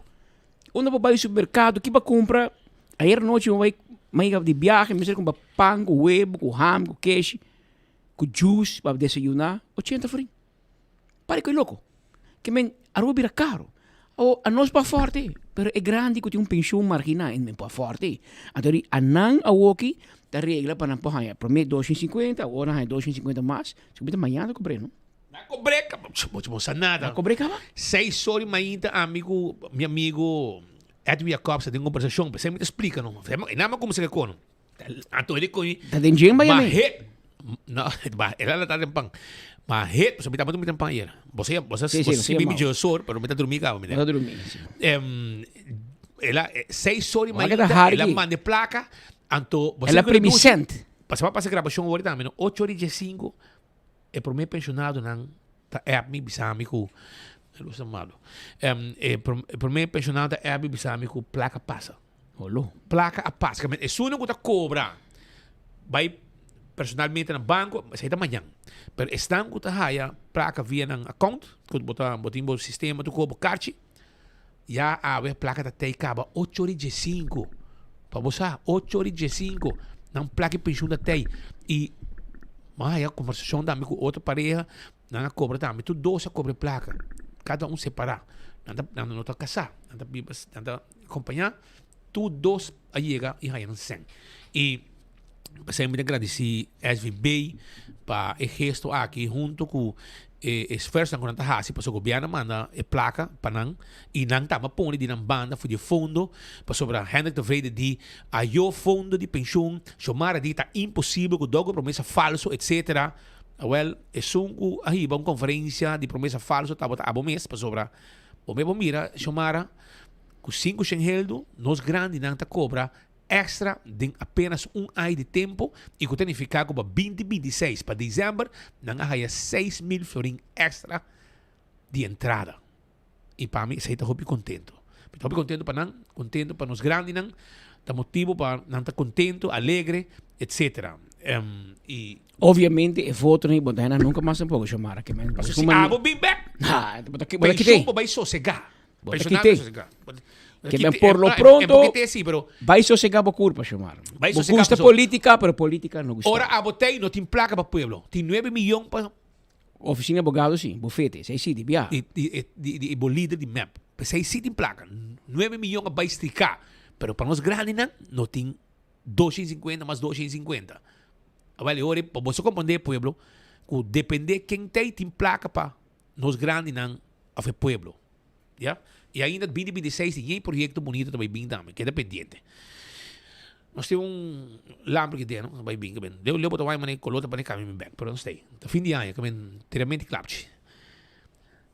Unda bo bai supermerkado ki bo a kumpra? Ayer nochi mi bai mi a yega di biahe mi mester kumpra pan ku webo ku ham ku keshi ku juice pa desayuna ochenta florin. Pare ku e loko. Ke men Aruba bira karo. Awo anos por aforte pero e grandi ku tin un penshun margina e no por aforte. Anto di anan awoki ta regla pa nan por haña prome 250 awor nan haña 250 mas. Sigur mi ta mañana ta kumpra no. Na cobré caba. Bo bo sa nada. Na cobré caba. Seis ora di mainta ami cu mi amigo Edwin Jacobs ta den conversacion. P'esei mi ta splica no. E nama cuminsa ke cono. Anto e di cu mi. Ta den gym bay Ma ami. het. No, ba el a ta den pan. Ma het, pasobra mi tabata drumi den pan ayer. Bo sa bo sa Sí, sí, bo nos sa mi yamao. dje sor, pero mi ta drumi caba mi Bo ta drumi, sí. Em, el a seis ora di Wak e ta mainta harki. el a manda e placa. Anto bo El sa a cu el a primi dushi. cent. Pasobra pasa grabacion awor tambe no. Ocho ora di diescinco. E promé penshonadonan ta app mi bisa mi ku e lus ta malo. E promé penshonado ta app mi bisa mi ku plaka pasa. Holo. Plaka a pasa. Esunnan ku ta kobra bai personalmente na banko, esei ta mañan. Pero esnan ku ta haya plaka via nan account, ku bo ta bo tin bo sistema tur kobo karchi, ya awe plaka ta tei kaba ocho ora i diesinku. Pa bo sa, ocho ora i diesinku nan plaka i penshun ta tei. I bo a haya kombersashon tambe ku otro pareha, nan a kobra tambe, tur dos a kobra e plaka, kada un separá. Nan ta nan no ta kasá, nan ta biba nan ta kompañá, tur dos a yega i haya nan sèn. I P'esei mi ta gradisí SVB pa e gesto aki hunto ku e esfuersonan ku nan ta hasi pasobra gobièrnu a manda e plaka pa nan i nan tambe a pone di nan banda for di e fondo pasobra Hendrik de Vrede di ayo fondo di penshun Xiomara di ta imposibel ku dòkter promesa falso etsetera awèl esun ku a hiba un konferensia di promesa falso tabata abo mes pasobra bo mes bo mira Xiomara ku sinku shen heldu nos grandinan ta kobra extra den apenas un aña di tempo y cu ta nifica cu pa 2026 pa december nan a haya 6000 florin extra di entrada. Y pa mi esey ta hopi contento. Mi ta hopi contento pa nan, contento pa nos grandinan, ta motibo pa nan ta contento, alegre, etcetera. Y. Obviamente e votonan y bo ta hena nunca mas tampoco, Xiomara, ke men. Paso si abo bin bek, Ha, bo ta bo ta pensioen kite. bo bay sosega. Bo ta Pensionado kite. sosega. Bo ta Ke men kite, por lo eh, pronto eh, bo kite si, pero bay sosega bo curpa, Xiomara. Bay Bo sosega gusta paso. politica, pero politica no gusta. Ora abo tey no tin placa pa pueblo. Tin nuebe miyon pa. Oficina abogado si, bufete, esey si, di bia. Di, di, e, di, di, bo lider di mep. Pesey si tin placa. Nuebe miyon a bay strika. Pero pa nos grandinan no tin 250 mas 250. Awel e ora pa boso comprende pueblo cu depende ken tey tin placa pa nos grandinan of e pueblo. Ya. Y ainda binti binti seis tin yen proyecto bonito ta bay bin tambe. Keda pendiente. Nos tin un lamper ki den, no? Bay bin kaben. Leu leu bo ta wai mane color ta pone cambia mi bek, pero nos tey. Ta fin di aña kaben tiramente klapchi.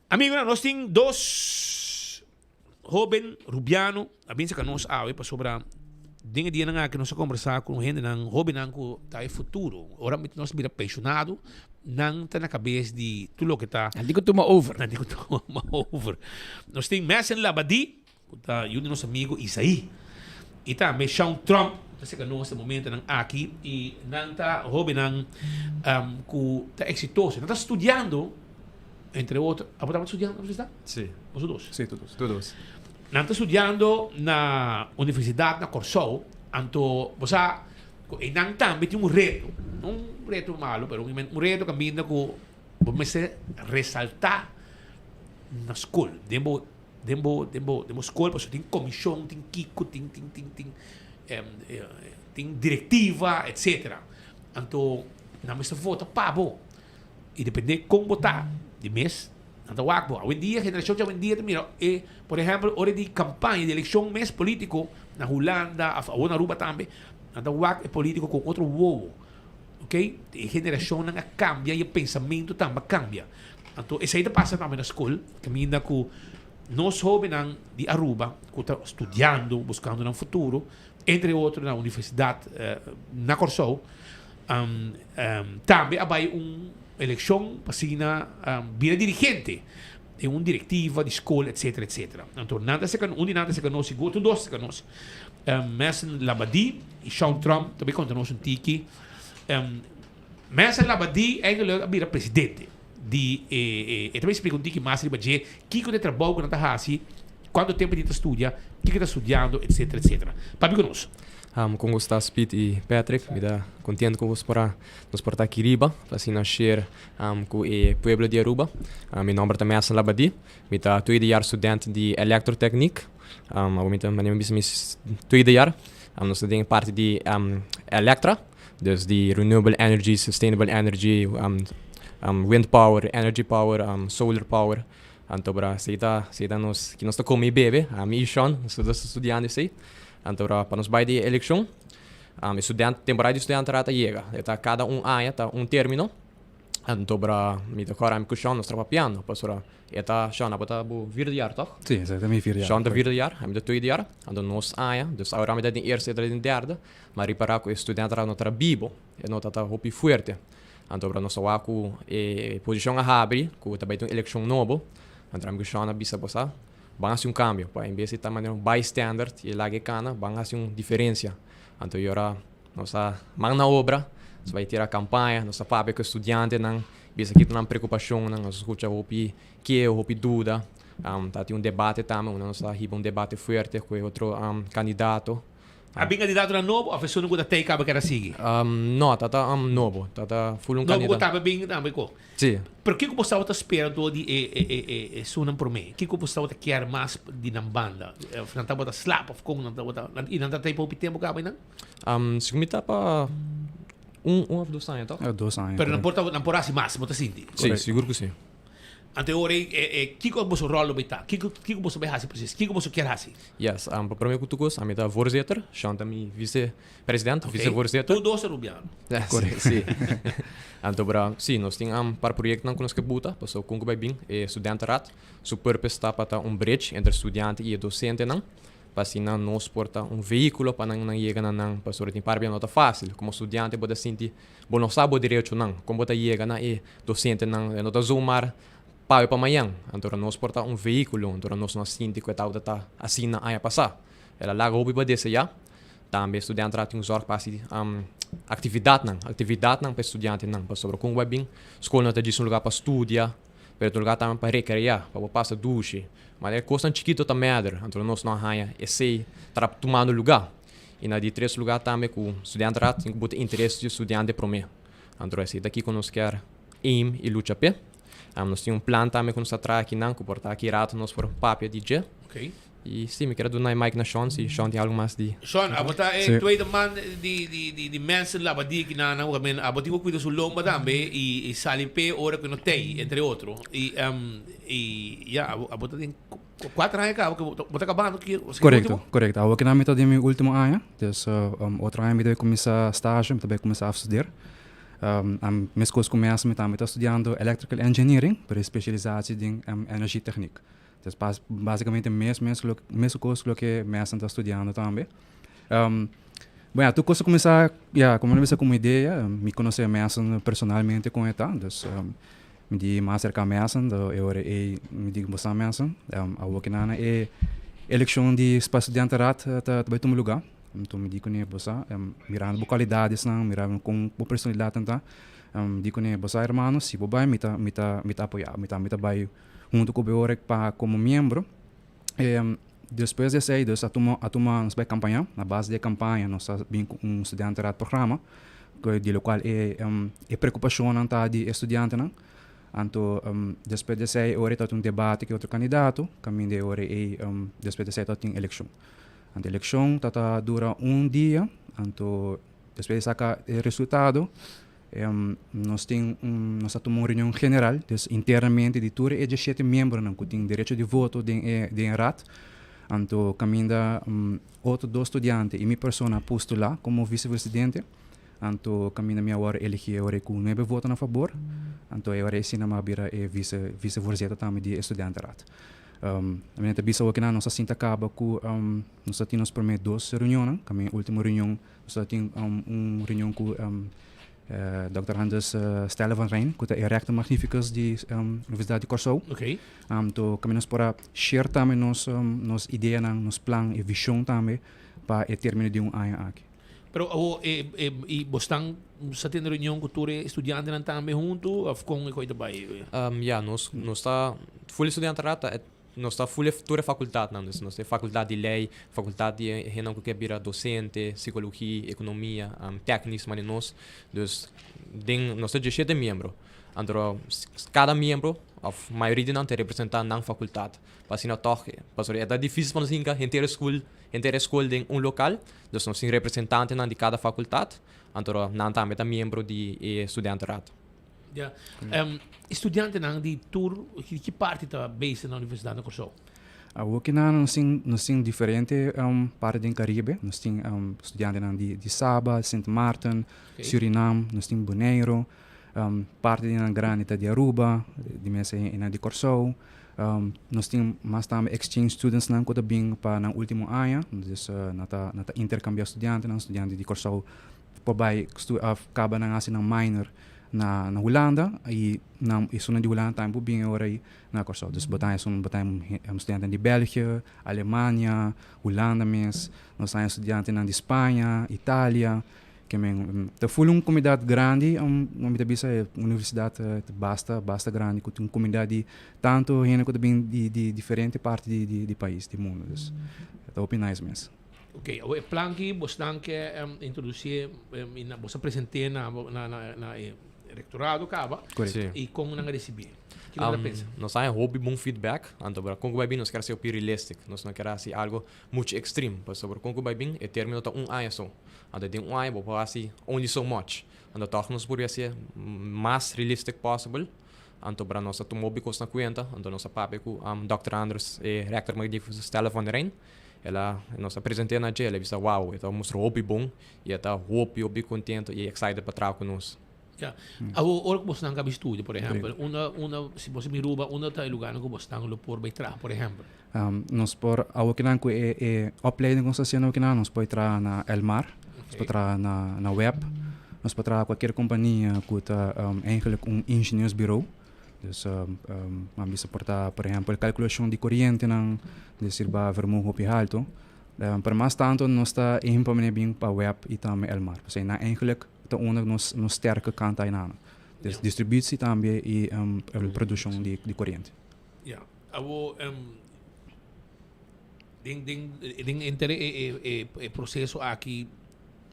Amigonan, nos tin dos hoben Rubiano a bin saka nos awe pasobra den e dianan aki nos a kombersá ku hendenan, hobennan ku ta e futuro. Ora nos bira penshonado, nan ta na kabes di tur loke ta. Nan tin ku tuma over. Nan tin ku tuma over. Nos tin Mason Labadie, ku ta yu di nos amigo Isaí. I tambe Shawn Trump ta seka nos e momentonan aki i nan ta hobennan ku ta eksitoso. Nan ta studiando entre otro. Abo tabata studiando na universidat? Sí. Boso dos? Sí, tur dos. Tur dos. Nan ta studiando na universidat na Kòrsou. Anto bo sa ku einan tambe tin un reto. No un reto malo, pero un reto kaminda ku bo mester resaltá na skol. Den bo Den bo den bo den bo skol pasobra tin komishon, tin kiko, tin tin tin tin tin direktiva etsetera. Anto nan mester vota pa bo i depende kon bo ta di mes nan ta wak bo. Awendia generashon di awendia ta mira e por ehèmpel ora di kampaña di elekshon mes politiko na Hulanda òf awor na Aruba tambe nan ta wak e politiko ku otro wowo. Ok e generashonnan a kambia i e pensamentu tambe a kambia. Anto esei ta pasa tambe na skol, kaminda ku nos hóbennan di Aruba ku ta studiando, buskando nan futuro, entre otro na universidat na Kòrsou, tambe a bai un elekshon pa asina bira dirigente den un direktiva di skol etsetera etsetera. Anto nan ta seka, un di nan ta seka nos sigur, tur dos ta seka nos, Mason Labadie i Shawn Trump ta bai konta nos un tiki. Mason Labadie eigenlijk a bira presidente di e, e ta bai splika un tiki mas riba dje, kiko ta e trabou ku nan ta hasi, kuantu tempu e tin ta studia, kiko e ta studiando, etsetera, etsetera. Papia ku nos. Kon ku sta Speed i Patrick, mi ta kontent ku bos por a nos por ta aki riba pa asina share ku e pueblo di Aruba. Mi nomber ta Mason Labadie, mi ta tweede jaar student di Elektrotechniek. Awor mi ta manera mi bisa mi tweede jaar. Nos ta den e parti di Elektra. Dus di renewable energy, sustainable energy, wind power, energy power, solar power. Anto bra esei ta esei ta nos ki nos ta come y bebe, ami y Sean, nos ta studiando esei. Anto bra pa nos bai di e eleccion, e student temporada di studiantenraad a yega. E ta cada un aña ta un termino. Anto bra mi ta kòrda ami ku Sean nos ta papiando pasobra E ta, Sean, abo ta bo vierde jaar toch? Sí, esaki ta mi vierde jaar. Sean ta vierde jaar, ami ta tweede jaar. Anto nos aña, dus awor ami ta den eerste, e ta den derde. Ma ripará ku e studentenraad no ta bibo, e no ta ta hopi fuerte. Anto ora nos a wak ku e posishon a habri, ku ta bai tin un elekshon nobo, anto ami ku Sean a bisa bo sa, ban hasi un kambio, pa en bes di ta manera un bystander i laga e kana, ban hasi un diferensia. Anto i ora nos a man na obra, nos a bai tira kampaña, nos a papia ku e studiantenan, Bisa ki ta nan preokupashonnan, nos a skucha hopi keho, hopi duda. Ta tin un debate tambe unda nos a hiba un debate fuerte ku e otro kandidato. A bin kandidatonan nobo òf esun ku ta tei kaba keda sigui? No, ta ta nobo. Ta ta ful un Nobo ku kandidato. tambe bin tambe ko. Si. Pero kiko bo staba ta spera dor di e e e esunnan promé? Kiko bo staba ta kier mas di nan banda? Of nan tabata slap òf kon nan tabata i nan ta tei pa hopi tempu kaba einan? Segun mi ta pa Un, un of dos aña, toch? Ja, dos aña. Pero nan por ta, nan por hasi mas, bo ta sinti? Sí, sigur ku sí. Anto e ora ei, e, e, kiko boso ròl lo bai ta? Kiko, kiko boso bai hasi presis? Kiko boso kier hasi? Yes, pa promé ku tur kos, ami ta voorzitter, Sean ta mi vice-president, Ok. vice-voorzitter. Tur dos ta Rubiano. Correcto. Sí. Anto bra, sí, nos tin un par proyectonan ku nos ke buta, pasobra kon ku bai bin e studentenraad su purpose ta pa ta un bridge entre studiante i e dosentenan. Pa asina nos por ta un vehículo pa nan nan yega na nan, pasobra tin par bia no ta fácil. Como studiante bo ta sinti bo no sa bo derechonan, con bo ta yega na e docentenan, e no ta zomaar Pawe pa mañan, anto ora nos por ta un vehículo, anto ora nos no a sinti ku e tabata ta asina aña pasá. El a laga hopi pa deseá. Tambe e studiantenan tin un zòrg pa hasi aktividatnan, aktividatnan pa e studiantenan, pasobra kon bo a bin, skol no ta djis un lugá pa studia, pero ta un lugá tambe pa rekreá, pa bo pasa dushi. Ma e kosnan chikito ta mèder, anto nos no a haña esei ta tumando lugá. I na di tres lugá tambe ku studianterat tin ku buta interes di e studiante promé. Anto esei ta kiko nos kier aim i lucha p'e. Nos tin un plan tambe ku nos ta traha akinan ku por ta aki rato nos por papia di dje. Ok. I si, mi kier a duna e mic na Shon si Shon tin algu mas di. Shon, abo ta e Sí. tweede man di di di di mensen labadí akinan nan ku men abo tin ku kuida su lomba tambe i i sali p'e ora ku no tei, entre otro. I i ya, abo abo ta den kuater aña kaba ku bo ta kabando ki Korekto, korekto. Awor kinan mi ta den mi ultimo aña, dus otro aña mi ta bai kuminsá stage, mi ta bai kuminsá afstudeer. Meskos ku mes mi tambe ta studiando Electrical Engineering, pero e spesialisatie den Energietechniek. Dus basikamente mes mes lo mesun kos loke mesnan ta studiando tambe. Bueno ya tur kos a kuminsá ya komo nan bisa komo idea, mi konosé mesnan personalmente kon e ta, dus mi di mas serka mesnan, e ora ei mi di bosa mesnan awor ki nan e elekshon di pa studiantenraad ta bai tuma lugá. Anto mi di kuné, Bo sa, mirando bo kualidadesnan, mirando kon bo personalidatnan ta, mi di kuné, Bo sa, hermano, si bo bai, mi ta, mi ta, mi ta apoyá bo, mi ta, mi ta bai huntu ku bo e ora pa komo miembro. Despues di esei, dus a tuma, a tuma, nos bai kampañá. Na base di e kampaña nos a bin ku un studiantenraad programa, ku di lokual e e preokupashonnan ta di e studiantenan. Anto despues di esei e ora ei tabatin un debate ku e otro kandidato, kaminda e ora ei despues di esei tabatin elekshon. Anto elekshon ta ta dura un dia, anto despues di saka e resultado nos tin un nos ta tuma un reunion general, dus internamente di tur e diesshete miembronan ku tin derecho di voto den e den e raad, anto kaminda otro dos studiante i mi persona a postulá komo visepresidente, anto kaminda mi a wòrdu eligí e ora ku nuebe voto na fabor, anto e ora esei nan a bira e vise visevoorzitter tambe di e studiantenraad. Mi ta bisa awor nos a sinta kaba ku nos a tin nos prome dos reunionnan, ka mi ultimo reunion nos a tin un reunion ku Dòkter Anders Stella van Rijn ku ta e rector magnificus di Universidat di Kòrsou. Anto kaminda nos por a share tambe nos nos ideanan, nos plan e vishon tambe pa e termino di un aña aki. Pero awor e e i bo stan sa tene reunion ku tur e studiantenan tambe huntu of kon e koi ta bai? Ya, nos nos ta full e studiantenraad ta nos ta full e tur e fakultatnan, dus nos ta e fakultat di lei, fakultat di e hendenan ku ke bira dosente, sikologi, ekonomia, teknisch manera nos. Dus den nos ta diesshete miembro, anto kada miembro of mayoria di nan ta representá nan fakultat pa asina tòg pasobra e ta difisil pa nos hinka henter e skul henter e skol den un lokal. Dus nos tin representantenan di kada fakultat, anto nan tambe ta miembro di e studentenraad. Ja. E studiantenan di tur di ki parti ta bezig na Universidat na Kòrsou? Awor ki nan nos tin nos tin diferente parti den Karibe. Nos tin studiantenan di di Saba, Sint Maarten, Surinam, nos tin Boneiru. Parti di nan grandi ta di Aruba, di mes e nan di Kòrsou. Nos tin mas tambe exchange studentsnan ku ta bin pa nan ultimo aña. Dus nan ta nan ta interkambiá studiantenan, studiante di Kòrsou por bai òf kaba nan hasi nan minor na na Hulanda i nan esunnan di Hulanda tambe por bin e ora ei na Kòrsou. Dus bo ta haña esun bo ta haña studiantenan di België, Alemania, Hulanda mes, nos ta haña studiantenan di Spaña, Italia. Ke men ta ful un komunidat grandi, mi ta bisa e universidat ta basta basta grandi ku tin un komunidat di tantu hende ku ta bin di di diferente parti di di di pais di mundu dus ta hopi nice mes. Oke, awor e plan ki bosnan ke introdusí i na bos a present'é na na na e rektorado kaba i kon nan a risibí? Kiko nan ta pensa? Nos a haña hopi bon feedback, anto kon ku bai bin nos kier a ser hopi realistic, nos no kier a hasi algo muchu extreme, pasobra kon ku bai bin e termino ta un aña so. Anto den un aña bo por hasi only so much. Anto tòg nos por hasié mas realistic possible. Anto bra nos a tuma hopi kos na kuenta. Anto nos a papia ku Dòkter Andres, e rector magnificus Stella van der Rijn. El a, nos a present'é na dje, el a bisa wow, e ta mustra hopi bon i e ta hopi hopi kontento i excited pa traha ku nos. Ya. Awor, ora ku bosnan kabi studia, por ehèmpel, unda, unda, si bo bin Aruba, unda ta e lugarnan ku bosnan lo por bai traha, por ehèmpel? Nos por, awor kinan ku e e opleiding ku nos ta hasiendo awor kinan, nos por traha na Elmar, nos por traha na na web, nos por traha kualkier kompania ku ta eigenlijk un ingenieursbureau. Dus um, ban bisa por ta, por ehempel, calculacion di corientenan, decir ba vermogen hopi halto. Pero mas tanto nos ta ehempel manera bin pa web y tambe Elmar. Pasobra nan eigenlijk ta unda nos nos sterke kant aynan. Dus distributie tambe y produccion di di coriente. Ja, awo den den den henter e e e e proceso aki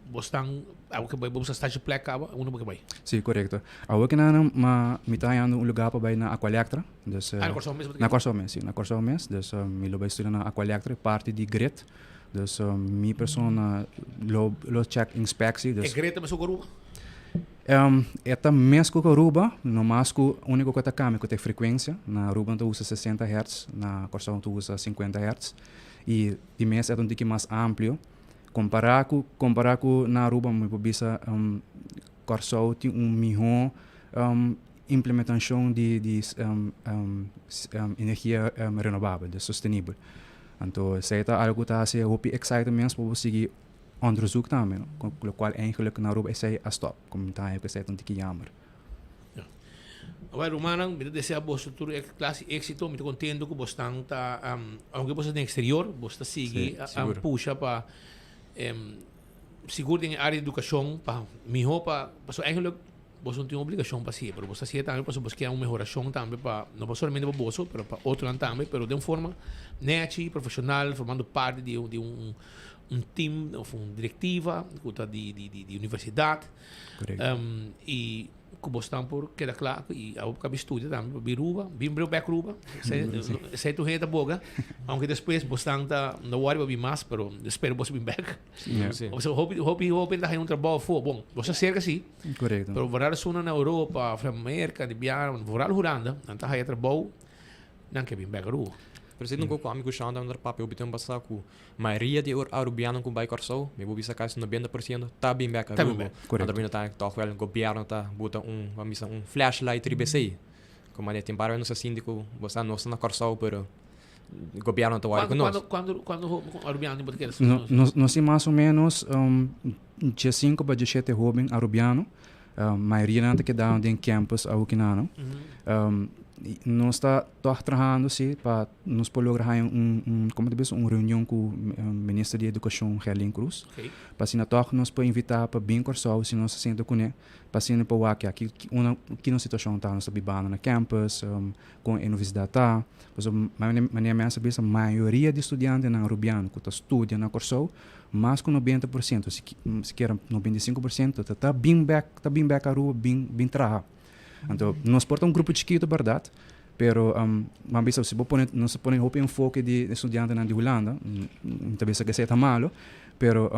Bosnan awo ke bai bo sa stage plek kaba unda bo ke bai? Si, korekto. Awo ke nan ma mi ta hañando un lugar pa bai na Aqualectra. Dus, Ah, na Kòrsou mes bo ta Na Kòrsou mes, si, na Kòrsou mes. Dus mi lo bai studia na Aqualectra, parti di grid. Dus mi persona lo lo check inspectie. Dus E grid ta mesun ku Aruba? E ta mes ku Aruba, nomas ku uniko ku ta kambia ku ta e frekuensia. Na Aruba nan ta usa sesenta hertz, na Kòrsou nan ta usa sinkuenta hertz. I di mes e ta un tiki mas amplio. Kompará ku kompará ku na Aruba mi por bisa Kòrsou tin un mihó implementashon di di energia renobabel, dus sostenibel. Anto esei ta algu ku ta hasi hopi excited mes pa bo sigui onderzoek tambe no, lokual eigenlijk na Aruba esei a stòp, komo mi ta haña ku esei ta un tiki jammer. Awel rumannan, mi ta desea boso tur e klas di éksito. Mi ta kontento ku bosnan ta, aunke boso ta den eksterior, boso ta sigui pusha pa sigur den e área di edukashon pa mihó pa, pasobra eigenlik boso no tin obligashon pa hasié, pero boso ta hasié tambe pasobra boso kier un mehorashon tambe pa, no pa solamente pa boso, pero pa otronan tambe, pero den un forma nèchi, profeshonal, formando parti di un team òf un direktiva ku ta di universidat. I ku bosnan por keda kla i abo por kabi studia tambe pa bin Ruba, bin breu bek Ruba. Esei tur hende ta boga, aunke despues bosnan ta no wòri pa bin mas, pero spero bos bin bek. Pasobra hopi hopi hopi ta haña un trabou afó. Bon, bos ta serka si, pero vooral esunnan na Europa of na Merka, di biaha, vooral Hulanda, nan ta haña trabou, nan ke bin bek Aruba. Pero esei ta un koko ami ku Shawn tabata papia hopi tempu pasá ku Mayoria di e Arubianonan ku bai Kòrsou, mi por bisa kasi nobenta por siento, ta bin bèk Ta bin Aruba. bèk. Anto bini ta tòg wèl gobièrnu ta buta un, ban bisa un flashlight riba esei. Ku manera tin par bes nos ta sinti ku bo sa nos ta na Kòrsou pero gobièrnu ta wòri ku nos. Kuantu kuantu kuantu Arubiano bo ta kere No, nos nos tin mas o ménos diesinku pa dieshete hóben Arubiano. Mayoria nan ta keda den campus awokinano. Nos ta tòg trahando si pa nos por logra haña un un komo ta bisa un reunion ku minister di edukashon Gerlin Cruz. Pa asina tòg nos por invitá pa bin Kòrsou si nos ta sinta kuné pa asina por wak ya ki una ki nos situashon ta nos ta bibando na campus kon e universidat ta. Pasobra manera mi a bisa mayoria di studiantenan Arubiano ku ta studia na Kòrsou Mas ku 90%, sikiera 95% ta ta bin bek, ta bin bek Aruba bin bin traha. Anto nos por ta un grupo chikitu bèrdat, pero bo a bisa si bo pone nos ta pone hopi enfoke di estudiantenan di Hulanda, mi ta bisa ku esei ta malo, pero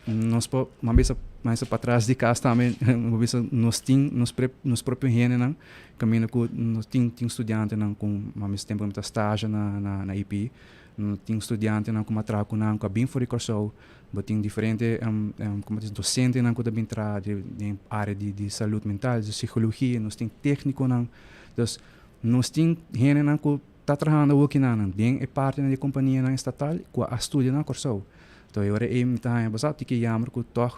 nos por bo a bisa mas patras di kas tambe bo a bisa nos tin nos nos propio hendenan kaminda ku nos tin tin studiantenan ku bo a bisa tempu mi ta stage na na IPI. No tin studiantenan ku a traha ku nan ku a bin for di Kòrsou. Bo tin diferente komo ta bisa dosentenan ku ta bin traha den área di salud mental, di sikologia. Nos tin téknikonan. Dus nos tin hendenan ku ta trahando awor kinanan den e partinan di kompanianan estatal ku a studia na Kòrsou. Enton e ora ei mi ta haña bo sa tiki yamber ku tòg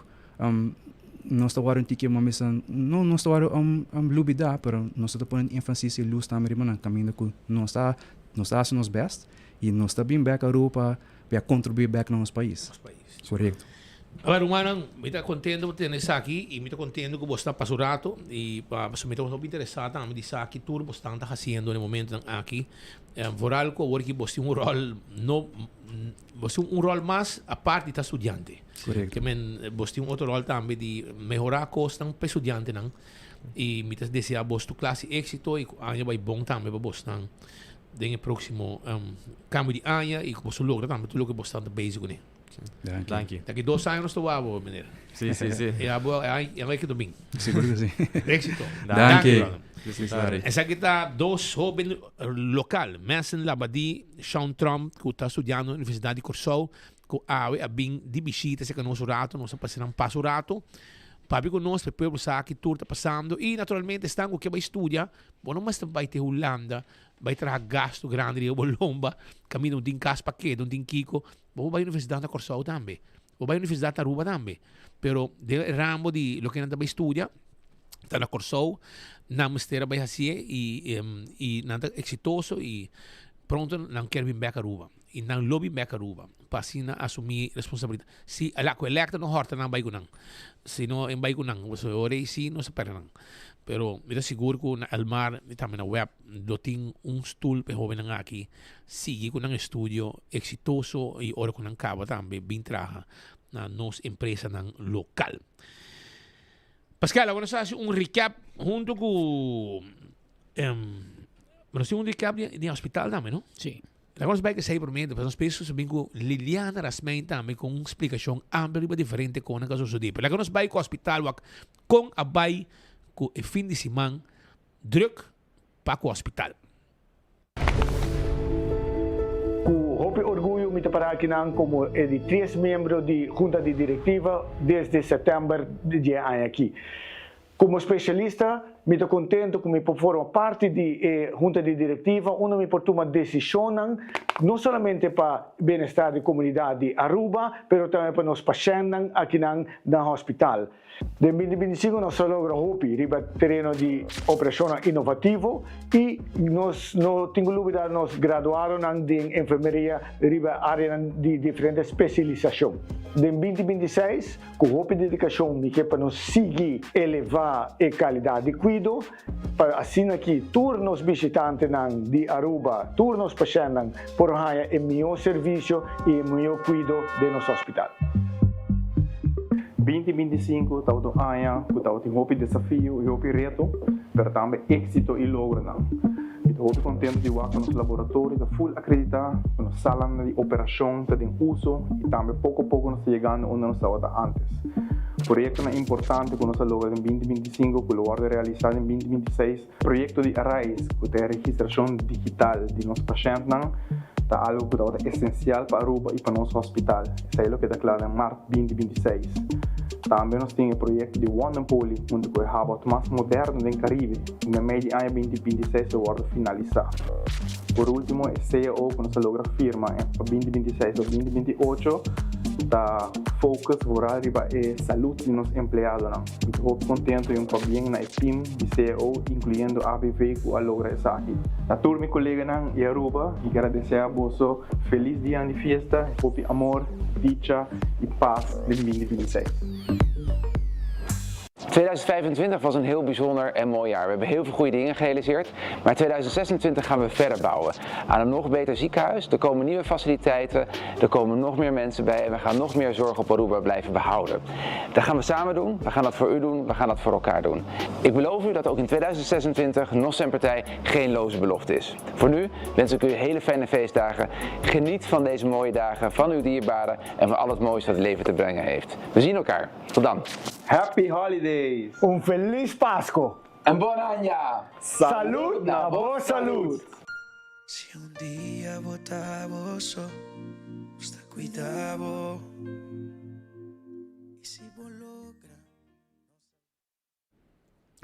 nos ta wòrdu un tiki bo a bisa no nos ta wòrdu lubidá pero nos ta pone énfasis i lus tambe riba nan kaminda ku nos ta Nos ta hasi nos best y nos ta bin bek Aruba pa contribui bek na nos pais. Correcto. Awor rumannan, mi ta contento pa tene esaki y mi ta contento cu bo ta pasa un rato y pa pasobra mi ta hopi interesa tambe di sa ki tur bo stan ta haciendo na e momentonan aki. Vooral cu awor ki bo tin un rol no bo tin un rol mas apart di ta studiante. Correcto. Ke men bo tin un otro rol tambe di mehora cosnan pa e studiantenan. Y mi ta desea bos tur clase éxito y cu aña bay bon tambe pa bosnan den e próximo cambio di aña y cu boso logra tambe tur loke bos ta bezig cune. Danki. Danki. Daki dos aña nos ta wak bo, meneer. Sí, sí, sí. Y abo e aña ki ta bin. Sigur cu si. Éxito. Danki. Danki. Esaki ta dos hoben local, Mason Labadie, Shawn Tromp, cu ta studiando na Universidad di Corsou, cu awe a bin di bishita cerca nos un rato, nos a pasa nan pas un rato. Papia ku nos pa e pueblo sa ki tur ta pasando i naturalmente esnan ku ke bai studia bo no mester bai te Hulanda bai traha gastu grandi riba bo lomba kaminda no tin kas pa keda no tin kiko bo por bai universidat na Kòrsou tambe bo bai universidat na Aruba tambe pero den e ramo di loke nan ta bai studia. Ta na Kòrsou nan mester a bai hasié i i nan ta eksitoso i pronto nan kier bin bèk Aruba i nan lo bin bèk Aruba pa asina asumí responsabilidat. Si ala ku elekto no hòrta nan bai ku nan, si no e bai ku nan pasobra ora ei si nos a pèrdè nan. Pero mi ta sigur ku na Elmar i tambe na web lo tin un stul pa e hóbennan aki sigui ku nan estudio eksitoso i ora ku nan kaba tambe bin traha na nos empresanan lokal. Pascal, awor nos a hasi un recap hunto ku um, nos tin un recap di, di hospital tambe, no? Sí. Laga nos bai esei promé, despues nos pensa bin ku Liliana Rasmijn tambe ku un splikashon amplio riba diferente konan ku a sosodé. Pero laga nos bai ku hospital wak kon a bai ku e fin di siman druk pa ku hospital. Ku hopi orguyo mi ta para akinan komo e di tres miembro di Hunta di Direktiva desde sètèmber di e aña aki. Komo spesialista mi ta kontentu ku mi por forma parti di e Hunta di Direktiva unda mi por tuma desishonnan no solamente pa bienestar di komunidat di Aruba pero tambe pa nos pashèntnan akinan na hospital. Den 2025 nos a logra hopi riba tereno di operashonnan inovativo i nos no tin ku lubida nos graduadonan den enfermeria riba areanan di diferente spesialisashon. Den 2026, ku hopi dedikashon mi ke pa nos sigui elevá e kalidat di kuido pa asina ki tur nos bishitantenan di Aruba, tur nos pashèntnan por haña e mihó servisio i e mihó kuido den nos hospital. 2025 tabata un aña ku tabatin hopi desafio i hopi reto, pero tambe éksito i logronan. Mi ta hopi kontentu di wak ku nos laboratorio ta ful akreditá, ku nos salanan di operashon ta den uso i tambe poko poko nos ta yegando unda nos tabata ántes. Proyektonan importante ku nos a logra den 2025 ku lo wòrdu realisá den 2026, Proyekto di Arise, ku ta e registrashon digital di nos pashèntnan, ta algu ku tabata esensial pa Aruba i pa nos hospital. Esei lo keda kla den mart 2026. Tambe nos tin e proyekto di Wondenpoli huntu ku e habot mas moderno den Karibe i na mei di aña 2026 lo wòrdu finalisá. Por último, e cao ku nos a logra firma pa 2026 pa 2028 ta focus vooral riba e salud di nos empleadonan. Mi ta hopi contento y un pabien na e team di cao incluyendo ABV cu a logra esaki. Na tur mi coleganan y Aruba mi kier a desea boso feliz dianan di fiesta, hopi amor, dicha y paz den 2026. 2025 was een heel bijzonder en mooi jaar. We hebben heel veel goede dingen gerealiseerd. Maar 2026 gaan we verder bouwen aan een nog beter ziekenhuis. Er komen nieuwe faciliteiten, er komen nog meer mensen bij en we gaan nog meer zorg op Aruba blijven behouden. Dat gaan we samen doen, we gaan dat voor u doen, we gaan dat voor elkaar doen. Ik beloof u dat ook in 2026 nog zijn partij geen loze belofte is. Voor nu wens ik u hele fijne feestdagen. Geniet van deze mooie dagen, van uw dierbaren en van al het moois dat het leven te brengen heeft. We zien elkaar. Tot dan. Happy Holidays! Un Feliz Pasco! En bon aña! Salud na bo salud! Si un dia bo ta bo so, nos ta cuida bo. Y si bo logra.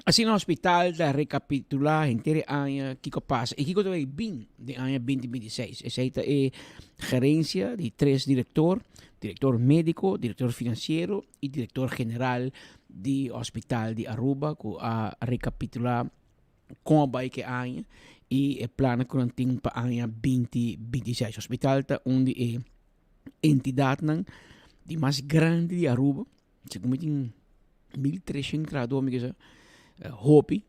Asina hospital ta recapitula henter e aña kico pasa y kico ta bay bin den aña 2026. Esey ta e gerencia di tres director, director medico, director financiero y director general di hospital di Aruba cu a recapitula con a bay ke aña y e planan cu nan tin pa aña 2026. Hospital ta un di e entidadnan di mas grandi di Aruba. Segun mi tin 1300 trahador mi kisa hopi.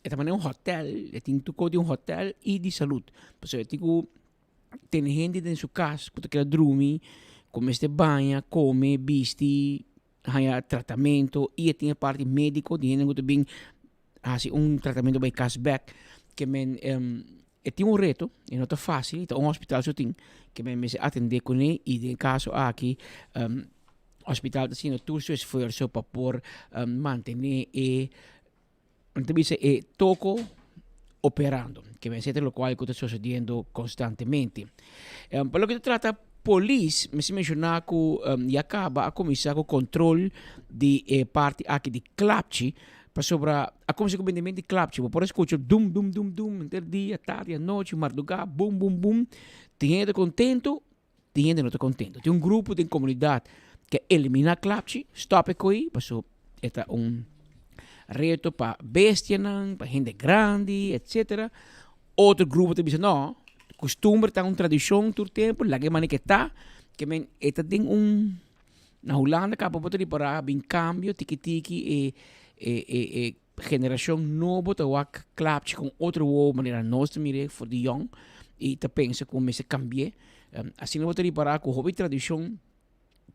E ta manera un hotel, e tin tur cos di un hotel y di salud. Pasobra e tin cu tene hende den su cas cu ta keda drumi, cu mester baña, come, bisti, haña tratamento y e tin e parti medico di hende cu ta bin haci un tratamento bay cas bek. Ke men e tin un reto, e no ta facil, ta un hospital so tin ke men mester atende cune y den e caso aki hospital ta haciendo tur su esfuerzo pa por mantene e Nan ta bisa e toko operando, ke mester ta lokual ku ta sosediendo konstantemente. Pa loke ta trata polis, mester menshoná ku ya kaba a kuminsá ku kontrol di e parti aki di klapchi, pasobra a kuminsá ku bendimento di klapchi. Bo por a skucha dum dum dum dum henter dia, tardi, anochi, mardugá, bum bum bum. Tin hende ta kontentu, Tin hende no ta contento. Tin un grupo den comunidad ke elimina klapchi, stop e coi, paso e ta un reto pa bestianan, pa hende grandi, etcetera. Otro grupo ta bisa no, costumber ta un tradicion tur tempo, laga e manera ke ta, ke men e ta den un, na Hulanda kaba bo ta ripara bin cambio tiki tiki e e e e generacion nobo ta wak klapchi con otro wowo manera nos ta mir'é for di yong y ta pensa cu mester cambi'é. Asina bo ta ripara cu hopi tradicion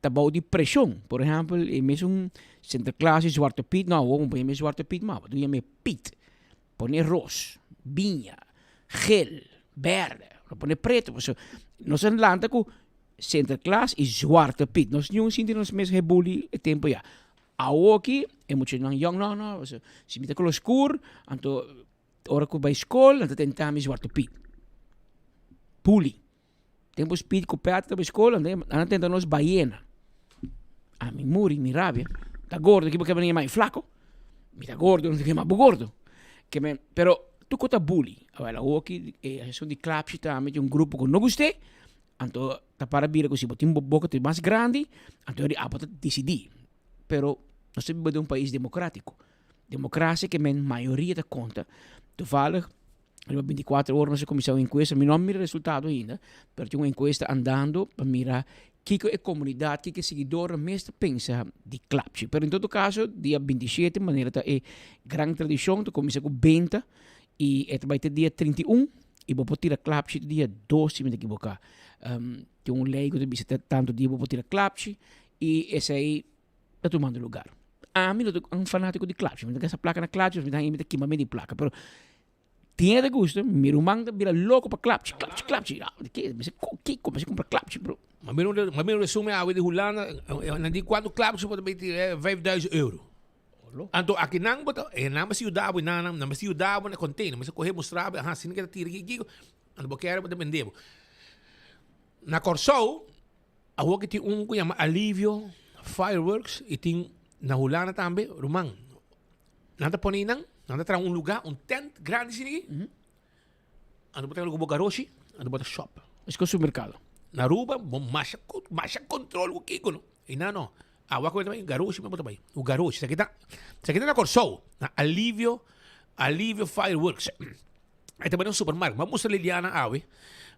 ta bou di presion. Por ehempel, e mesun Sinterklaas y Zwarte Piet, no awor bo por yam'é Zwarte Piet mas, bo ta yam'é Piet. Pone ros, biña, gel, berde, no pone preto pasobra nos a lanta cu Sinterklaas y Zwarte Piet. Nos niun sinti nos mes hebuli e tempo ya. Awoki e muchanan yong no no si mi ta kolo skur anto ora ku bai skol nan ta tenta mi zwarte piet. Puli. Tempu Speed ku Pet ta bai skol nan a tenta nos bayena. Ami muri mi rabia. Ta gordo ki bo ke bini mai flako. Mi ta gordo no ta ke mas bo gordo. Ke men pero tur ku ta buli. Awel awoki e asosiashon di klapshi tambe tin un grupo ku no gust'é. Anto ta para bira ku si bo tin bo boka ta mas grandi, anto di abo ta disidí. Pero nos ta biba den un pais demokratiko. Demokrasia ke men mayoria ta konta. Toevallig riba bintikuater ora nos a kuminsá un enkuesta, mi no a mira resultado ainda, pero tin un enkuesta andando pa mira kiko e komunidat, kiko e siguidornan mes ta pensa di klapchi. Pero en todo kaso dia bintishete manera ta e gran tradishon ta kuminsá ku benta I e ta bai te dia 31 i bo por tira klapchi te dia 2 si mi ta ekiboká. Um, tin un lei ku ta bisa te tantu dia bo por tira klapchi i esei ta tumando lugar. Ami no ta un fanátiko di klapchi, mi ta gasta plaka na klapchi, mi ta mi ta kima medio plaka, pero tin hende ta gusta, mi ruman ta bira loko pa klapchi, klapchi, klapchi. Ah, di ke? Mi sa kiko mi sa kumpra klapchi, bro. Ma mi un resumen awe di Hulanda, nan di kuantu klapchi bo ta bai tira, 5000 euro. Anto akinan bo ta, e nan mester yuda bo, nan nan mester yuda bo na container, mester coge mustra bo, aha, asina ke ta tira aki, kiko, anto bo kere bo ta bende bo. Na Kòrsou, awor ke tin un ku yama Alivio Fireworks i tin na Hulanda tambe, ruman, nan ta pone nan, nan ta traha un lugá, un tent grandi asina aki, anto bo ta ku bo garoshi, anto bo ta shop. Esko supermerkado. Na Aruba, bo masha, masha control ku kiko no. I nan no. Awa ku bai garoshi mi bo ta bai. U garoshi. Esaki ta, esaki ta na Kòrsou, na Alivio, Alivio Fireworks. E ta bai na un supermarkt. Mi a mustra Liliana awe,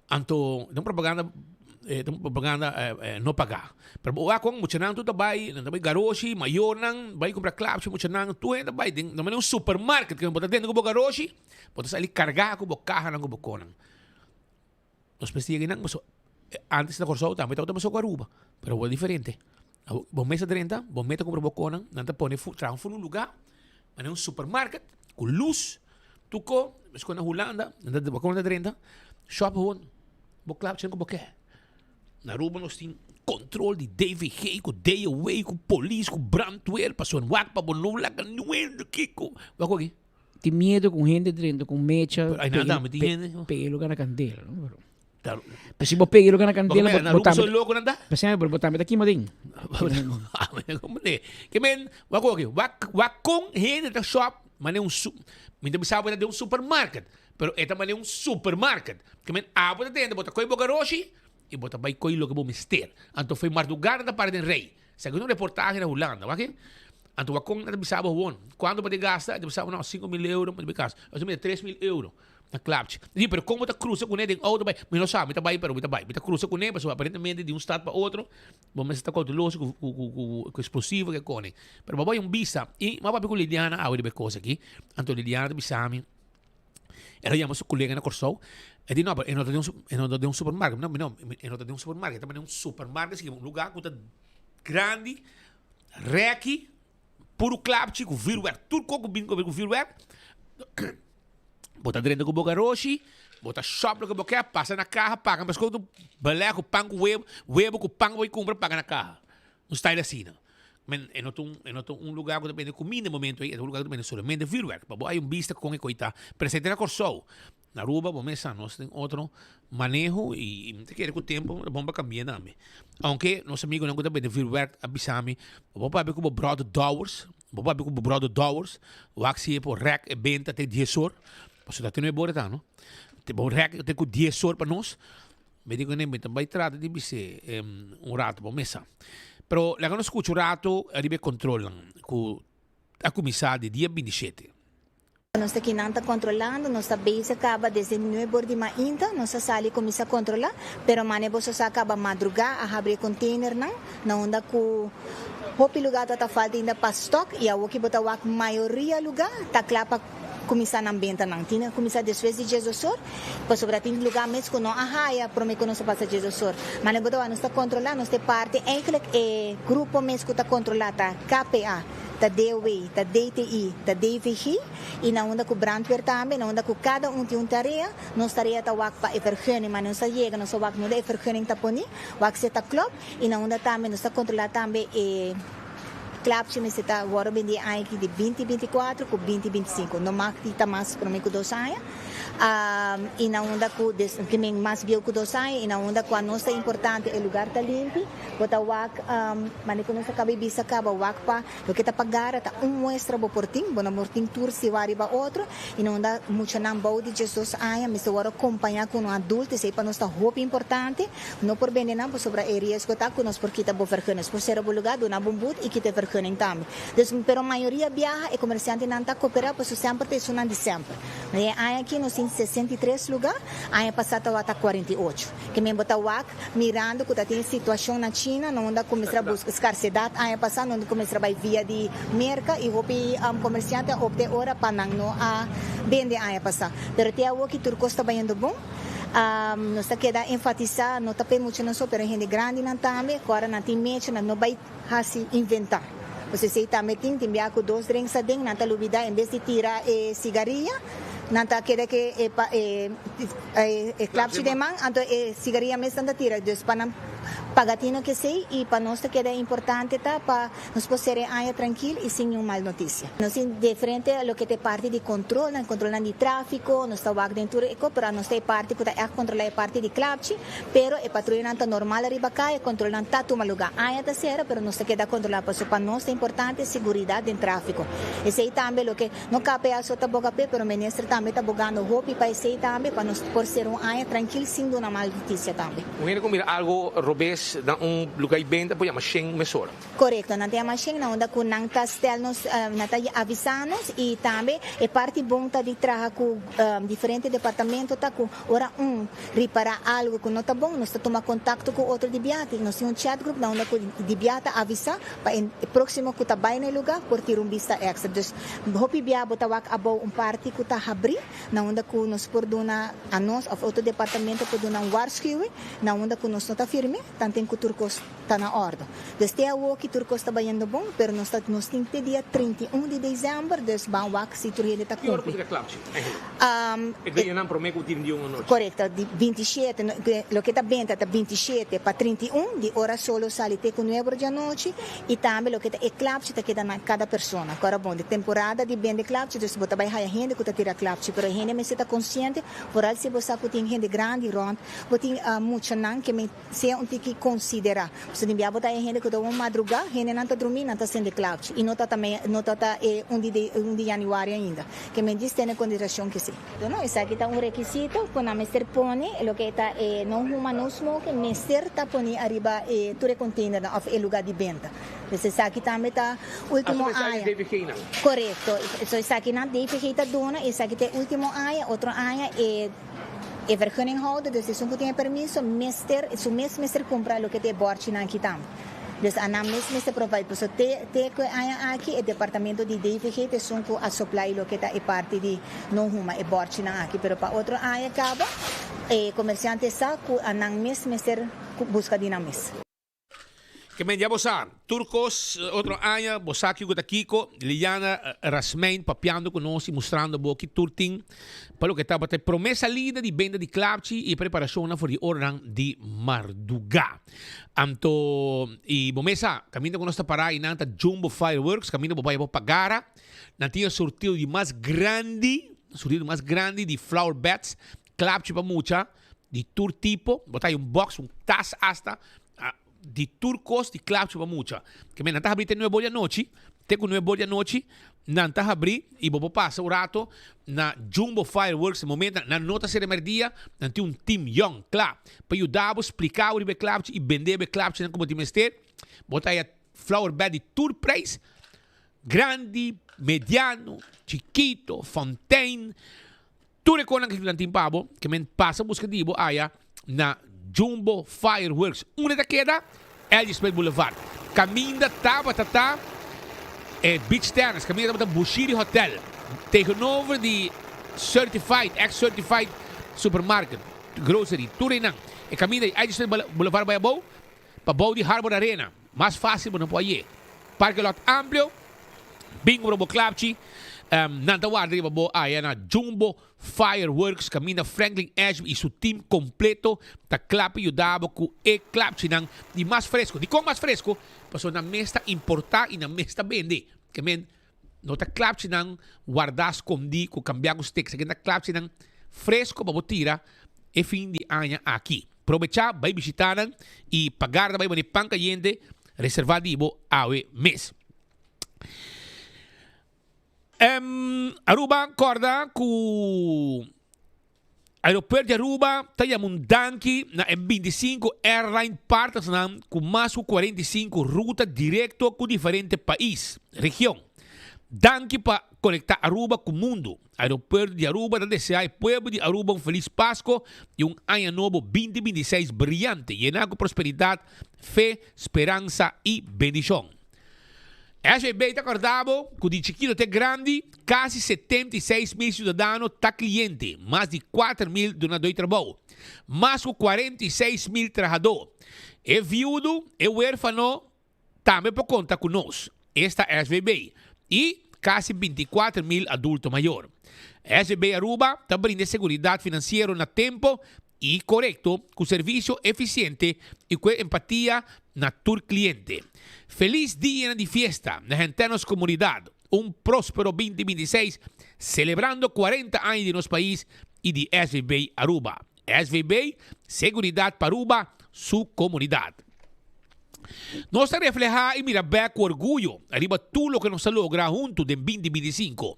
anto ta un propaganda, ta un propaganda no pagá. Pero bo wak kon muchanan tur ta bai, nan ta bai garoshi, mayornan bai kumpra klapchi, muchanan tur hende ta bai den, nan bai na un supermarket ke bo ta dentro ku bo garoshi, bo ta sali kargá ku bo kahanan ku bo konan. Nos mester yega einan pasobra antes na Kòrsou tambe tabata pasó ku Aruba, pero awor diferente. Awor bo mes a drenta, bo mes ta kumpra bo konan, nan ta pone traha un lugá, manera un supermarket ku lus, tur ko, meskos na Hulanda, nan ta bo ta drenta, shòp gewoon, bo klap esei ku bo ke. Na Aruba nos tin kontrol di DVG ku DOW ku polis ku brandweer pasobra wak pa bo no laga niun hende kiko. Wak aki. Tin miedo ku un hende drenta ku un mecha Pero ay nada, mi tin hende. pega e lugar na kandela, no? Pero, pero si bo pega e lugar na kandela, bo, bo tambe, loko nan ta? Pero bo tambe ta kima den. Ke men, wak oke, wak, wak kon hende ta shop, mane un su, mi ta bisa bo ta den un supermarket, pero e ta mane un supermarket. Ke men, abo ta drenta, bo ta koi bo garoshi, i bo ta bai koi loke bo mester. Anto foi marduga nan ta para den rei. Segun un reportahe na Hulanda, wak e? Anto wak kon nan ta bisa bo awor, kuantu bo ta gasta? E ta bisa bo, no, 5000 euro bo ta bai gasta. Bo ta mira 3000 euro na klapchi. Di, pero kon bo ta krusa kuné den outo bai? Mi no sa, mi ta bai pero mi ta bai. Mi ta krusa kuné pasobra aparentemente di un stad pa otro bo mester ta kouteloso ku ku ku ku eksplosivo ke kone. Pero bo bai un bista i mi a papia ku Liliana awe riba e kos aki. Anto Liliana ta bisa mi, El a yama su kolega na Kòrsou. E di, no, pero e no ta den un, e no ta den un supermarket. No, no, e no ta den un supermarket. E ta den un supermarket, si un lugá ku ta grandi, rèki, puru klapchi ku vürwèrk. Tur kos ku bin ku vürwèrk. Bo ta drenta ku bo garoshi, bo ta shòp loke bo ke, pasa na kaha, paga meskos ku belè ku pan ku webu, webu ku pan bo a kumpra, paga na kaha. Un style asina. Men e no ta un, e no ta un lugar ku ta bende kuminda e momento ei, e ta un lugar ku ta bende solamente vürwèrk. Pa bo hay un bista kon e koi ta. Presente na Kòrsou. Na Aruba bo mes sa nos tin otro maneho i mi ta kere ku tempu ta bon pa kambia tambe. Aunke nos amigunan ku ta bende vürwèrk a bisa mi, bo papia ku bo bròder Dowers, bo papia ku bo bròder Dowers, wak si e por rèk e benta te dies or, pasobra ta te nuebe ora ta no. Bo rèk te ku dies or pa nos. Mi di kuné mi ta bai trata di bis'é un rato bo mesa. Pero laga nos skucha un rato riba e kontrolnan ku a kuminsá di dia 27. Nos ta kinan ta kontrolando, nos ta bezig kaba desde nuebe or di mainta, nos a sali kuminsá kontrolá, pero mane boso sa kaba madrugá a habri e konteinernan na unda ku hopi lugá ta ta falta ainda pa stòk i awoki bo ta wak mayoria lugá ta kla pa kuminsá nan bentanan. Tin a kuminsá despues di diesdos or, pasobra tin lugá mes ku no a haya promé ku nos a pasa diesdos or. Mane bo ta wak nos ta kontrolá, nos ta e parti eigentlik e grupo mes ku ta kontrolá ta KPA. ta DOW, ta DTI, ta DVG y na unda cu brandweer tambe, na unda cu cada un tin un tarea, nos tarea ta wak pa e vergunning, ma nos a yega nos a wak nunda e vergunning ta poni, wak si e ta klop y na unda tambe nos ta controla tambe e klapchi mester ta worde bendi e aña aki di binti 24 cu binti 25, no mag di ta mas prome cu dos aña y na unda cu men mas bieu cu dos aña y na unda cu anos ta importante e lugar ta limpi. Bo ta wak, mane ku nos a kaba e bisa kaba, wak pa loke ta pa gara ta un muestra bo por tin, bo no por tin tur siwa riba otro, i no unda muchanan bou di 12 aña mester wòrdu kompañá ku un adulto, esei pa nos ta hopi importante, no por bende nan pasobra e riesgo ta ku nos por kita bo vergunning, nos por sera bo lugá, duna bo un but i kita e vergunning tambe. Dus, pero mayoria biaha e komersiantenan ta koperá pasobra semper ta esunnan di semper. Na e aña aki nos tin 63 lugá, aña pasá tabata 48. Ke men bo ta wak. Mirando cu ta tin situacion na China na unda cuminsa busca scarcedad aña pasa na unda cuminsa bay via di Merca y hopi comerciante a opta e ora pa nan no a bende aña pasa. Pero te awoki tur cos ta bayendo bon. Nos ta keda enfatisa no ta p'e muchanan so pero e hende grandinan tambe cu ora nan tin mecha nan no bay haci inventa. Pasobra esey tambe tin, tin bia cu dos drinks aden nan ta lubida en bes di tira e cigaria nan ta keda cu e e e klapchi den man anto e cigaria mes nan ta tira. Dus pa nan paga tino cu esey y pa nos ta keda importante ta pa nos por cera e aña trankil y sin niun mal noticia. Nos tin diferente loke ta e parti di control, nan controlnan di trafico, nos ta wak den tur e co pero nos ta e parti cu ta echt controla e parti di klapchi. Pero e patruyanan ta normal ariba kaya, kontrolnan ta tuma lugá. Aña ta sera, pero nos ta keda kontrolá pasobra pa nos ta importante seguridat den tráfiko. Esei tambe loke no KPA so ta boga p'e, pero minister tambe ta bogando hopi pa esei tambe pa nos por sera un aña trankil sin duna mal notisia tambe. Un hende ku mira algo robes na un lugá i benta por yama shen mesora. Korekto, nan ta yama shen na unda ku nan ta stel nos, nan ta avisá nos i tambe e parti bon ta di traha ku diferente departamento ta ku Ora un ripará algu ku no ta bon, nos ta tuma kontakto ku otro di biaha. Nos tin un chat group na unda ku di biaha ta avisá pa e próksimo ku ta bai na e lugá por tira un bista èkstra. Dus hopi biaha bo ta wak abou un parti ku ta habrí na unda ku nos por duna anos òf otro departamento por duna un waarschuwing na unda ku nos no ta firm'é tanten ku tur kos ta na òrdu. Dus te awoki tur kos ta bayendo bon, pero nos ta nos tin te dia 31 di desèmber, dus ban wak si tur hende ta Ki ora kumpli. ku ta klapchi, eigenlijk? E dianan promé ku 31 anochi. Korekto, di 27, no, loke ta benta ta 27 pa 31, di ora solo sali te ku nuebe ora di anochi, i tambe loke ta e klapchi ta keda na kada persona. Ku ora bon, di temporada di bende klapchi, dus bo ta bai haya hende ku ta tira klapchi, pero e hende mester ta konsiente, foral si bo sa ku tin hende grandi rònt, bo tin muchanan ke men. Sea un tiki konsiderá. Pasobra tin bia bo ta e hende ku ta un madrugá, hendenan ta drumí, nan ta sende klapchi i no ta ta mei, no ta ta e un di de un di yanüari ainda. Ke men djis tene konsiderashon ke si. No, esaki ta un rekisito ku nan mester pone, loke ta e no huma, no smoking, mester ta poni ariba e tur e konteinernan òf e lugá di benta. Pues esaki tambe ta último Aso aña. esaki DVG nan? Korekto. So esakinan DVG ta duna, esaki ta e último aña, otro aña e. E vergunninghouder, dus esun ku tin e permiso, mester, su mes mester kumpra loke ta e bòrchinan aki tambe. Dus anan mes mester provide. Pasobra te, te ku e aña aki e departamento di DVG ta esun ku a supply loke ta e parti di no huma, e bòrchinan aki. Pero pa otro aña kaba, e komersiante sa ku anan mes mester buska di nan mes. Ke men ya bo sa, tur kos otro aña bo sa kiko ta kiko, Liliana Rasmijn papiando ku nos i mustrando bo ki tur tin pa loke tabata e prome salida di benta di klapchi i e preparashonnan for di oranan di marduga. Anto i bo mes sa, kaminda ku nos ta pará einan ta Jumbo Fireworks, kaminda bo bai bo pagara, nan tin e surtido di mas grandi, surtido di mas grandi di flower beds, Klapchi pa mucha di tur tipo, bo ta hay un box, un tas hasta, di tur kos di klapchi pa mucha. Ke men nan ta habri te nuebe or di anochi, te ku nuebe or di anochi nan ta habri i bo por pasa un rato na Jumbo Fireworks. E momento nan no ta sera merdia, nan tin un team yong kla pa yuda bo, splika bo riba e klapchi i bende bo e klapchinan komo tin mester. Bo ta haya flower bed di tur prijs. Grandi, mediano, chikito, fontein, tur e konan ku nan tin pa bo, ke men pasa buska di bo aya na Jumbo Fireworks. Unda ta keda? L.J. Smith Boulevard. Kaminda tabata ta e beach tennis, kaminda tabata Bushiri Hotel, tegenover di Certified, ex Certified Supermarket, grocery, tur einan. E kaminda di L.J. Smith Boulevard bai abou, pa bou di Harbor Arena, mas fácil bo no por haye. Parke lot amplio, bin ora bo klapchi, nan ta warda riba bo aya na Jumbo Fireworks kaminda Franklin Ashby i su team kompleto ta kla pa yuda bo ku e klapchinan di mas fresco. Dikon mas fresco? Pasobra nan mes ta importa i nan mes ta bende. Ke men no ta klapchinan wardá skondí ku kambia ku stek. Esaki ta klapchinan fresco pa bo tira e fin di aña aki. Probechá bai bishitá nan i pagar ta bai bani pan kayente reservá di bo awe mes. Aruba kòrda ku Aeropuerto di Aruba ta yama un danki na e 25 airline partnersnan ku mas ku 45 ruta direkto ku diferente pais, region. Danki pa konektá Aruba ku mundu. Aeropuerto di Aruba ta deseá e pueblo di Aruba un felis Pasko i un aña nobo 2026 briante, yená ku prosperidat, fe, speransa i bendishon. SVB ta kòrda bo ku di chikito te grandi, kasi 76 mil siudadano ta kliente, mas di 4 mil dunadó di trabou, mas ku 46 mil trahadó. E viudo, e huérfano tambe por konta ku nos. Esta SVB. I kasi 24 mil adulto mayor. SVB Aruba ta brinda seguridat finansiero na tempu i korekto, ku servisio efisiente i ku empatia na tur kliente. Felis dia di fiesta na henter nos komunidat. Un próspero 2026, selebrando 40 aña di nos pais i di SVB Aruba. SVB, seguridat pa Aruba, su komunidat. Nos ta reflehá i mira bèk ku orguyo riba tur loke nos a logra huntu den 2025.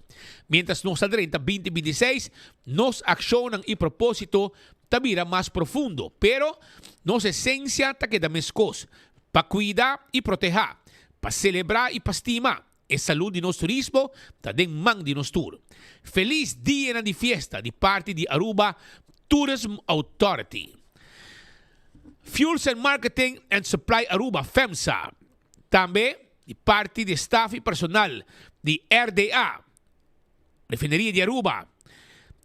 Mientras nos ta drenta 2026, nos akshonnan i propósito ta bira mas profundo, pero nos esensia ta keda meskos, pa kuida i protehá, pa selebrá i pa stima. E salú di nos turismo ta den man di nos tur. Felis dia di fiesta di parti di Aruba Tourism Authority. Fuels and Marketing and Supply Aruba, FEMSA. Tambe di parti di staff i personal di RDA, Refineria di Aruba.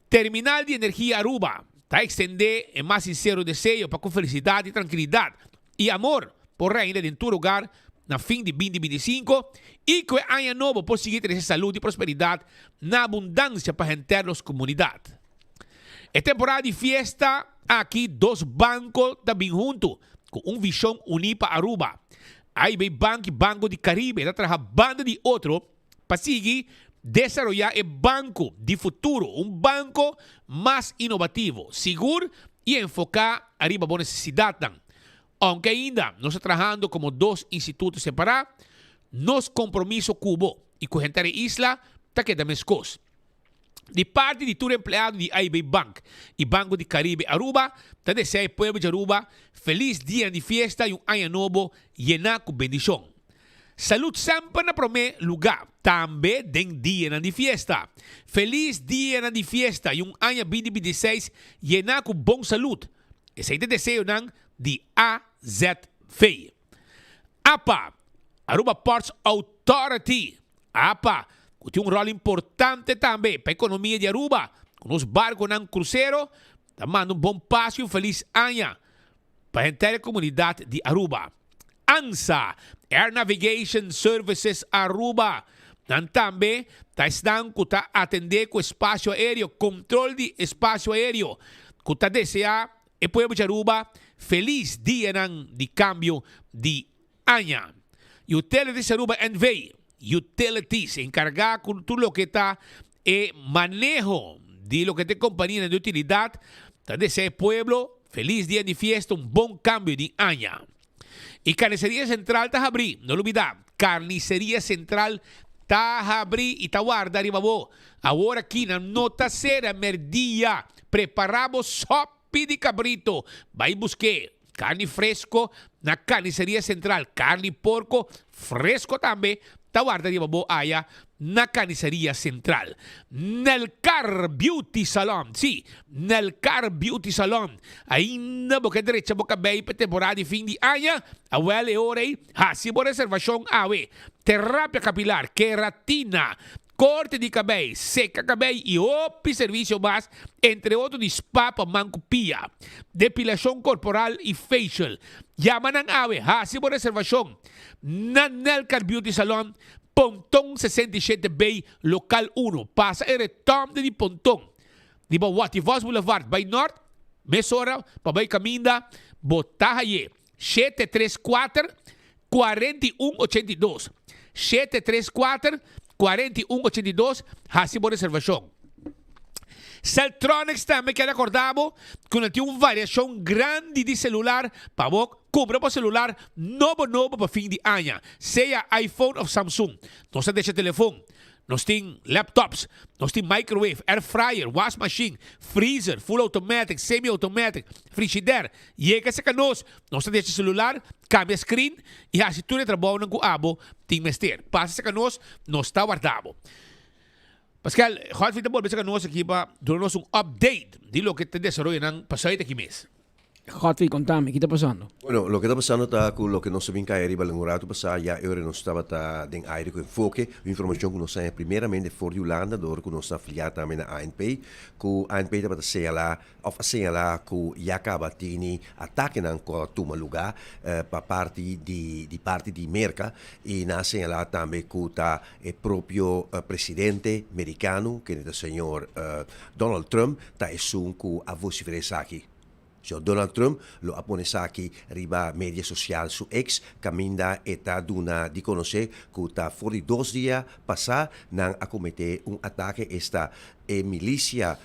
Terminal di Energia Aruba ta ekstendé e mas sinsero deseo pa ku felisidat i trankilidat i amor por reina den tur hogar na fin di 2025 i ku e aña nobo por sigui trese salud i prosperidat na abundansia pa henter nos komunidat. E temporada di fiesta aki dos banko ta bin huntu ku un vishon uní pa Aruba. AIB Bank i Banco di Caribe ta traha banda di otro pa sigui desaroyá e banko di futuro, un banko mas inovativo, sigur i enfoká ariba bo nesesidatnan. Ounke ainda nos ta trahando komo dos instituto separá, nos kompromiso ku bo i ku henter e isla ta keda meskos. Di parti di tur empleado di AIB Bank i Banco di Caribe Aruba ta deseá e pueblo di Aruba felis dia di fiesta i un aña nobo yená ku bendishon. Salud semper na promé lugá, tambe den dianan di fiesta. Felis dianan di fiesta i un aña 2026 yená ku bon salud. Esei ta e deseonan di AZV. APA, Aruba Ports Authority, APA, ku tin un ròl importante tambe pa ekonomia di Aruba, ku nos barkonan krusero ta manda un bon paso i un felis aña pa henter e komunidat di Aruba. ANSA, Air Navigation Services Aruba, nan tambe ta esnan ku ta atendé ku espasio aéreo, kontrol di espasio aéreo, ku ta deseá e pueblo di Aruba felis dianan di kambio di aña. Utilities Aruba NV, Utilities, enkargá ku tur loke ta e maneho di loke ta e kompanianan di utilidat, ta deseá e pueblo felis dia di fiesta, un bon kambio di aña. I Carniceria Central ta habrí, no lubidá, Carniceria Central ta habrí i ta warda riba bo. Awor aki nan no ta sera merdia, prepará bo sòpi di kabrito, bai busk'é. Karni fresko na Carniceria Central, karni porko fresko tambe. Ta warda riba bo aya na Carniceria Central. Nelcar Beauty Salon, sí, Nelcar Beauty Salon. Ainda bo ke drecha bo kabei pa e temporada di fin di aña? Awel e ora ei, hasi bo reservashon awe. Terapia capilar, keratina, Corte di cabey, seca cabey y hopi servicio mas, entre otro di spa pa man cu pia, depilacion corporal y facial. Yama nan awe, haci bo reservacion na Nelcar Beauty Salon, Ponton 67 B, local uno. Pasa e retomde di Ponton riba Watty Vos Boulevard bay nort, mesora pa bay caminda bo ta haye. 734 41 82. 734 41 82 Hasi bo reservashon. Celtronics tambe kier akorda bo ku nan tin un variashon grandi di selular pa bo kumpra bo selular nobo nobo pa fin di aña, sea iPhone òf Samsung. Nos ta desha telefon, Nos tin laptops, nos tin microwave, air fryer, was machine, freezer, full automatic, semi automatic, frigidaire. Yega cerca nos, nos ta decha celular, cambia screen y haci tur e trabounan cu abo tin mester. Pasa cerca nos, nos ta warda bo. Pascal, Godfrey ta bolbe cerca nos aki pa duna nos un update di loke ta desaroyonan pa Zuid aki mes. Godfrey, contame, ki ta pasando? Bueno, loke ta pasando ta cu loke nos a bin cay ariba algun rato pasa, ya e ora nos tabata den aire cu enfoke, un informacion cu nos haña primeramente for di Hulanda dor cu nos ta afilia tambe na ANP, cu ANP tabata señala of a señala cu ya caba tini atakenan cu a tuma luga pa parti di di parti di Merca y nan a señala tambe cu ta e propio presidente Mericano, kende ta señor Donald Trump, ta esun cu a vocifera esaki. Señor Donald Trump lo a pone esaki riba media sosial su X, kaminda e ta duna di konosé ku ta for di dos dia pasá nan a kometé un atake, esta e milisia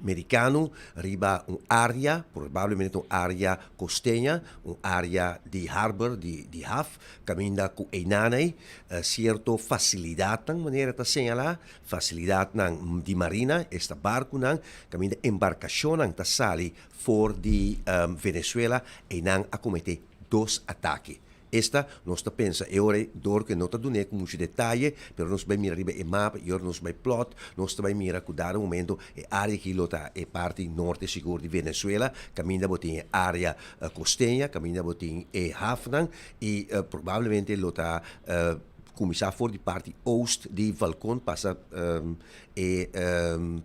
merikano riba un área, probablemente un área kosteña, un área di harbor, di haf, kaminda ku einanei sierto fasilidatnan, manera ta señalá, Fasilidatnan di marina, esta barkunan kaminda embarkashonnan ta sali for di Venezuela, einan a kometé dos atake. Esta, nos ta pensa e ora ei, dor ku e no ta dun'é ku muchu detaye, pero nos bai mira riba e mapa i ora nos bai plot, nos ta bai mira ku dado momento e área aki lo ta e parti norte sigur di Venezuela, kaminda bo tin e área kosteña, kaminda bo tin e hafnan i probablemente lo ta Kuminsá for di parti oost di Valkon pasa e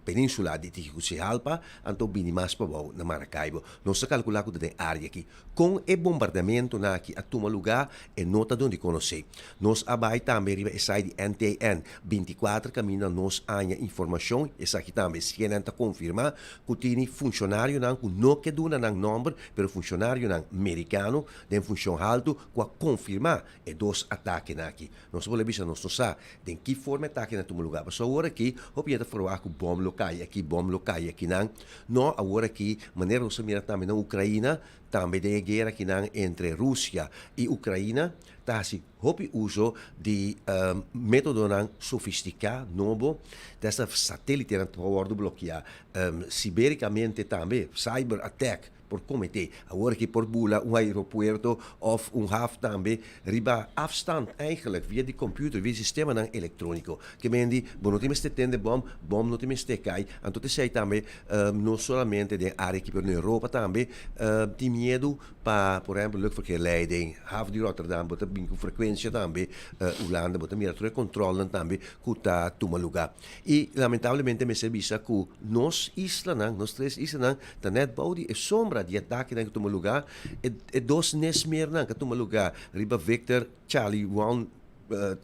peninsula di Tegucigalpa anto bini mas pabou na Maracaibo. Nos ta kalkulá ku ta den área aki. Kon e bombardamentonan aki a tuma lugá e no ta dun di konosé. Nos a bai tambe riba e site di NTN 24 kaminda nos haña informashon, esaki tambe CNN ta konfirmá ku tini funshonarionan ku no ke duna nan nòmber pero funshonarionan merikano den funshon haltu ku a konfirmá E dos atakenan aki. Nos a bolbe bisa nos no sa den ki forma e atakenan a tuma lugar. Pasobra awor aki hopi hende ta ferwagt ku bom lo kai aki, bom lo kai akinan. No, awor aki manera nos a mira tambe na Ukraina, tambe den e guera akinan entre Rusia i Ukraina ta hasi hopi uso di metodonan sofistiká, nobo. Ta esta satelitenan ta wòrdu blokiá. Siberikamente tambe, cyber attack. por kometé. Awor aki por bula un aeropuerto òf un haf tambe riba afstand eigenlijk via di computer, via sistemanan elektróniko. Ke men di bo no tin mester tende bòm, bòm no tin mester kai. Anto ta esei tambe no solamente den área aki pero na Europa tambe tin miedu pa por ehèmpel luchtverkeerleiding, haf di Rotterdam bo ta bin ku frekuensia tambe, Hulanda bo ta mira tur e kòntròlnan tambe ku ta tuma lugá. I lamentablemente mester bisa ku nos islanan, nos tres islanan ta nèt bou di e sombra di atakenan ku tuma lugá. E e dos nesmernan ku a tuma lugá riba Victor Charlie One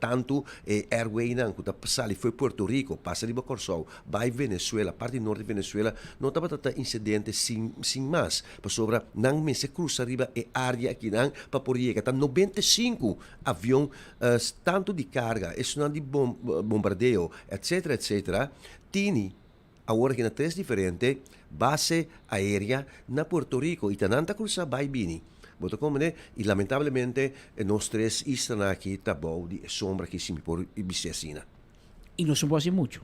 tantu e airwaynan ku ta sali fo'i Puerto Rico pasa riba Kòrsou bai Venezuela, parti nort di Venezuela no tabata ta insidente sin sin mas pasobra nan mester krusa riba e área akinan pa por yega. Ta 95 avion tantu di karga, esunnan di bombardeo, etcetera, etcetera, tini awor aki na tres diferente base aérea na Puerto Rico y ta nan ta cruza bay bini. Bo ta comprende? Y lamentablemente nos tres islanan aki ta bou di e sombra aki si mi por bis'é asina. Y nos no por haci mucho.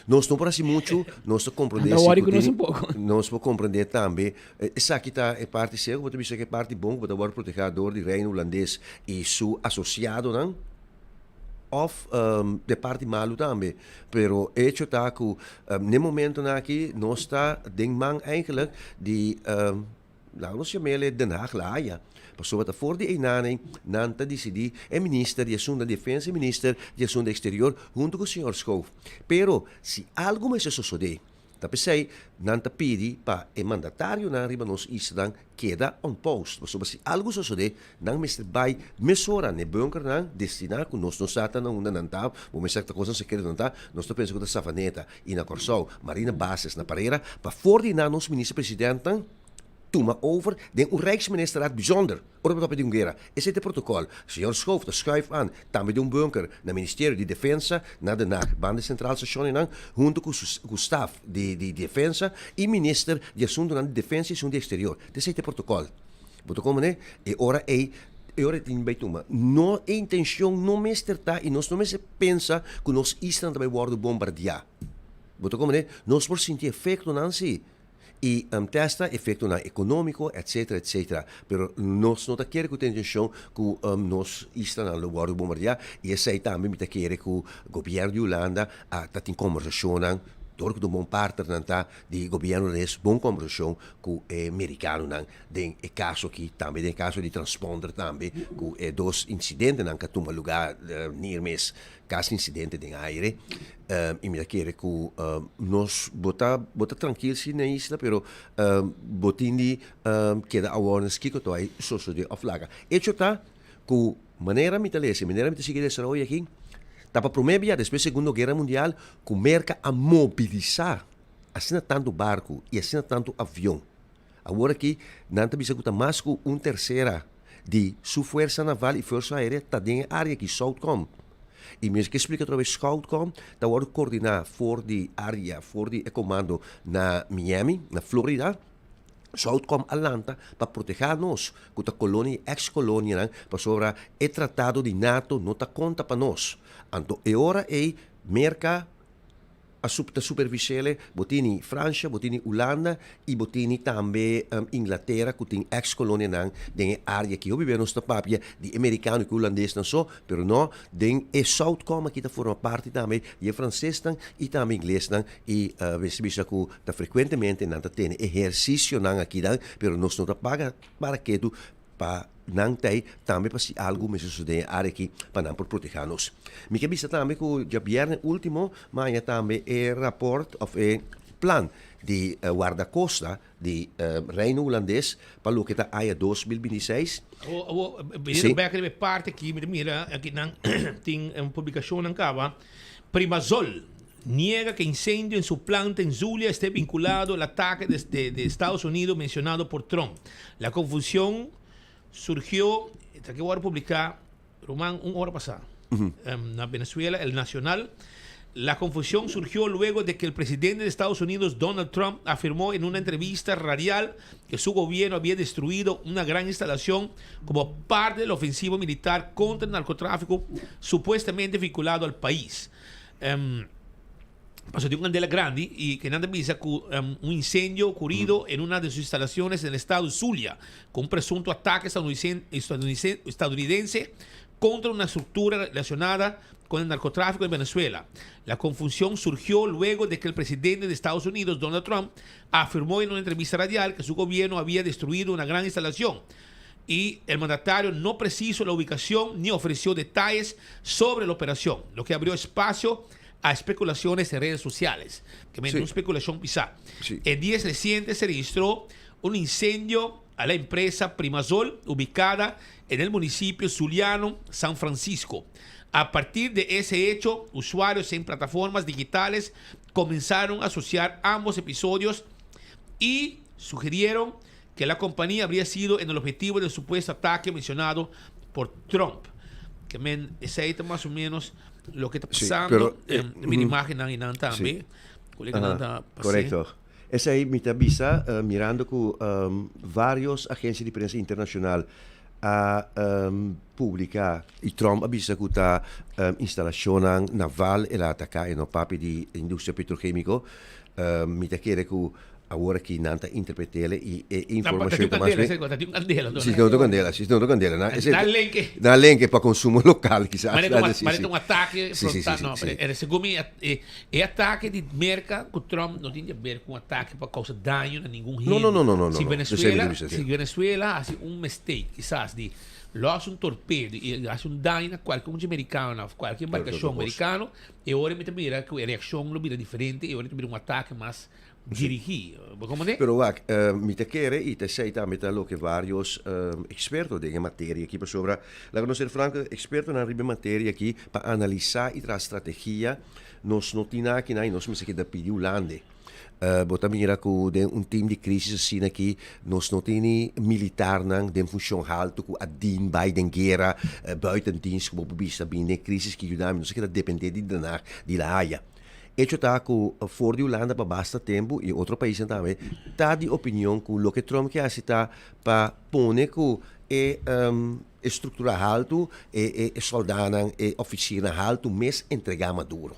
Nos no por haci mucho, nos ta comprende Anda si worry cu cu nos tin un poco. Nos por comprende tambe, esaki ta e parti seco, bo ta bisa cu e parti bon cu bo ta worde proteha door di Reino Hulandes y su asociadonan. Of de parti malu tambe. Pero hecho ta ku n'e momentonan aki nos ta den man eigenlijk di, laga nos yam'el Den Haag La Haya. Pasobra ta for di einan nan ta disidí e minister di asuntu di defensa i minister di asuntu eksterior huntu ku señor Schoof. Pero si algu mester sosodé Ta p'esei nan ta pidi pa e mandatarionan riba nos islanan keda on post, pasobra si algu sosodé, nan mester bai mesora n'e bunkernan destiná ku nos no sa ta na unda nan ta, bo mester ta kosnan sekreto nan ta, nos ta pensa ku ta Savaneta i na Kòrsou, Marina Bases na Parera, pa for di nan nos minister presidentnan tuma over den un Rijksministerraad bijzonder. Ora bo ta pidi un guera, esei ta e protokòl. Señor Schoof ta schuif an tambe den un bunker na Ministerio di Defensa na Den Haag, banda e Centraal Station einan, hunto ku su ku staf di di Defensa i Minister di Asuntunan di Defensa i Asuntu di Exterior. Ta esei ta e protokòl. Bo ta komprende? E ora ei, e ora ei tin bai tuma. No, e intencion no mester ta i nos no mester pensa ku nos islanan ta bai wòrdu bombardiá. Bo ta komprende? Nos por sinti efektonan si. I testa efektonan ekonómiko etsetera etsetera. Pero nos no ta kere ku ta intenshon ku nos islanan lo wòrdu bombardiá i esei tambe mi ta kere ku gobièrnu di Hulanda a ta tin kombersashonnan dor ku ta un bon partnernan ta di gobièrnu hulandes bon kombersashon ku e merikanonan den e kaso aki tambe den e kaso di transponder tambe ku e dos insidentenan ku a tuma lugá neer mes Casi incidente den aire y mi ta kere cu nos bo ta bo ta trankil si na isla pero bo tin di keda awareness kico ta bay sosode of laga. Hecho ta cu manera mi ta lesa y manera mi ta sigui desaroyo aki ta pa prome bia despues segundo guera mundial cu Merca a mobilisa asina tanto barco y asina tanto avion. Awor aki nan ta bisa cu ta mas cu un tercera di su fuerza naval y fuerza aérea ta den e area aki, Southcom. Y mi ke splica otra vez, Southcom ta wordo coordina for di area, for di e comando na Miami, na Florida. Southcom a lanta pa proteha nos cu ta colonia y ex colonianan pasobra e tratado di nato no ta conta pa nos. Anto e ora ey Merca a sup ta supervisele, bo tini Francia, bo tini Hulanda y bo tini tambe Inglatera cu tin ex colonianan den e area aki. Hopi bia nos ta papia di e mericano y cu hulandesnan so, pero no, den e Southcom aki ta forma parti tambe di e francesnan y tambe inglesnan y mester bisa cu ta frecuentemente nan ta tene ehercicionan akinan, pero nos no ta paga para ketu pa nan ta ei tambe pa si algu mester sosodé den e área aki pa nan por protehá nos. Mi ke bisa tambe ku djabièrnè último maña tambe e rapòrt òf e plan di Wardakosta di Reino Hulandes pa loke ta aña 2026. Awor, awor, biniendo bèk riba e parti aki, mi ta mira aki nan tin un publikashonnan kaba. Primazol niega que incendio en su planta en Zulia esté vinculado al ataque de, de Estados Unidos mencionado por Trump. La confusión surgió, esta que voy a publicar, Román, un hora pasada, en Venezuela, El Nacional. La confusión surgió luego de que el presidente de Estados Unidos, Donald Trump, afirmó en una entrevista radial que su gobierno había destruido una gran instalación como parte de la ofensiva militar contra el narcotráfico supuestamente vinculado al país. Um, pasó di un candela grandi y que nan bisa cu um, un incendio ocurrido en una de sus instalaciones en el estado Zulia, con un presunto ataque estadounidense, estadounidense contra una estructura relacionada con el narcotráfico en Venezuela. La confusión surgió luego de que el presidente de Estados Unidos, Donald Trump, afirmó en una entrevista radial que su gobierno había destruido una gran instalación y el mandatario no precisó la ubicación ni ofreció detalles sobre la operación, lo que abrió espacio a especulaciones en redes sociales. Que me sí. una especulación pisa. Sí. En días recientes se registró un incendio a la empresa Primazol, ubicada en el municipio zuliano San Francisco. A partir de ese hecho, usuarios en plataformas digitales comenzaron a asociar ambos episodios y sugirieron que la compañía habría sido en el objetivo del supuesto ataque mencionado por Trump. Que men, esey ta mas o menos loke ta pasando. pero, eh, mi imagen y nan tambe. Sí. Colega nan ta pasé. Correcto. Esey mi ta bisa eh, mirando cu um, varios agencia di prensa internacional a um, publica y Trump a bisa cu ta um, instalacionnan naval el a ataca y no papia di industria petrochemico. Um, mi ta kere cu. Awor aki nan ta interpretele y e Ta informacion tin ta mas candela, bien. sego, ta tin candela Si, no ta candela, si, no ta candela. Nan, ese, Na lenke. Na lenke pa consumo local kisas. Manera Laat un, si, manera si. un atake Si, si, si, frontal. si, No, si. pero era segun mi, e, e atake di Merca cu Trump no tin di haber cu un atake pa causa daño na ningun No, no, hende. no, no, no, no, Si no. Venezuela, Esey mi ta bisa, si si. Venezuela haci un mistake, kisas di los un torpedo y haci un daño na cualke un americano of cualke Pero embarcacion otro cos. americano, e ora mi ta mira cu e reaccion lo bira diferente, e ora ta bira un atake mas dirigí. Bo komprendé? Pero wak, mi ta kere i ta esei tambe ta loke vários eksperto den e materia aki pasobra laga nos ser franko ekspertonan riba e materia aki pa analisá i traha strategia nos no tin akinan i nos mester keda pidi Hulande. Bo ta mira ku den un tim di krísis asina aki nos no tin ni militarnan den funshon haltu ku a dien bai den guera buiten dienst ku bo por bisa bin den krísis ki yuda mi nos a keda dependé di Den Haag di La Haya. Echo ta ku for di Hulanda pa basta tempu i otro paisnan tambe ta di opinion ku loke Trump ke hasi ta pa pone ku e e struktura haltu, e e sòldánan, e ofisiernan haltu mes entregá Maduro.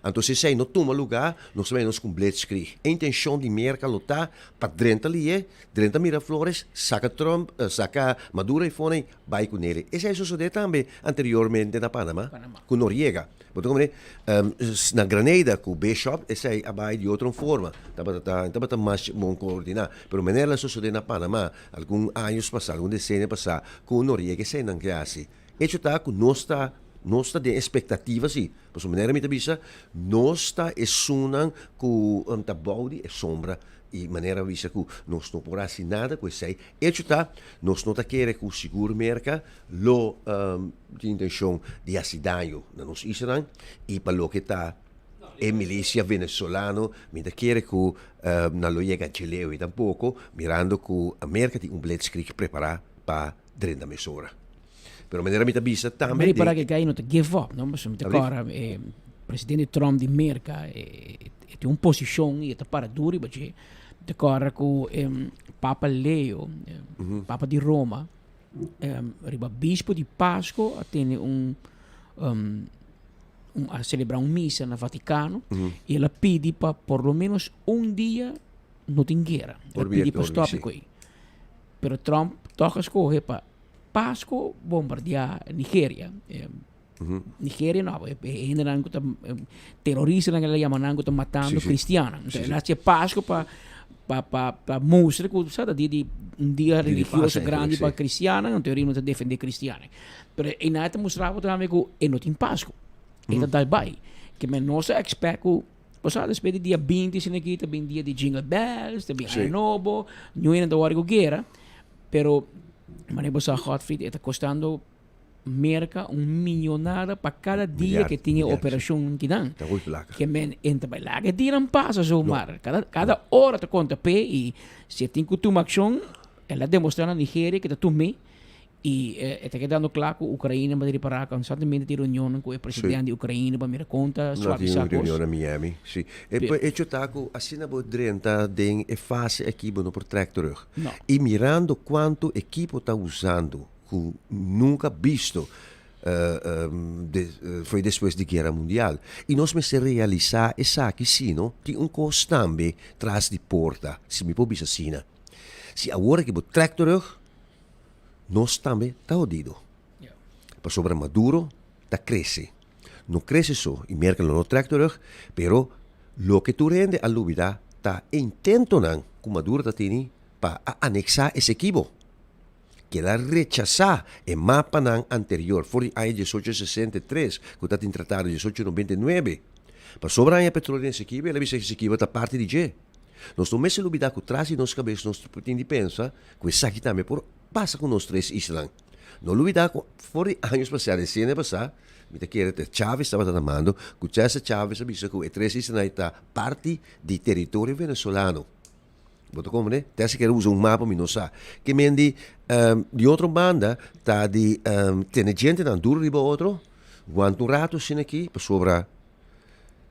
Anto si esei no tuma lugá, nos ta mira nos ku un blitzkrieg. E intenshon di Merka lo ta pa drenta lié, drenta Miraflores, saka Trump, saka Maduro ei for ei bai ku nele. Esei a sosodé tambe anteriormente na Panama ku Noriega. Bo ta comprende? Na Grenada ku Bishop esei a bai di otro forma, tabata ta tabata mas bon koordiná. Pero manera la sosodé na Panama algun años pasá, algun desenio pasá ku Noriega esei nan ke hasi. Hecho ta ku nos ta nos ta den espektativa si, pasobra manera mi ta bisa nos ta esunnan ku ta bou di e sombra i manera mi bisa ku nos no por hasi nada ku esei. Hecho ta nos no ta kere ku sigur Merka lo tin intencion di haci daño na nos islanan y pa loke ta e milicia venezolano mi ta kere cu nan lo yega dje leu tampoco mirando cu Merca tin un blitzkrieg prepara pa drenta mesora. Pero manera mi ta bisa tambe Mari para que no ta give up, no? Pasobra mi ta cora e presidente Trump di Merca e tin un posicion y e ta para duro riba dje. Mi ta cora cu Papa Leo, Papa di Roma, Riba bispo di Pasco a tene un, un a celebra un misa na Vaticano y el a pidi pa por lo menos un dia no tin guera. El a pidi pa stop e koe. Pero Trump toch a scoge pa Pasco bombardea Nigeria. Nigeria no, e hendenan ku ta teroristanan el a yama nan ku ta matando kristiannan. Entonces el a hasi e Pasku pa pa pa pa mustra ku sa ta dia di un dia religioso grandi pa kristiannan, en teoria no ta defende kristiannan. Pero einan e ta mustra bo tambe ku e no tin Pasku. E ta dal bai. Ke men nos a expect ku bo sa despues di dia binti esina aki ta bin dia di jingle bells, ta bin aña nobo, niun hende ta wòrdu ku guera. Pero manera bo sa Godfried e ta kostando Merca un millonada pa cada dia que tin e operacion kinan. Ta hopi placa. Ke men en ta bai laga e dianan pasa zomaar. Cada, cada ora ta conta p'e y si e tin cu tuma accion, el a demostra na Nigeria que ta tum'e y e ta kedando cla cu Ucraina mester ripara constantemente tin reunionnan cu e president di Ucraina pa mira con ta No, tin suavisa un cos. reunion na Miami, si. E hecho ta cu asina bo drenta den e fase aki bo no por trek terug. No. Y mirando cuanto ekipo ta usando ku nunka bisto fo'i despues di Guera Mundial. I nos mester realisá esaki sino tin un kos tambe tras di porta, si mi por bisa asina. Si awor aki bo trèk terug, nos tambe ta hodido. Pasobra Maduro ta krese. No krese so i Merkel lo no trèk terug, pero loke tur hende a lubidá ta e intentonan ku Maduro ta tini pa a aneksá Esequibo. Keda rechasá e mapanan anterior for di aña 1863 ku ta tin tratado 1899. Pasobra aña petroleo den Esequibo, el a bisa Esequibo ta parti di dje. Nos no mester lubidá ku tras di nos kabes nos tin di pensa ku esaki tambe por pasa ku nos tres islan. No lubidá ku for di años pasá, desenia pasá, mi ta kere ta Chávez tabata na mando, ku César Chávez a bisa ku e tres islan ei ta parti di teritorio venezolano. Bo ta komprende? Te si kere usa un mapa mi no sa. Ke men di, di otro banda ta di tene djentenan duro riba otro, wanta un rato asina aki, pasobra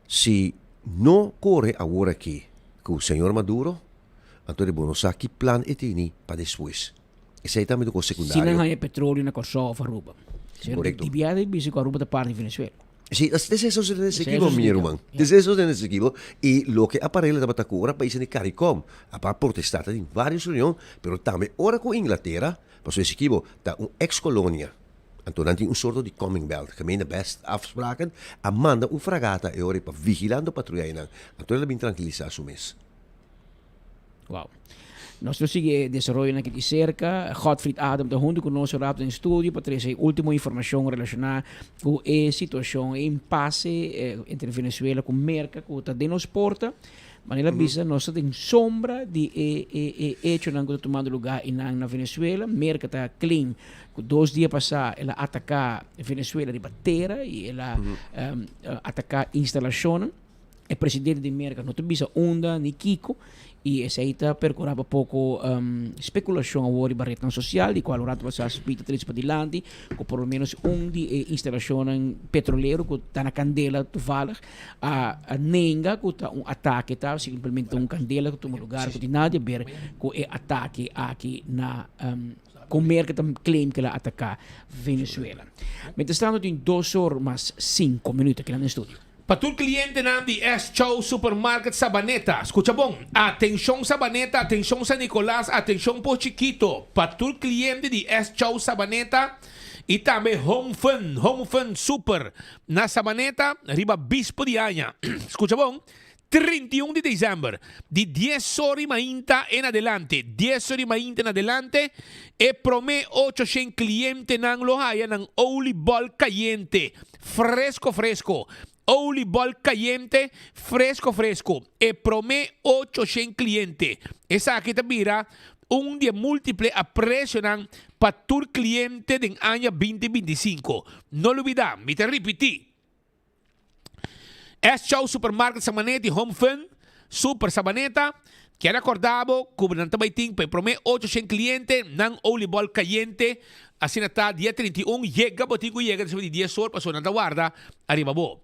si no kore awor aki ku señor Maduro, anto di bo no sa ki plan e tini pa despues. Esei tambe ta un kos Si nan sekundario. haña petroleo na Kòrsou òf Aruba. Korekto. Di biaha ta bisa ku Aruba ta parti di Venezuela. Sí, desde eso se Esequibo, mi ruman. Desde eso se Esequibo. Y loke a parela tabata cu ora paisnan di Caricom a pa protesta ta tin varios reunion, pero tambe ora cu Inglatera, pasobra Esequibo ta un ex colonia, anto nan tin un sorto di Commonwealth, gemeente best afspraken, a manda un fragata e ora pa vigilando patruya einan. Anto el a bin trankilisa su mes. Wow. Nos lo sigui e desaroyonan aki di serka. Godfried Adam ta huntu ku nos un rato den studio pa trese e ultimo informashon relashoná ku e situashon, e impase entre Venezuela ku Merka ku ta den nos porta. Manera a bisa nos ta den sombra di e e e echonan ku ta tumando lugá einan na Venezuela. Merka ta claim ku dos dia pasá el a ataká Venezuela riba tera i el a ataká instalashonnan. E presidente di Merka no ta bisa unda ni kiko y esey ta percura pa poco speculacion awor riba rednan social di cual un rato pasa Speed ta trece padilanti cu por lo menos un di e instalacionnan petrolero cu ta na candela toevallig a nenga cu ta un atake ta simplemente ta un candela cu tuma lugar cu tin nada di haber cu e atake aki na cu Merka ta claim cu el a ataka Venezuela. Mientras tanto tin dos or mas cinco minuut aki nan den studio. Pa tur clientenan di S Chow Supermarket Sabaneta, scucha bon, atencion Sabaneta, atencion San Nicolas, atencion Pos Chiquito, pa tur cliente di S Chow Sabaneta y tambe Home Fun, Home Fun Super na Sabaneta riba bispo di aña, scucha bon, 31 di december, di dies ora y mainta en adelante, dies ora y mainta en adelante, e prome ocho shen clientenan lo haya nan oliebol cayente, fresco fresco, oliebol cayente, fresco fresco, e prome 800 cliente. Esaki ta bira un di e multiple aprecionan pa tur cliente den aña 2025. No lubida, mi ta ripiti. S Chow Supermarket Sabaneta y Home Fun Super Sabaneta kier acorda bo cu nan ta bay tin pa e prome 800 cliente nan oliebol cayente asina ta dia 31 yega bo tin cu yega despues di dies or pasobra nan ta warda ariba bo.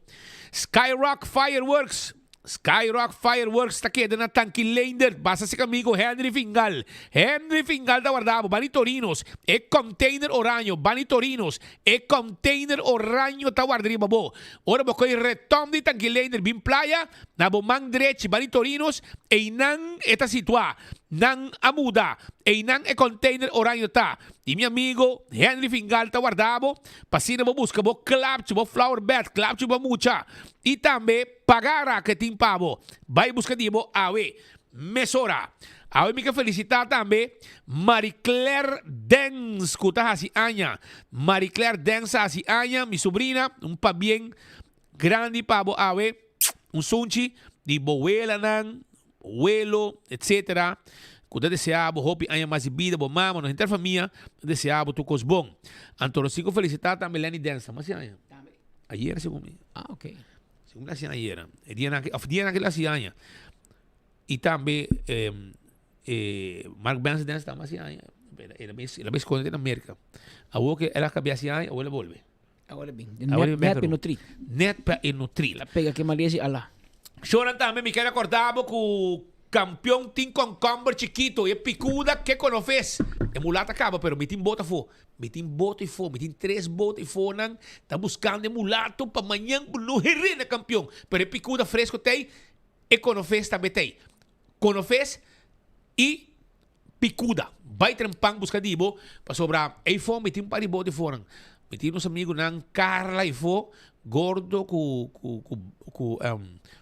Skyrock Fireworks Skyrock Fireworks ta keda na Tanki Leendert. Basa si amigo Henry Fingal. Henry Fingal ta warda bo. Bani Torinos. E container oraño. Bani Torinos. E container oraño ta warda riba bo. Ora bo koy retom di Tanki Leendert bin playa, na bo man drechi Bani Torinos, einan e ta situa. Nan a muda. Einan e container oraño ta. Y mi amigo Henry Fingal ta warda bo. Pa asina bo busca bo klapchi, bo flower bed, klapchi bo mucha. Y tambe. Paga ra ke tin pa bo. Bai buska di bo awe. Mesora. Awe mi ke felisitá tambe Marie Claire Dens ku ta hasi aña. Marie Claire Dens a hasi aña, mi subrina. Un pabien grandi pa bo awe. Un sunchi di bo welanan, welo, etc. Ku ta deseá bo hopi aña mas di bida, bo mama, nos henter famia ta deseá bo tur kos bon. Anto nos tin ku felisitá tambe Lenny Dens. Ta mas hasi aña? Ayer segun mi. Ah, ok. Segun la hasi ayer. E dianan aki, of dianan aki la hasi aña. Y tambe eh, eh, Mark Benson den estaba hasi aña. El a bai esconde na Merca. Awor que el a cambia hasi aña, awor el a bolbe. Awor a bin. Net, net pa e nutri. Net pa e nutri. La pega ke malesa y ala. Shonan tambe mi ker acorda bo cu campeon tin concomber chikito y e picuda ke conofes. E mulata caba pero mi tin bota afo. Mi tin boto ifo, mi tin tres boto ifo nan ta buscando e mulato pa mañan bo no heré na campeon. Pero e picuda fresco t'ey, e conofes tambe t'ey. Conofes y picuda. Bay trempan busca di bo, pasobra eyfo mi tin un par di boto ifo nan. Mi tin nos amigonan Carla ifo, Gordo cu cu cu cu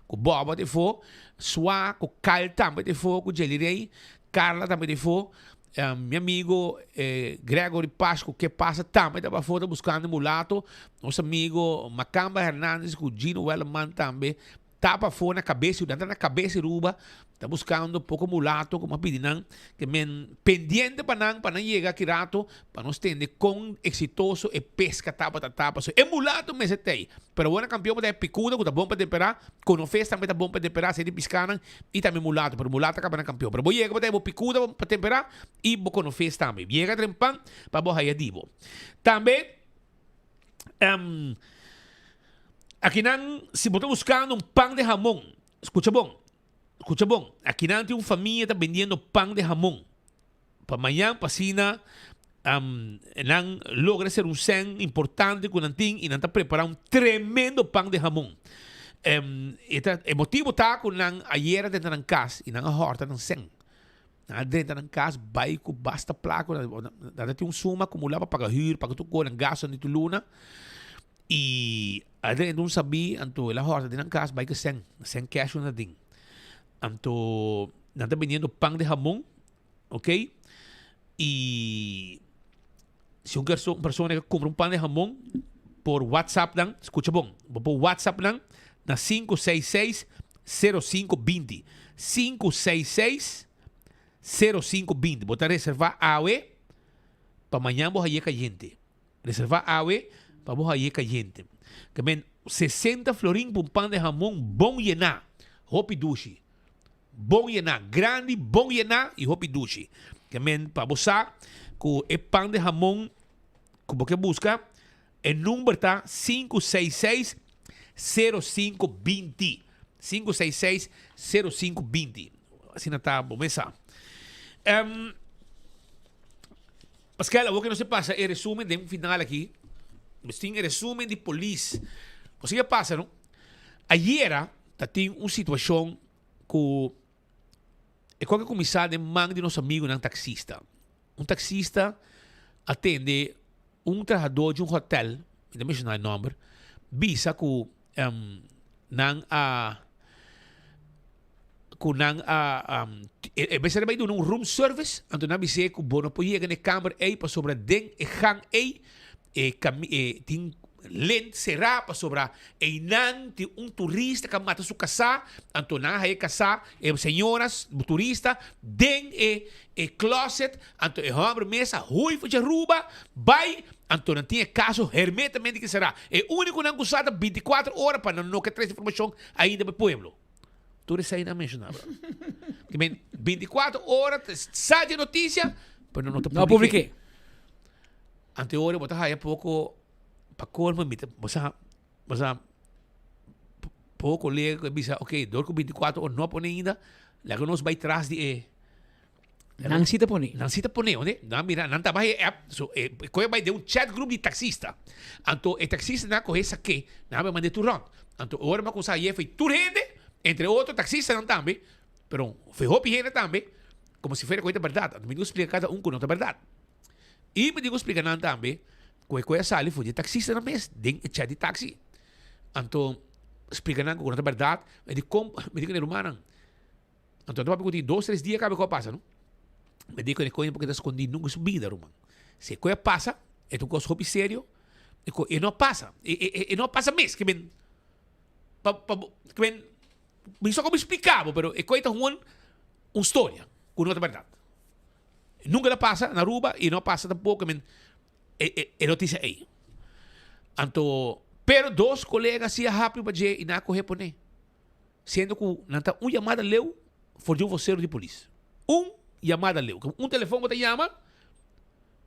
cu Bobo ta ifo, Swa cu Cal tambe ta ifo, cu Jelly Rey, Carla tambe ta ifo. Mi amigo Gregory Pascu ke pasa tambe ta afo ta buscando mulato. Nos amigo Macamba Hernandez cu Gino Welleman tambe ta afo na cabeza, nan ta na cabeza Aruba, ta buscando poco mulato como a pidi nan, ke men pendiente pa nan, pa nan yega aki rato, pa nos tende con exitoso e pesca tabata ta. Pasobra e mulato mester t'ey. Pero awor nan campeon bo ta e picuda cu ta bon pa tempera, conofes tambe ta bon pa tempera, asina di piscanan. I tambe mulato, pero mulato a kaba na kampion. Pero bo yega bo ta bo pikuda pa temperá i bo konofes tambe. Yega trempan pa bo haya di bo. Tambe, um, akinan si bo ta buskando un pan de hamon, skucha bon, skucha bon, akinan tin un famia ta bendiendo pan de hamon. Pa mañan pa asina. Um, nan logra ser un sen importante ku nan tin i nan ta prepara un tremendo pan de hamon. Um, e, ta, e motibo ta ku nan ayera drenta nan kas i nan a horta nan sen. Nan a drenta nan kas bai ku basta plaka, nan, nan ta tin un suma akumulá pa paga huur, paga tur kos, nan gasto di tur luna. I a drenta un sabí, anto el a horta den nan kas bai ku sen, sen cash nan ta tin. Anto nan ta bendiendo pan de hamon. Ok? Y si un perso un persona que compra un pan de jamón por WhatsApp dan, escucha bon, bo por WhatsApp nan na 566 0520. 566 0520. Bo ta reserva awe pa mañan bo haye cayente. Reserva awe pa bo haye cayente. Que men 60 florin pa un pan de jamón bon llená. Hopi dushi. Bon yená, grandi, bon yená i hopi dushi. Ke men pa bo sa ku e pan de hamon ku bo ke buska, e number ta 566 0520. 566 0520. Asina ta bo mes sa. Um, Pascal, awor ke nos e pasa e resumen den final aki. Nos tin e resumen di polis. Bo sa ke pasa, no? Ayera ta tin un situacion cu e cual a cuminsa den man di nos amigunan taxista. Un taxista a tende un trahador di un hotel, mi ta menciona e nomber, bisa cu nan a cu nan a e mester a bay duna un room service, anto nan a bis'é cu bo no por yega na e camber ey pasobra den e gang ey e e tin lent será pasobra eynan tin un turista ku a mata su kasá, anto nan a haña e kasá, e señora turista den e e closet, anto e hòmber mes a hui for dje Aruba bai, anto nan tin e kaso hermetamente ki será. E únikonan ku sa ta binti kuater ora pa nan no ke trese informashon ainda pa e pueblo. Tur esei nan menshoná bro. Ki men 24 ora sa di noticia, pero no ta No publiqué. Ante ora bo ta haya poco pa colmo mi ta bo sa bo sa poco colega ku bisa ok dor ku 24 ora no a pone ainda laga nos bai tras di e Nan si ta pone. Nan si ta pone, oye. Nan mira, nan ta baha e app, so e koe bai den un chat group di taxista. Anto e taxista nan kohe sake, nan a bai manda e tur rond. Anto ora mi a kumsa haye fei tur hende, entre otro taxistanan tambe, pero fei hopi hende tambe, como si fuera koe ta berdad. Anto mi tin ku splika kada un ku no ta berdad. I mi tin ku splika nan tambe ku e koe a sali for di e taxistanan mes den e chat di taxi. Anto splika nan ku no ta berdad, mi di kon, mi di ku e rumannan. Anto ta papia ku tin dos tres dia kabe ku a pasa no. Mi di ku e koe no por keda skondí nunka su bida ruman. Si e koe a pasa e ta un kos hopi serio e koe e no a pasa e e e no a pasa mes ke men pa pa bo ke men mi sa komo splika bo pero e koe ta huan un storia ku no ta bèrdat. Nunka el a pasa na Aruba i no a pasa tampoko ke men e e e notisia ei. Anto pero dos kolega si a hapi pa dje i nan a kohe pone. Siendo cu nan ta un yamada leu for di un vocero di polis. Un yamada leu. Un telefon bo ta yama,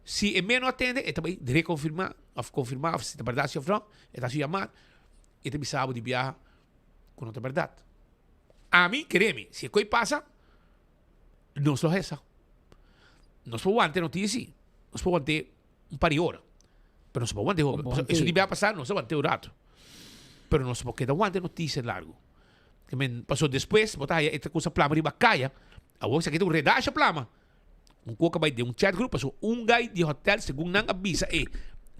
si e men no atende, e ta bay reconfirma of confirma of si ta berdad si of no, e ta haci yamada, e ta bisa bo di biaha cu no ta berdad. Ami, kere mi, si e coi pasa, nos lo hesa. Nos por wanta e noticia si, nos por want'e un par di ora. Pero nos por wanta hopi. Pasobra eso di bia pasá nos a wanta un rato. Pero nos por keda wanta e noticia largo. Ke men pasobra despues bo ta haya e cosa plama riba kaya. Awor esaki ta un redasha plama. Un koka bai den un chat group pasobra un guy di hotel segun nan a bisa e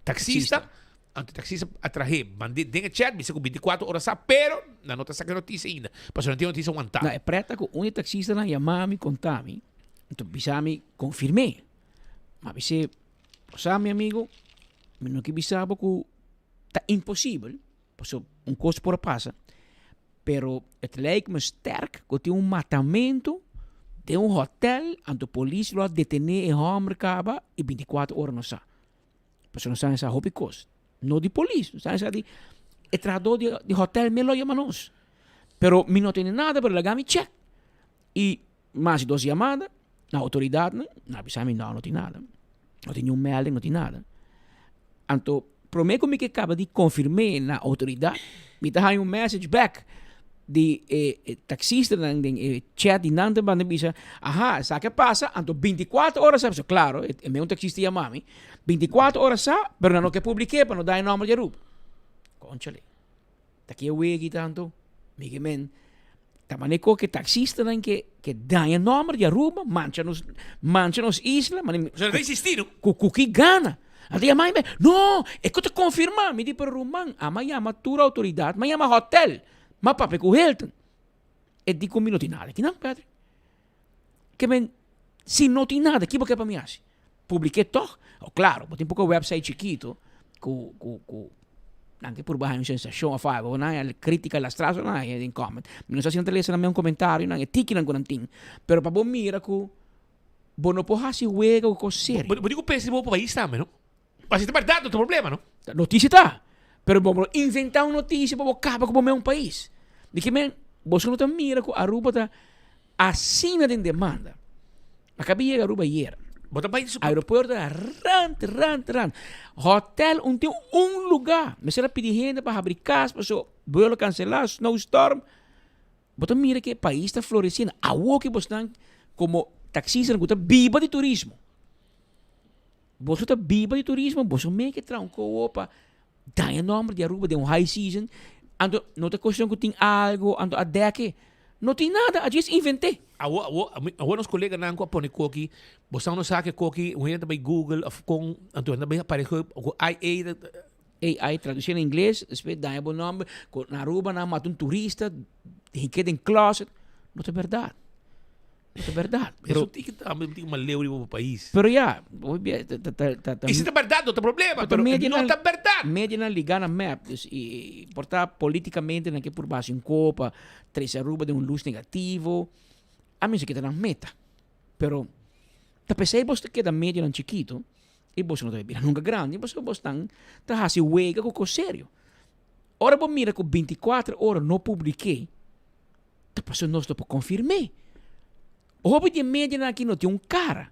taxista. Anto e taxista a trahe mand'é den e chat bisa ku bintikuater ora sa pero nan no ta saka e noticia ainda. Pasobra nan tin noticia wantá. Na e preta ku un di taxistanan yama mi konta mi, anto bisa mi konfirm'é. Ma bis'é, Bo sa mi amigo, mi no ke bisa bo ku ta imposibel, pasobra un kos por a pasa, pero het lijkt me sterk ku tin un matamento den un hotel, anto polis lo a detené e hòmber kaba i binti kuater ora no sa. Pasobra nos sa hopi kos, no di polis, nos sa di e trahadó di hotel mes lo yama nos. Pero mi no tene nada, pero laga mi chèk. I mas di dos yamada na outoridatnan, nan a bisa mi no, no tin nada. No tin niun melding, no tin nada. Anto, promé ku mi ke kaba di konfirm'é na outoridat, mi ta haña un message bèk. Di e taxistanan den e chat di nan ta banda bisa, aha, esaki a pasa, anto binticuatro ora sa, pasobra claro, e meun taxista yama mi, binticuatro ora sa, pero nan no ke publike pa no da e nomber di Aruba. Conchale, ta ki e wegi tanto? Mi ke men, ta mane koke taxistanan ke ke daña nomber di Aruba, mancha nos, mancha nos isla, mane, Pasobra nan ta insisti, no? Ku ku ki gana? Anto yama mi, no, e ku ta confirma, mi di, pero ruman, ama yama tur autoridad, ma yama hotel, Ma papia ku Hilton. E di ku mi no tin nada kinan, Patrick. Ke men, si no tin nada, ki bo ke pa mi hasi? Publik'é tòg? O klaro, bo tin poko website chikito ku, ku, ku nan ke purba haña un sensashon òf algo. Nan haña kritika lastraso nan haña den comment. Mi no sa si nan ta lesa nan mes un komentario nan, e tikinan ku nan tin. Pero pa bo mira ku bo no por hasi wega ku kos serio. Bo tin ku pensa di bo pais tambe, no? Ma si ta berdad no ta problema no. Noticia ta, pero bo no inventa un noticia pa bo caba cu bo mes un pais. Di ki men boso no ta mira cu Aruba ta asina den demanda. Acaba di yega Aruba ayer. Bo ta bay su. Aeropuerto ta rand rand rand. Hotel un tin un lugar. Mester a pidi hende pa habri cas paso vuelo cancela, snowstorm. Bo ta mira cu e pais ta floreciendo. Awo ki bosnan como taxistanan cu ta biba di turismo. Boso ta biba di turismo, boso mey ke traha un kowo pa daña nomber di Aruba den un high season, anto no ta cuestion cu tin algo, anto a dek e. No tin nada, a djis invente. Awo, awo, awo nos coleganan cu a pone koki, bo sa no sa ke koki, un hende ta bay Google of con, anto nan ta bay aparece cu IA. AI traduci na ingles, despues daña bo nomber, cu na Aruba nan mata un turista, hinke den closet, no ta berdad. No ta berdad. Pero Eso tiki tambe un tiki maleu riba bo pais. Pero ya, hopi bia ta ta ta ta ta Y si ta berdad no ta problema, pero media no ta berdad. Medianan liga na mep, dus y por ta politicamente nan ke purba haci un ko pa trece Aruba den un luz negativo. A mi si kita nan meta. Pero ta pesey bos ta keda medianan chikito y bos no ta bira nunca grandi pasobra bos tan ta haci wega cu cos serio. Ora bo mira cu binticuatro ora no publike. Ta pasobra nos no por konfirm'é. Hopi di e medianan aki no tin un kara.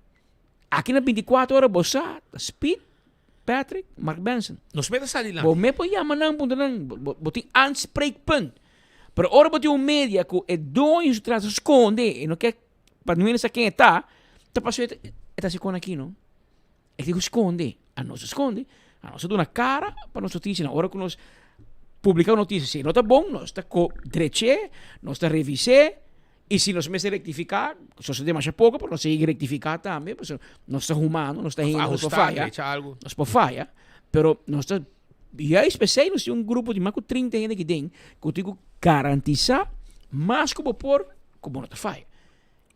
Aki na bintikuater ora bo sa ta Speed, Patrick, Mark Benson. Nos mester sa dilanti. Bo mes por yama nan puntra nan, bo tin aanspreekpunt. Pero ora bo tin un media ku e doño su tras ta skonde, e no ke pa niun hende sa ken e ta, ta pasobra e ta hasi kon aki no. E tin ku skonde. Anos a skonde. Anos a duna kara pa nos notisianan. Ora ku nos publiká un notisia, si e no ta bon, nos ta ko drech'é, nos ta revis'é, i si nos mester rektifiká, sosodé masha poko, pero nos ta yega rektifiká tambe, pasobra nos ta humano, nos ta hende, nos por faya. Nos por faya, pero nos ta, juist p'esei nos tin un grupo di mas ku trinta hende aki den ku tin ku garantisá mas ku bo por ku bo no ta faya.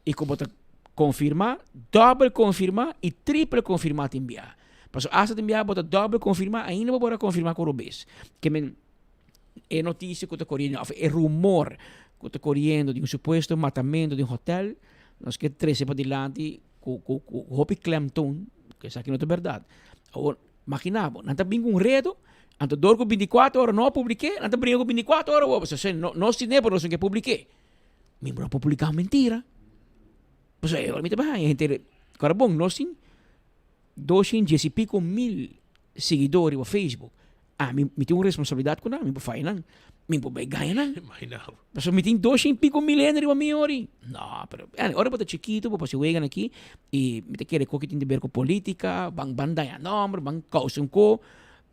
I ku bo ta konfirmá, dòbel konfirmá i tripel konfirmá tin bia. Pasobra asta tin bia bo ta dòbel konfirmá, ainda bo por a konfirmá ku robes. Ke men e notisia ku ta koriendo òf e rumor ku ta koriendo di un supuesto matamentu den hotèl, nos ke trese padilanti ku ku ku hopi klemtoon ku esaki no ta bèrdat. Awor, makina bo, nan ta bin ku un redo, anto dor ku bintikuater ora no a publik'é, nan ta bringa ku bintikuater ora awor, pasobra nos tine pero nos no ke publik'é. Mi no por publica mentira. Pasobra e ora mi ta bay haña henter kora bon nos tin doscientos y pico mil seguidor riba Facebook. Ami mi tin un responsabilidad cu nan, mi por faya nan, mi por bay gaña nan. Pasobra mi tin doscientos y pico mil hende riba mi ori. No, pero ora bo ta chikito bo por haci weganan aki y mi ta kere koki tin di ber cu politica, ban ban daña nomber, ban causa un ko.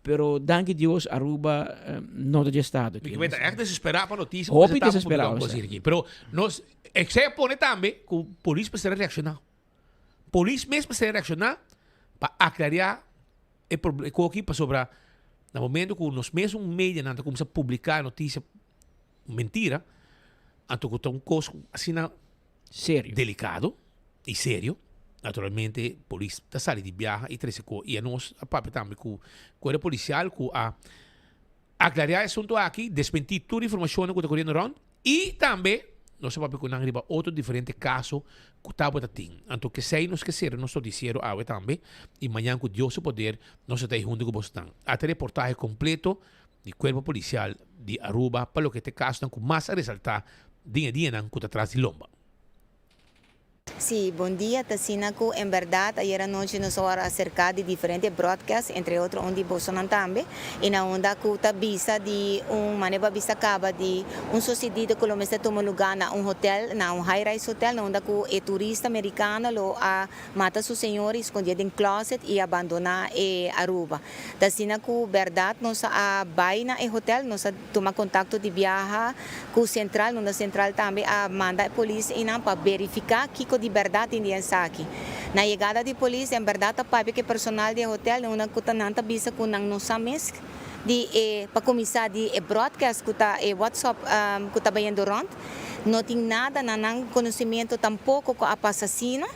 Pero danki Dios Aruba no ta dje estado aki. Mi ta echt desesperá pa noticia. Hopi desesperá. Pero nos esei a pone tambe ku polis mester a reakshoná. Polis mes mester a reakshoná pa aklariá e proble koki pasobra na momento ku nos mes un medianan ta kuminsá publiká notisia mentira anto ku ta un kos asina Serio. Delicado y serio. Naturalmente polis ta sali di biaha y trece cu y anos a papia tambe cu cuerpo policial cu a aclaria e asunto aki, desmenti tur informacionnan cu ta coriendo rond y tambe nos a papia cu nan riba otro diferente caso cu tabata tin. Anto kesey nos ke cera nos noticiero awe tambe y mañan cu Dios su poder nos ta ta hunto cu bosnan. Ata e reportahe completo di Cuerpo Policial di Aruba pa loke ta e casonan cu mas a resalta den e dianan cu ta tras di lomba. Sí, bon dia. Ta asina ku en bèrdat ayer anochi nos a wòrdu aserká di diferente broadcast, entre otro un di bosonan tambe, i na unda ku ta bisa di un manera bo a bisa kaba di un sosedido ku lo mester tuma lugá na un hotel, na un high rise hotel, na unda ku e turista merikano lo a mata su señora i skondié den closet i a bandoná e Aruba. Ta asina ku bèrdat nos a bai na e hotel, nos a tuma kontakto di biaha ku sentral, unda sentral tambe a manda e polis einan pa verifiká kiko di bèrdat tin di esaki. Na yegada di polis en bèrdat ta papia ku e personal di e hotel unda ku ta nan ta bisa ku nan no sa mes di e pa kuminsá di e broadcast ku ta e whatsapp ku ta bayendo rònt. No tin nada na nan konosementu tampoko ku a pasa asina.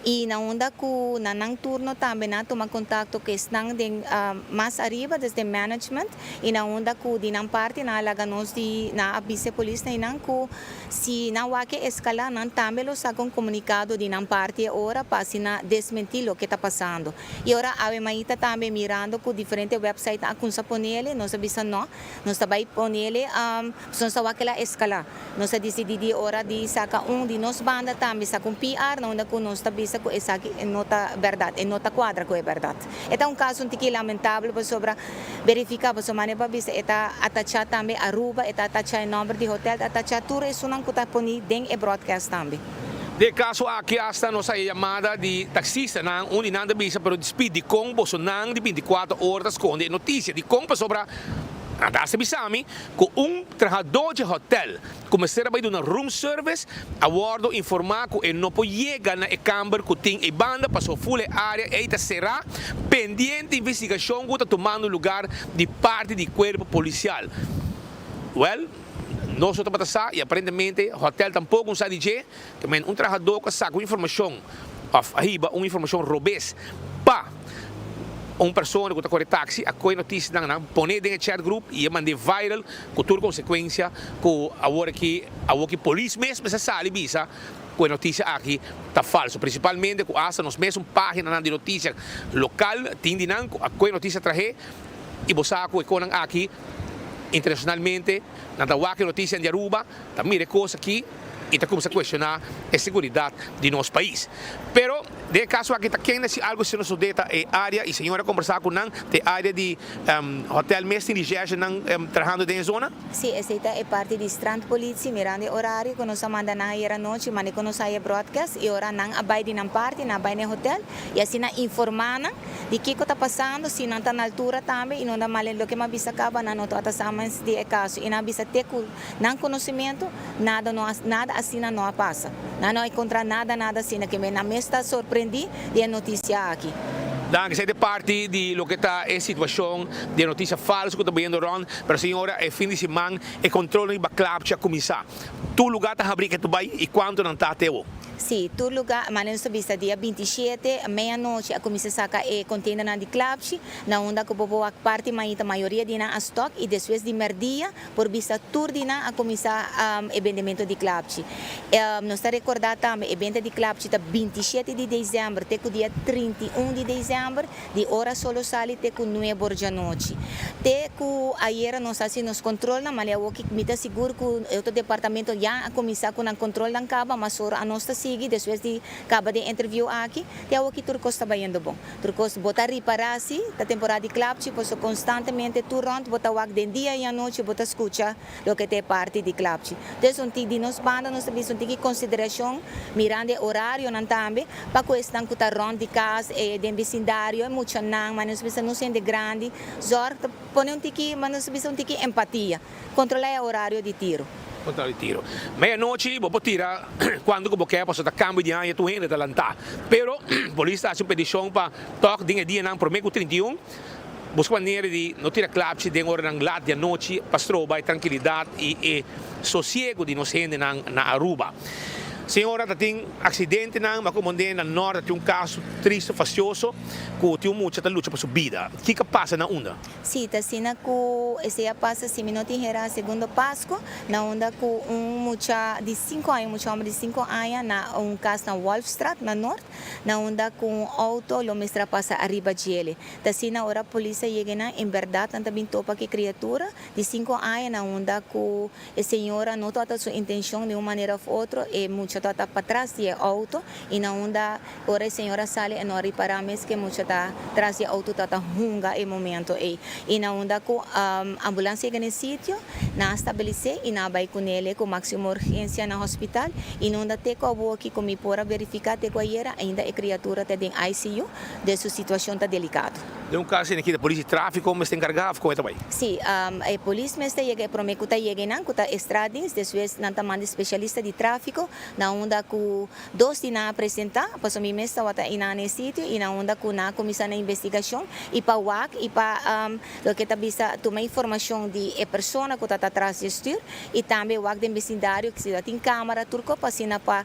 I na unda ku na nan turno tambe nan a tuma kontakto ku esnan den mas ariba, des den management, i na unda ku di nan parti nan a laga nos di nan a bisa e polis na einan ku si nan wak e eskalá nan tambe lo saka un komunikado di nan parti e ora pa asina desmentí loke ta pasando. I ora awe maita tambe mirando ku diferente website nan a kumsa ponele, nos a bisa no, nos ta bai ponele pasobra nos ta wak el a eskalá. Nos a disidí di ora di saka un di nos banda tambe saka un PR na unda ku nos ta bisa ku esaki no ta bèrdat, e no ta kuadra ku e bèrdat. E ta un kaso un tiki lamentabel pasobra verifiká pasobra manera bo a bisa e ta atachá tambe Aruba, e ta atachá e nòmber di hotèl, ta atachá tur esunnan ku ta poni den e broadcast tambe. Den e kaso aki asta nos a yamada di taksistanan, un di nan ta bisa pero despí dikon bosonan di bintikuater ora ta skonde e notisia? Dikon? Pasobra nan ta asta bisa mi Ku un trahadó dje hotèl ku mester a bai duna room service a wòrdu informá ku e no por yega na e kamber ku tin ei banda pasobra ful e área ei ta será pendiente investigashon ku ta tumando lugar di parti di kuerpo polisial. Wèl, nos no tabata sa i aparentemente hotèl tampoko no sa di dje, ta men un trahadó ku a saka un informashon òf a hiba un informashon robes pa. Un persona ku ta kore taksi a kohe notisianan nan pone den e chat group i a mand'é viral ku tur konsekuensia ku awor aki awor ki polis mes mester sali bisa ku e notisia aki ta falso. Prinsipalmente ku asta nos mesun paginanan di notisia lokal tin di nan ku a kohe notisia trah'é i bo sa ku e konan aki internashonalmente nan ta wak e notisianan di Aruba ta mira e kos aki i ta kuminsá kuestioná e seguridat di nos pais. Pero den e kaso aki ta kende si algu asina sosodé ta e área i señor a kombersá ku nan ta e área di hotèl mes tin recherchenan trahando den e zona? Sí, esei ta e parti di strandpolitie mirando e orario ku nos a manda nan ayer anochi manda ku nos haya broadcast i ora nan a bai di nan parti nan a bai na e hotèl i asina informá nan di kiko ta pasando si nan ta na altura tambe i no ta mal loke mi a bisa kaba nan no tabata sa mas di e kaso i nan a bisa te ku Nan conocimento, nada no a, nada asina no a pasa. Nan no a encontra nada, nada asina ke men nan mes ta sorprendi di e noticia aki. Danki, esei ta e parti di loke ta e situacion di e noticia falso cu ta bayendo rond, pero señora e fin di siman e control riba klapchi a cuminsa. Tur lugar ta habri ke tu bay y cuanto nan ta te awo? Sí, tur lugar, manera nos ta bisa dia 27, meianochi a cuminsa saca e containernan di klapchi, na unda cu bo por wak parti mainta mayoria di nan a stock y despues di merdia, Por bisa tur di nan a kuminsá e bendementu di klapchi. Nos ta rekordá tambe e benta di klapchi ta 27 di desèmber te ku dia 31 di desèmber, di ora solo sali te ku nuebe or djanochi. Te ku ayera nos a hasi nos kontrolnan, ma awor ki mi ta sigur ku e otro departamento ya a kuminsá ku nan kontrolnan kaba, mas ora anos ta sigui despues di kaba den interview aki, te awor ki tur kos ta bayendo bon. Tur kos bo ta ripará si ta temporada di klapchi paso konstantemente tur rònt bo ta wak den dia i anochi bo ta skucha loke ta e parti di klapchi. Entonces un tiki di nos banda nos ta bisa un tiki konsiderashon mirando e orarionan tambe pa ku esnan ku ta rònt di kas e den bisindario e muchanan ma nos bisa nos hende grandi zòrg ta pone un tiki ma nos ta bisa un tiki empatia. Kontrolá e orario di tiro. Kontrolá di tiro. Meianochi bo por tira kuantu ku bo ke pasobra ta kambio di aña tur hende ta lantá. Pero polis ta hasi un petishon pa tòg den e dianan promé ku 31 buska manera di no tira klapchi den oranan lat di anochi pa stroba e trankilidat i e sosiego di nos hendenan na Aruba. Señora ta tin aksidentenan, ma komo den na nòrt ta tin un kaso tristu fastioso ku tin un mucha ta lucha pa su bida. Kiko a pasa na unda? Sí, ta asina ku esei a pasa si mi no tin hera segundo Pasku, na unda ku un mucha di sinku aña, un mucha hòmber di sinku aña na un kas na Wolfstraat na Noord, na unda ku un outo lo mester a pasa ariba djele. Ta asina ora polis a yega einan, en bèrdat nan ta bin topa ku e kriatura di sinku aña na unda ku e señora no tabata su intenshon di un manera òf otro, e mucha. mucha tabata patras di e auto y na unda ora e señor a sali e no a ripara mes cu e mucha ta tras di e auto tabata hunga e momento ey y na unda cu ambulance yega na e sitio nan a stabilise y nan a bay cunele cu maximo urgencia na hospital y na unda te cu awoki cu mi por a verifica te cu ayera ainda e criatura ta den ICU de su situacion ta delicado. Den un caso esaki ta polis di trafico mester encarga of con e ta bay? Si, e polis mester yega e prome cu ta yega eynan cu ta estradiens, despues nan ta manda specialista di trafico na unda cu dos di nan a presenta, pasobra mi mes tawata eynan na e sitio y na unda cu nan a cuminsa nan investigacion y pa wak y pa loke ta bisa tuma informacion di e persona cu ta ta tras di e stuur y tambe wak den becindario si ta tin camara tur cos pa asina pa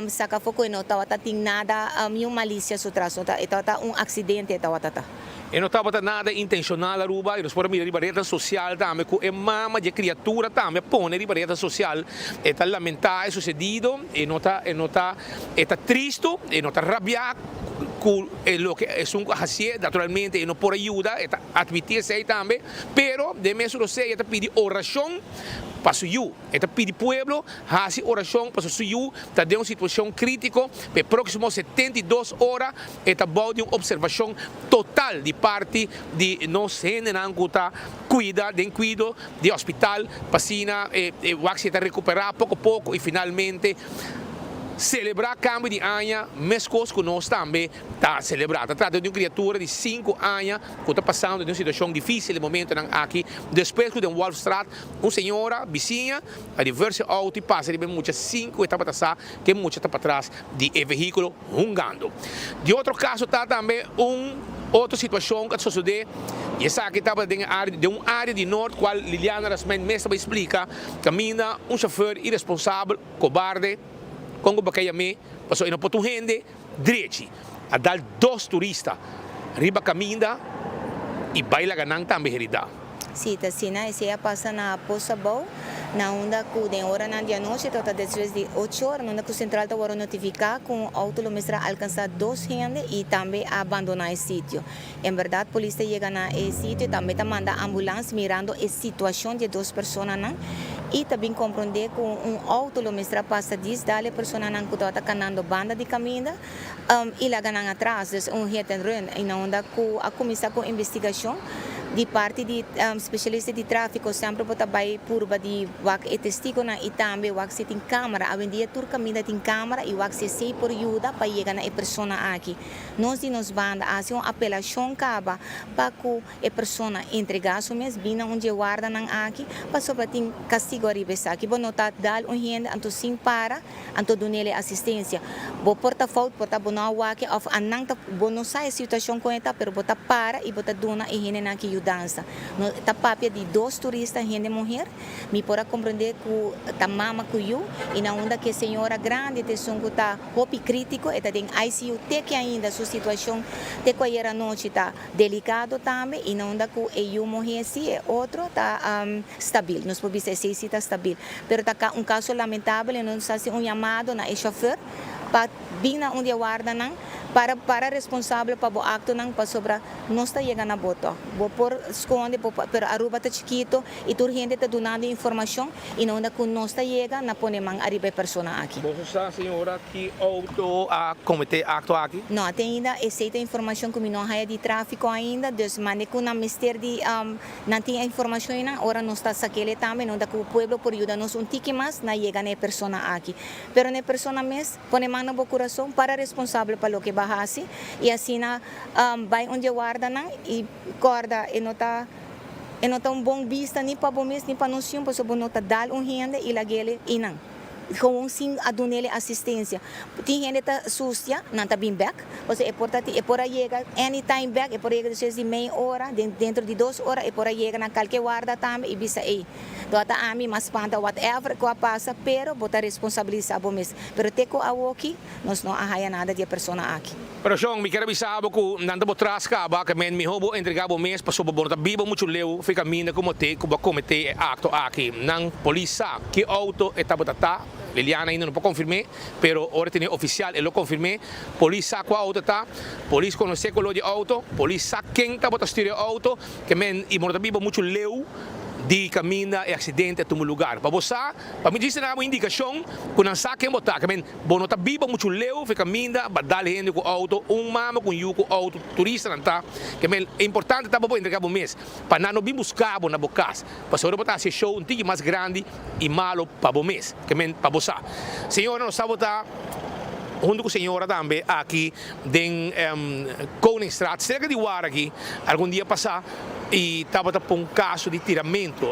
saca afo cu e no tawata tin nada niun malicia su tras, no ta e tawata un accidente e tawata ta. E no tabata nada intencional Aruba y nos por a mira riba rednan social tambe cu e mama di e criatura tambe a pone riba rednan social e ta lamenta e sucedido e no ta e no ta e ta tristo e no ta rabia cu e loke esun cu a hacié naturalmente e no por a yuda e ta admiti esey tambe pero den mesun rosey e ta pidi oracion pa su yu. E ta pidi pueblo hasi orashon pasobra su yu ta den un situashon kritiko. Pa e próksimo 72 ora e ta bou di un opservashon total di parti di nos hendenan ku ta kuida den kuido di hospital pa asina e wak si e ta rekuperá poko poko i finalmente selebrá kambio di aña meskos ku nos tambe ta selebrá. Ta trata di un kriatura di sinku aña ku ta pasando den un situashon difísil e momentonan aki despues ku den Wolfstraat Un señora bisiña a reverse e auto y pasa riba e mucha sin cu e tabata sa cu e mucha ta patras di e vehiculo hungando. Di otro caso ta tambe un otro situacion cu a sosode y esaki tabata den e area den un area di Noord cual Liliana Rasmijn mes tabata splica caminda un chofer iresponsabel, cobarde, con cu bo ke yam'e pasobra e no por ta un hende drechi a dal dos turista riba caminda y bay laga nan tambe herida. Sí, ta asina. Esei a pasa na Pos Abou, na unda ku den oranan di anochi, tabata despues di ocho ora, na unda ku sentral ta wòrdu notifiká ku un outo lo mester a alkansá dos hende i tambe a bandoná e sitio. En bèrdat polis ta yega na e sitio i tambe ta manda ambulans mirando e situashon di e dos personanan i ta bin komprondé ku un outo lo mester a pasa dis dal e personanan ku tabata kanando banda di kaminda i laga nan atras, dus un hit and run, i na unda ku a kuminsá ku investigashon di parti di spesialista di tráfiko semper bo ta bai purba di wak e testigonan i tambe wak si tin kámara. Awendia tur kaminda tin kámara i wak si esei por yuda pa yega na e persona aki. Nos di nos banda a hasi un apelashon kaba pa ku E persona entregá su mes bin na un dje wardanan aki, pasobra tin kastigo ariba esaki. Bo no ta dal un hende anto sin para, anto dun'el e asistensia. Bo por ta fout, por ta bo no a wak-e òf a nan ta, bo no sa e situashon kon e ta, pero bo ta para i bo ta duna e hendenan aki yudansa. No ta papia di dos turista hende muher, mi por a komprendé ku ta mama ku yu, i na unda ku e señora grandi ta esun ku ta hopi krítiko, e ta den ICU te ki ainda su situashon te ku ayer anochi ta. Delicado tambe y na unda cu e yu muhe si e otro ta stabil. Nos por bisa esey si ta stabil. Pero ta un caso lamentabel y nos haci un yamado na e chofer pa bin na un di e wardanan para para responsabel pa bo actonan pasobra nos ta yega na bo toch. Bo por sconde bo por pero Aruba ta chikito y tur hende ta dunando informacion y na unda cu nos ta yega na pone man ariba e persona aki. Boso sa señora ki auto a comete e acto aki? No, te ainda esey ta informacion cu mi no a haya di trafico ainda, dus mande cu nan mester di nan tin e informacion eynan, ora nos ta sakele tambe no ta cu pueblo por yuda nos un tiki mas na yega na e persona aki. Pero na e persona mes, pone man na bo curason, para responsabel pa loke bo a haci y asina bay un dje wardanan y corda e no ta E no ta un bon bista ni pa bo mes ni pa nos yun, pasobra bo no ta dal un hende i lag'el einan, gewoon sin a dun'el e asistencia. Tin hende ta sustia, nan ta bin bek, pasobra e por ta e por a yega anytime bek, e por a yega despues di mei ora, den dentro di dos ora e por a yega na kalke warda tambe i bisa ey, dor ta ami mas spanta whatever ku a pasa, pero bo ta responsabilisa bo mes. Pero te ku awoki nos no a haya nada di e persona aki. Pero shon, mi kier a bisa bo ku nan ta bo tras kaba, ke men mihó bo entregá bo mes pasobra bo no ta biba muchu leu fi kaminda ku mote ku bo a kometé e akto aki. Nan polis sa ki outo e tabata ta, Liliana ainda no por konfirm'é, pero ora e tene ofisial e lo konfirm'é. Polis sa kua outo ta, polis konosé koló di e outo, polis sa ken tabata stür e outo, ke men i bo no ta biba muchu leu. di kaminda e aksidente a tuma lugar. Pa bo sa, pa mi djis na bo indikashon ku nan sa ken bo ta. Ke men, bo no ta biba muchu leu for e kaminda ba dal hende ku outo, un mama ku un yu ku outo, turistanan ta. Ke men, e importante ta pa bo entrega bo mes, pa nan no bin buska bo na bo kas, pasobra bo ta hasi e show un tiki mas grandi i malo pa bo mes. Ke men, pa bo sa. Señora, nos tabata huntu ku señora tambe aki den Koningstraat, serka di Wara aki, algun dia pasá. Y tabata pa un caso di tiramento.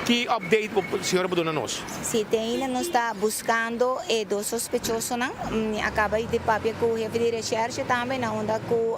Ki update bo señora por duna nos? Si, te ainda nos ta buscando e dos sospechosonan. Mi a caba di papia cu hefe di recherche tambe na unda cu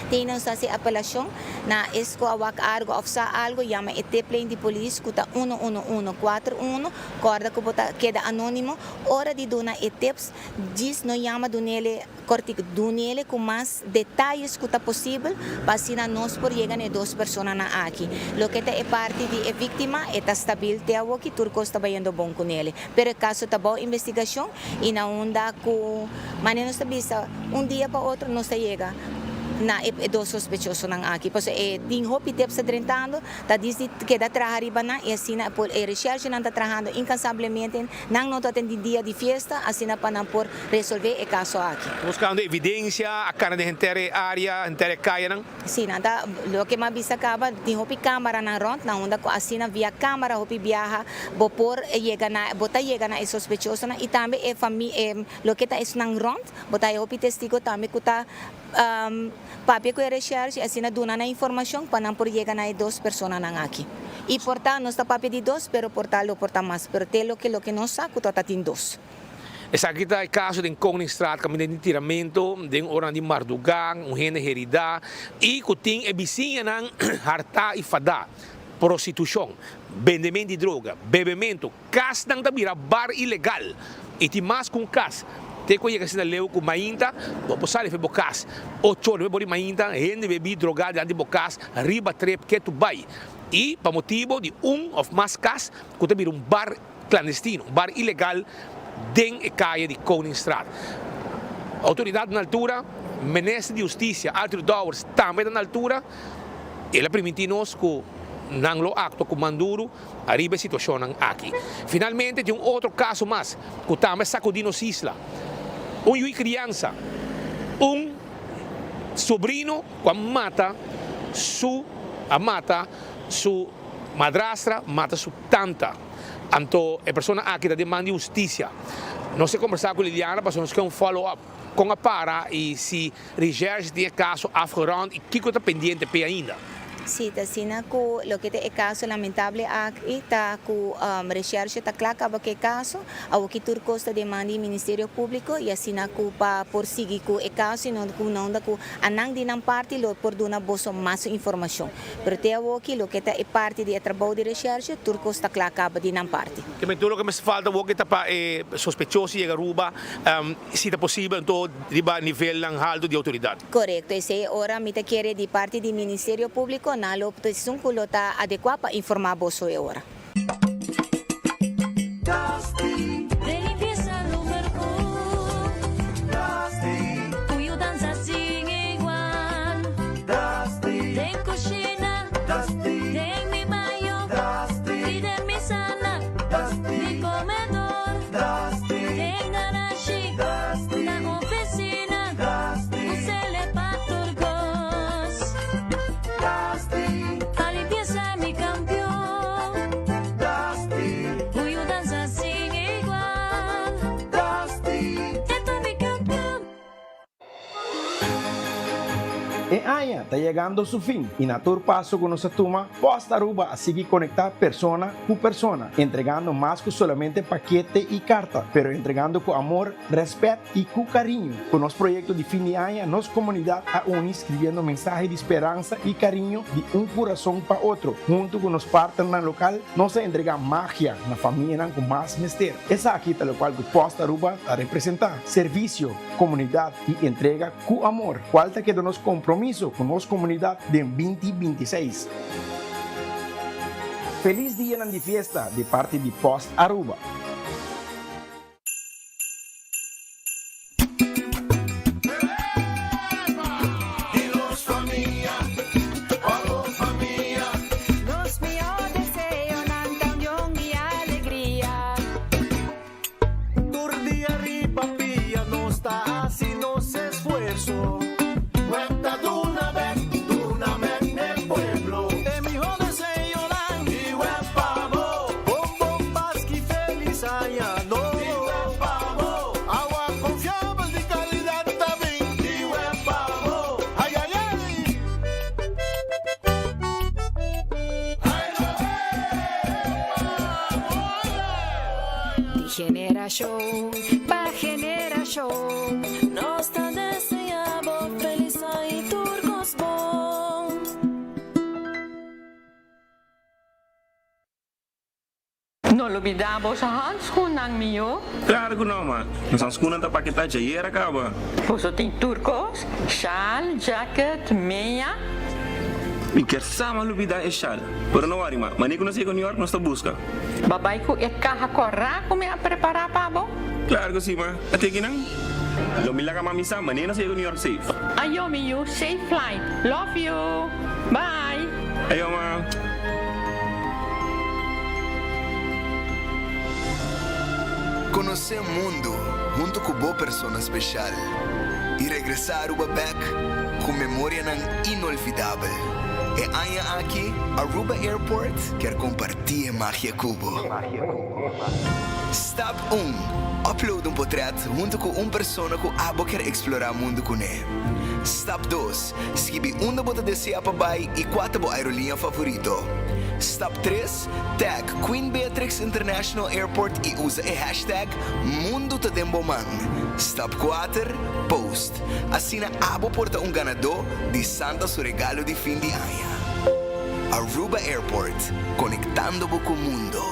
te ainda nos ta haci apelacion na es cu a wak algo of sa algo yama e tiplijn di polis cu ta uno uno uno cuater uno. Corda cu bo ta keda anonimo ora di duna e tips djis no yama dunele. Kòrtiku, dun'ele ku mas detayes ku ta posibel pa asina nos por yega na e dos personanan aki. Loke ta e parti di e víktima, e ta stabil te awoki, tur kos ta bayendo bon ku nele. Pero e kaso ta bou investigashon i na unda ku manera nos ta bisa un dia pa otro nos ta yega na e dos sospechosonan aki. Pasobra e tin hopi tips ta drentando, ta dis di keda traha riba nan i asina e reshershenan ta trahando inkansablemente. Nan no ta ten di dia di fiesta, asina pa nan por resolve e caso aki. Buscando evidencia, a cana den henter e area, henter e cayanan. Si, nan ta, loke m'a bisa caba, tin hopi camaranan rond, na unda cu asina via camara hopi biaha bo por yega na, bo ta yega na e sospechosonan y tambe e fami, e loke ta esnan rond, bo ta haya hopi testigo tambe cu ta Papia ku e reshersh i asina duna nan informashon pa nan por yega na e dos personanan aki. I por ta nos ta papia di dos, pero por ta lo por ta mas, pero te loke loke nos sa ku ta tin dos. Esaki ta e kaso den Koningstraat kaminda tin tiramento den oranan di mardugá, un hende heridá i ku tin e bisiñanan hartá i fadá. Prostitushon, bendemento di droga, bebemento, Kasnan ta bira bar ilegal i tin mas ku un kas. Te ku a yega asina leu ku mainta bo por sali for bo kas. Ocho ora bo di mainta hende bebí drogá dilanti bo kas riba trep ketu bai. I pa motibo di un òf mas kas ku ta bira un bar klandestino, un bar ilegal den e kaya di Koningstraat. Outoridat na altura, Minister di Hustisia Arthur Dowers tambe ta na altura. El a primintí nos ku nan lo aktua ku man duru. Ariba e situacionnan aki. Finalmente tin un otro caso mas cu tambe a sacudi nos isla. Un yui crianza, un sobrino cu a mata su a mata su madrastra, mata su tanta. Anto e persona aki ta den man di husticia. Nos a conversa cu Liliana pasobra nos ke un follow up con a para y si Recherche tin e caso afgerond y kico ta pendiente p'e ainda. Sí, ta asina cu loke ta e caso lamentable aki ta cu Recherche ta cla caba cu e caso, awoki tur cos ta den man di Ministerio Publico y asina cu pa por sigui cu e caso y no cu unda cu anan di nan parti lo por duna boso mas informacion. Pero te awoki loke ta e parti di e trabou di Recherche tur cos ta cla caba di nan parti. Keme tur loke mester falta awoki ta pa e sospechoso yega Aruba si ta posibel anto riba nivelnan halto di autoridad. Korekto, esei ora mi ta kere di parti di Ministerio Públiko nan lo ta esun ku lo ta adekuá pa informá boso e ora. De limpieza number un. Cu yudanza sin igual. Den cushina, den mi baño, y den mi sala, di comedor, den garashi, na oficina. E aña ta yegando su fin y na tur paso cu nos a tuma, Post Aruba a sigui conecta persona cu persona, entregando mas cu solamente pakete y carta, pero entregando cu amor, respet y cu cariño. Cu nos proyecto di fin di aña, nos comunidad a uni scribiendo mensahe di speransa y cariño di un curason pa otro. Hunto cu nos partnernan local, nos a entrega magia na famianan cu mas mester. Esaki ta locual cu Post Aruba ta representa, servicio, comunidad y entrega cu amor, cual ta keda nos compromiso cu nos comunidad den binti bintiseis. Feliz dianan di fiesta di parti di Post Aruba. Di nos famia, pa bo famia. Nos mihó deseo. Di generashon pa generashon. Nos ta desea bo felis aña y tur cos bon. No lubidá boso handschoennan, mihó. Claro cu no, ma. Nos handschoennan ta paketá djayer a caba. Boso tin tur cos, shal, jacket, meña. Mi kier sa ma lubidá e shal. Pero no worry, ma. Mane cu nos yega New York nos ta busca. Bo bai cu e caha corá cu mi a prepará pa bo? Claro cu si, ma. A teki nan. Lo mi laga mami sa mane nos yega New York safe. Ayo, mi yu. Safe flight. Love you. Bye. Ayo, ma. Konosé mundu huntu ku bo persona speshal i regresá Aruba bèk ku memorianan inolvidabel. E aña aki Aruba Airport kier kompartí e magia ku bo. Stap un, Upload un potrèt huntu ku un persona ku abo kier eksplorá mundu kuné. Stap dos, Skibi unda bo ta deseá pa bai i kua ta bo aerolínea favorito. Stap tres, Tag Queen Beatrix International Airport i usa e hashtag Mundu ta den bo man. Stap kuater, Post. Asina abo por ta un ganadó di Santa su regalo di fin di aña. Aruba Airport, konektando bo ku mundo.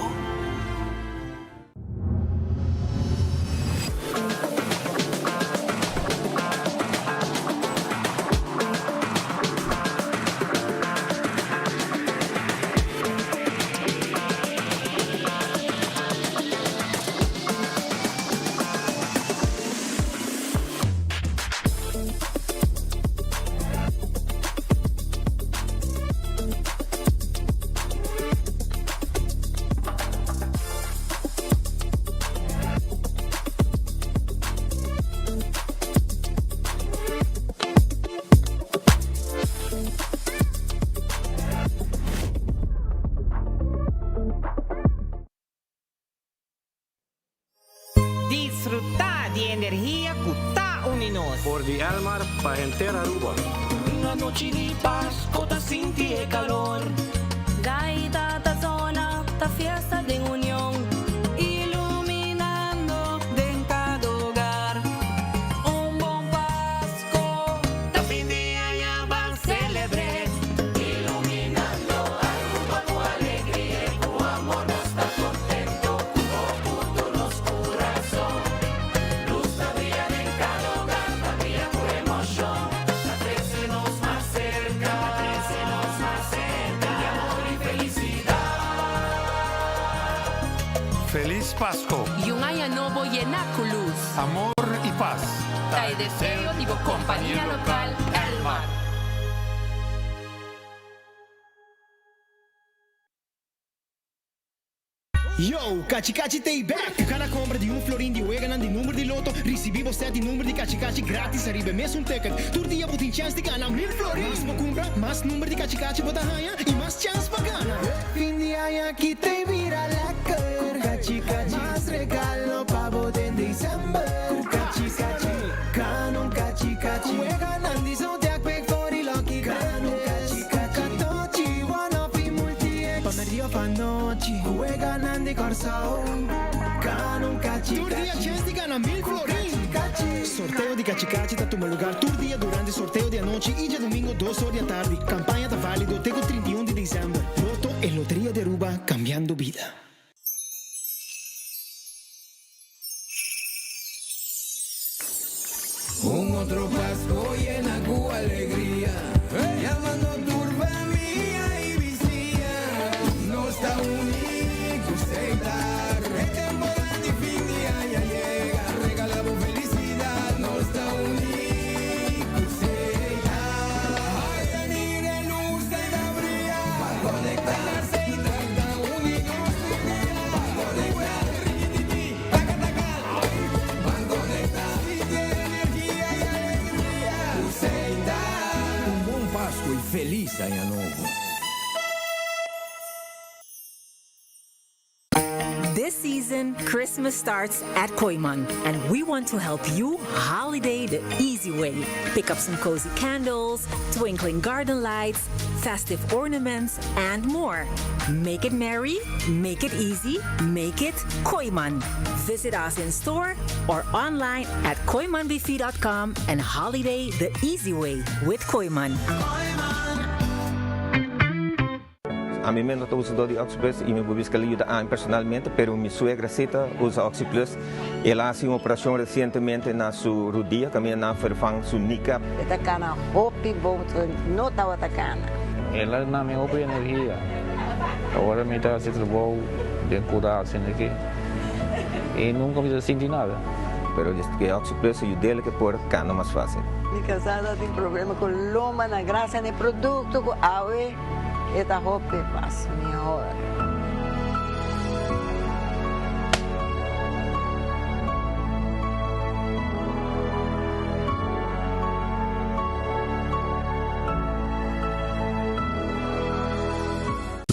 Disfrutá di energia ku ta uni nos. For di Elmar pa henter Aruba. Un anochi di Pasco ta sinti e calor. Gaita ta zona, ta fiesta den union. Iluminando den cada hogar. Un bon Pasco ta fin di aña ban celebre. Iluminando Aruba cu alegria y cu amor. Nos ta contento cu bo punto nos curazon. Luz ta bria den cada hogar, ta bria cu emocion. Ta trece nos mas cerca, ta trece nos mas cerca. Di amor y felicidad. Feliz Pasco! Y un aña nobo yena cu luz. Amor y paz. Ta e deseo di bo compania local Elmar. Yo, Cachi Cachi t'ey back! Ku kada kompra di un florin di weganan di number di loto, risibí bo sèt di number di Cachi Cachi gratis ariba e mesun ticket. Tur dia bo tin chèns di gana mil florin! Mas bo kumpra, mas number di Cachi Cachi bo ta haña i mas chèns pa gana! Fin di aña aki t'ey bira lekker! Ku Cachi Cachi, mas regalo pa bo den december! Ku Cachi Cachi, gana un Cachi Cachi! Ku weganan di Zodiac, Big Four i Lucky Gana un Cachi Cachi! Katochi, One Off i Multi-X! Pa merdia of anochi, ku weganan di Kòrsou, gana un Cachi Tur dia Cachi. chens di gana mil florin! Sorteo di Cachi Cachi ta tuma lugar tur dia durante sorteo di anochi i djadumingo dos or di atardi. Kampaña ta válido te ku 31 di december. Lotto e loteria di Aruba, cambiando bida. Un otro Pasco yena cu alegria, Yamando tur famia y bisiña. Nos ta uni cu Setar. E temporada di fin di aña yega, regala bo felicidad. Nos ta uni cu Setar. Ay, a mira e luz ta ta bria. Ban conecta. Setar ta uni nos tur dia. Ban conecta. Rikitiki, taka taka. Ban conecta. Sinti e energia y alegria. Cu Setar. Un bon Pasco y feliz aña nobo. This season, Christmas starts at Kooyman, and we want to help you holiday the easy way. Pick up some cozy candles, twinkling garden lights, festive ornaments, and more. Make it merry, make it easy, make it Kooyman. Visit us in store or online at kooymanbv.com and holiday the easy way with Kooyman. Ami mes no ta usadó di OxyPlus i mi por bisa ku el a yuda ami personalmente, pero mi suegra sí ta usa OxyPlus. El a hasi un operashon resientemente na su rudia kaminda nan a ferfan su kneecap. E ta kana hopi bon ku no tabata kana. El a duna mi hopi energia. Ora mi ta hasi trabou den kura asina aki i nunka mi ta sinti nada. Pero e OxyPlus a yud'el ke por kana mas fásil. Mi kasá ta tin problema ku lomba na grasia na e produkto ku awe. E ta hopi mas mihor.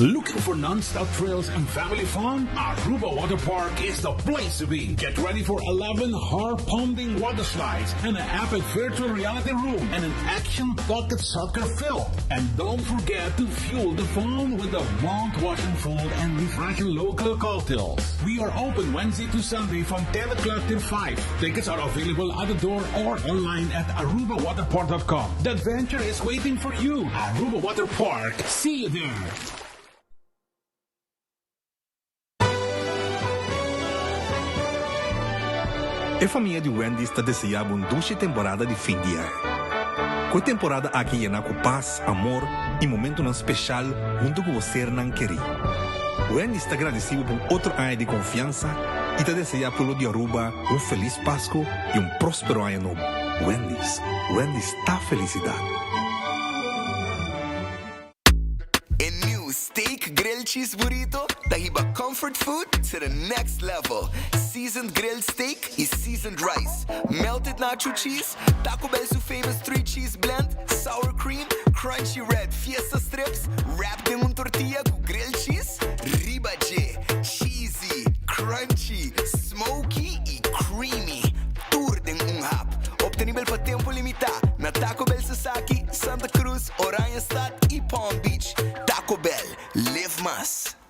Looking for non-stop thrills and family fun? Aruba Water Park is the place to be. Get ready for 11 heart-pounding water slides and an epic virtual reality room and an action-pocket soccer field. And don't forget to fuel the fun with the mouth-watering food and refreshing local cocktails. We are open Wednesday to Sunday from 10 o'clock till 5. Tickets are available at the door or online at arubawaterpark.com. The adventure is waiting for you. Aruba Water Park. See you there. E famia di Wendy's ta deseá bo un dushi temporada di fin di aña. Ku e temporada aki yená ku pas, amor i momentunan speshal huntu ku bo sernan kerí. Wendy's ta gradisí bo pa un otro aña di konfiansa i ta deseá pueblo di Aruba un felis Pasku i un próspero aña nobo. Wendy's, Wendy's ta felisidat. E new Steak Grilled Cheese Burrito ta hiba comfort food to the next level. Seasoned grilled steak y seasoned rice, melted nacho cheese, Taco Bell su famous three cheese blend, sour cream, crunchy red fiesta strips, wrapped den un tortilla cu grilled cheese riba dje. Cheesy, crunchy, smoky y creamy. Tur den un hap. Obtenibel pa tempo limita na Taco Bell Sasaki, Santa Cruz, Oranjestad y Palm Beach. Taco Bell, live mas!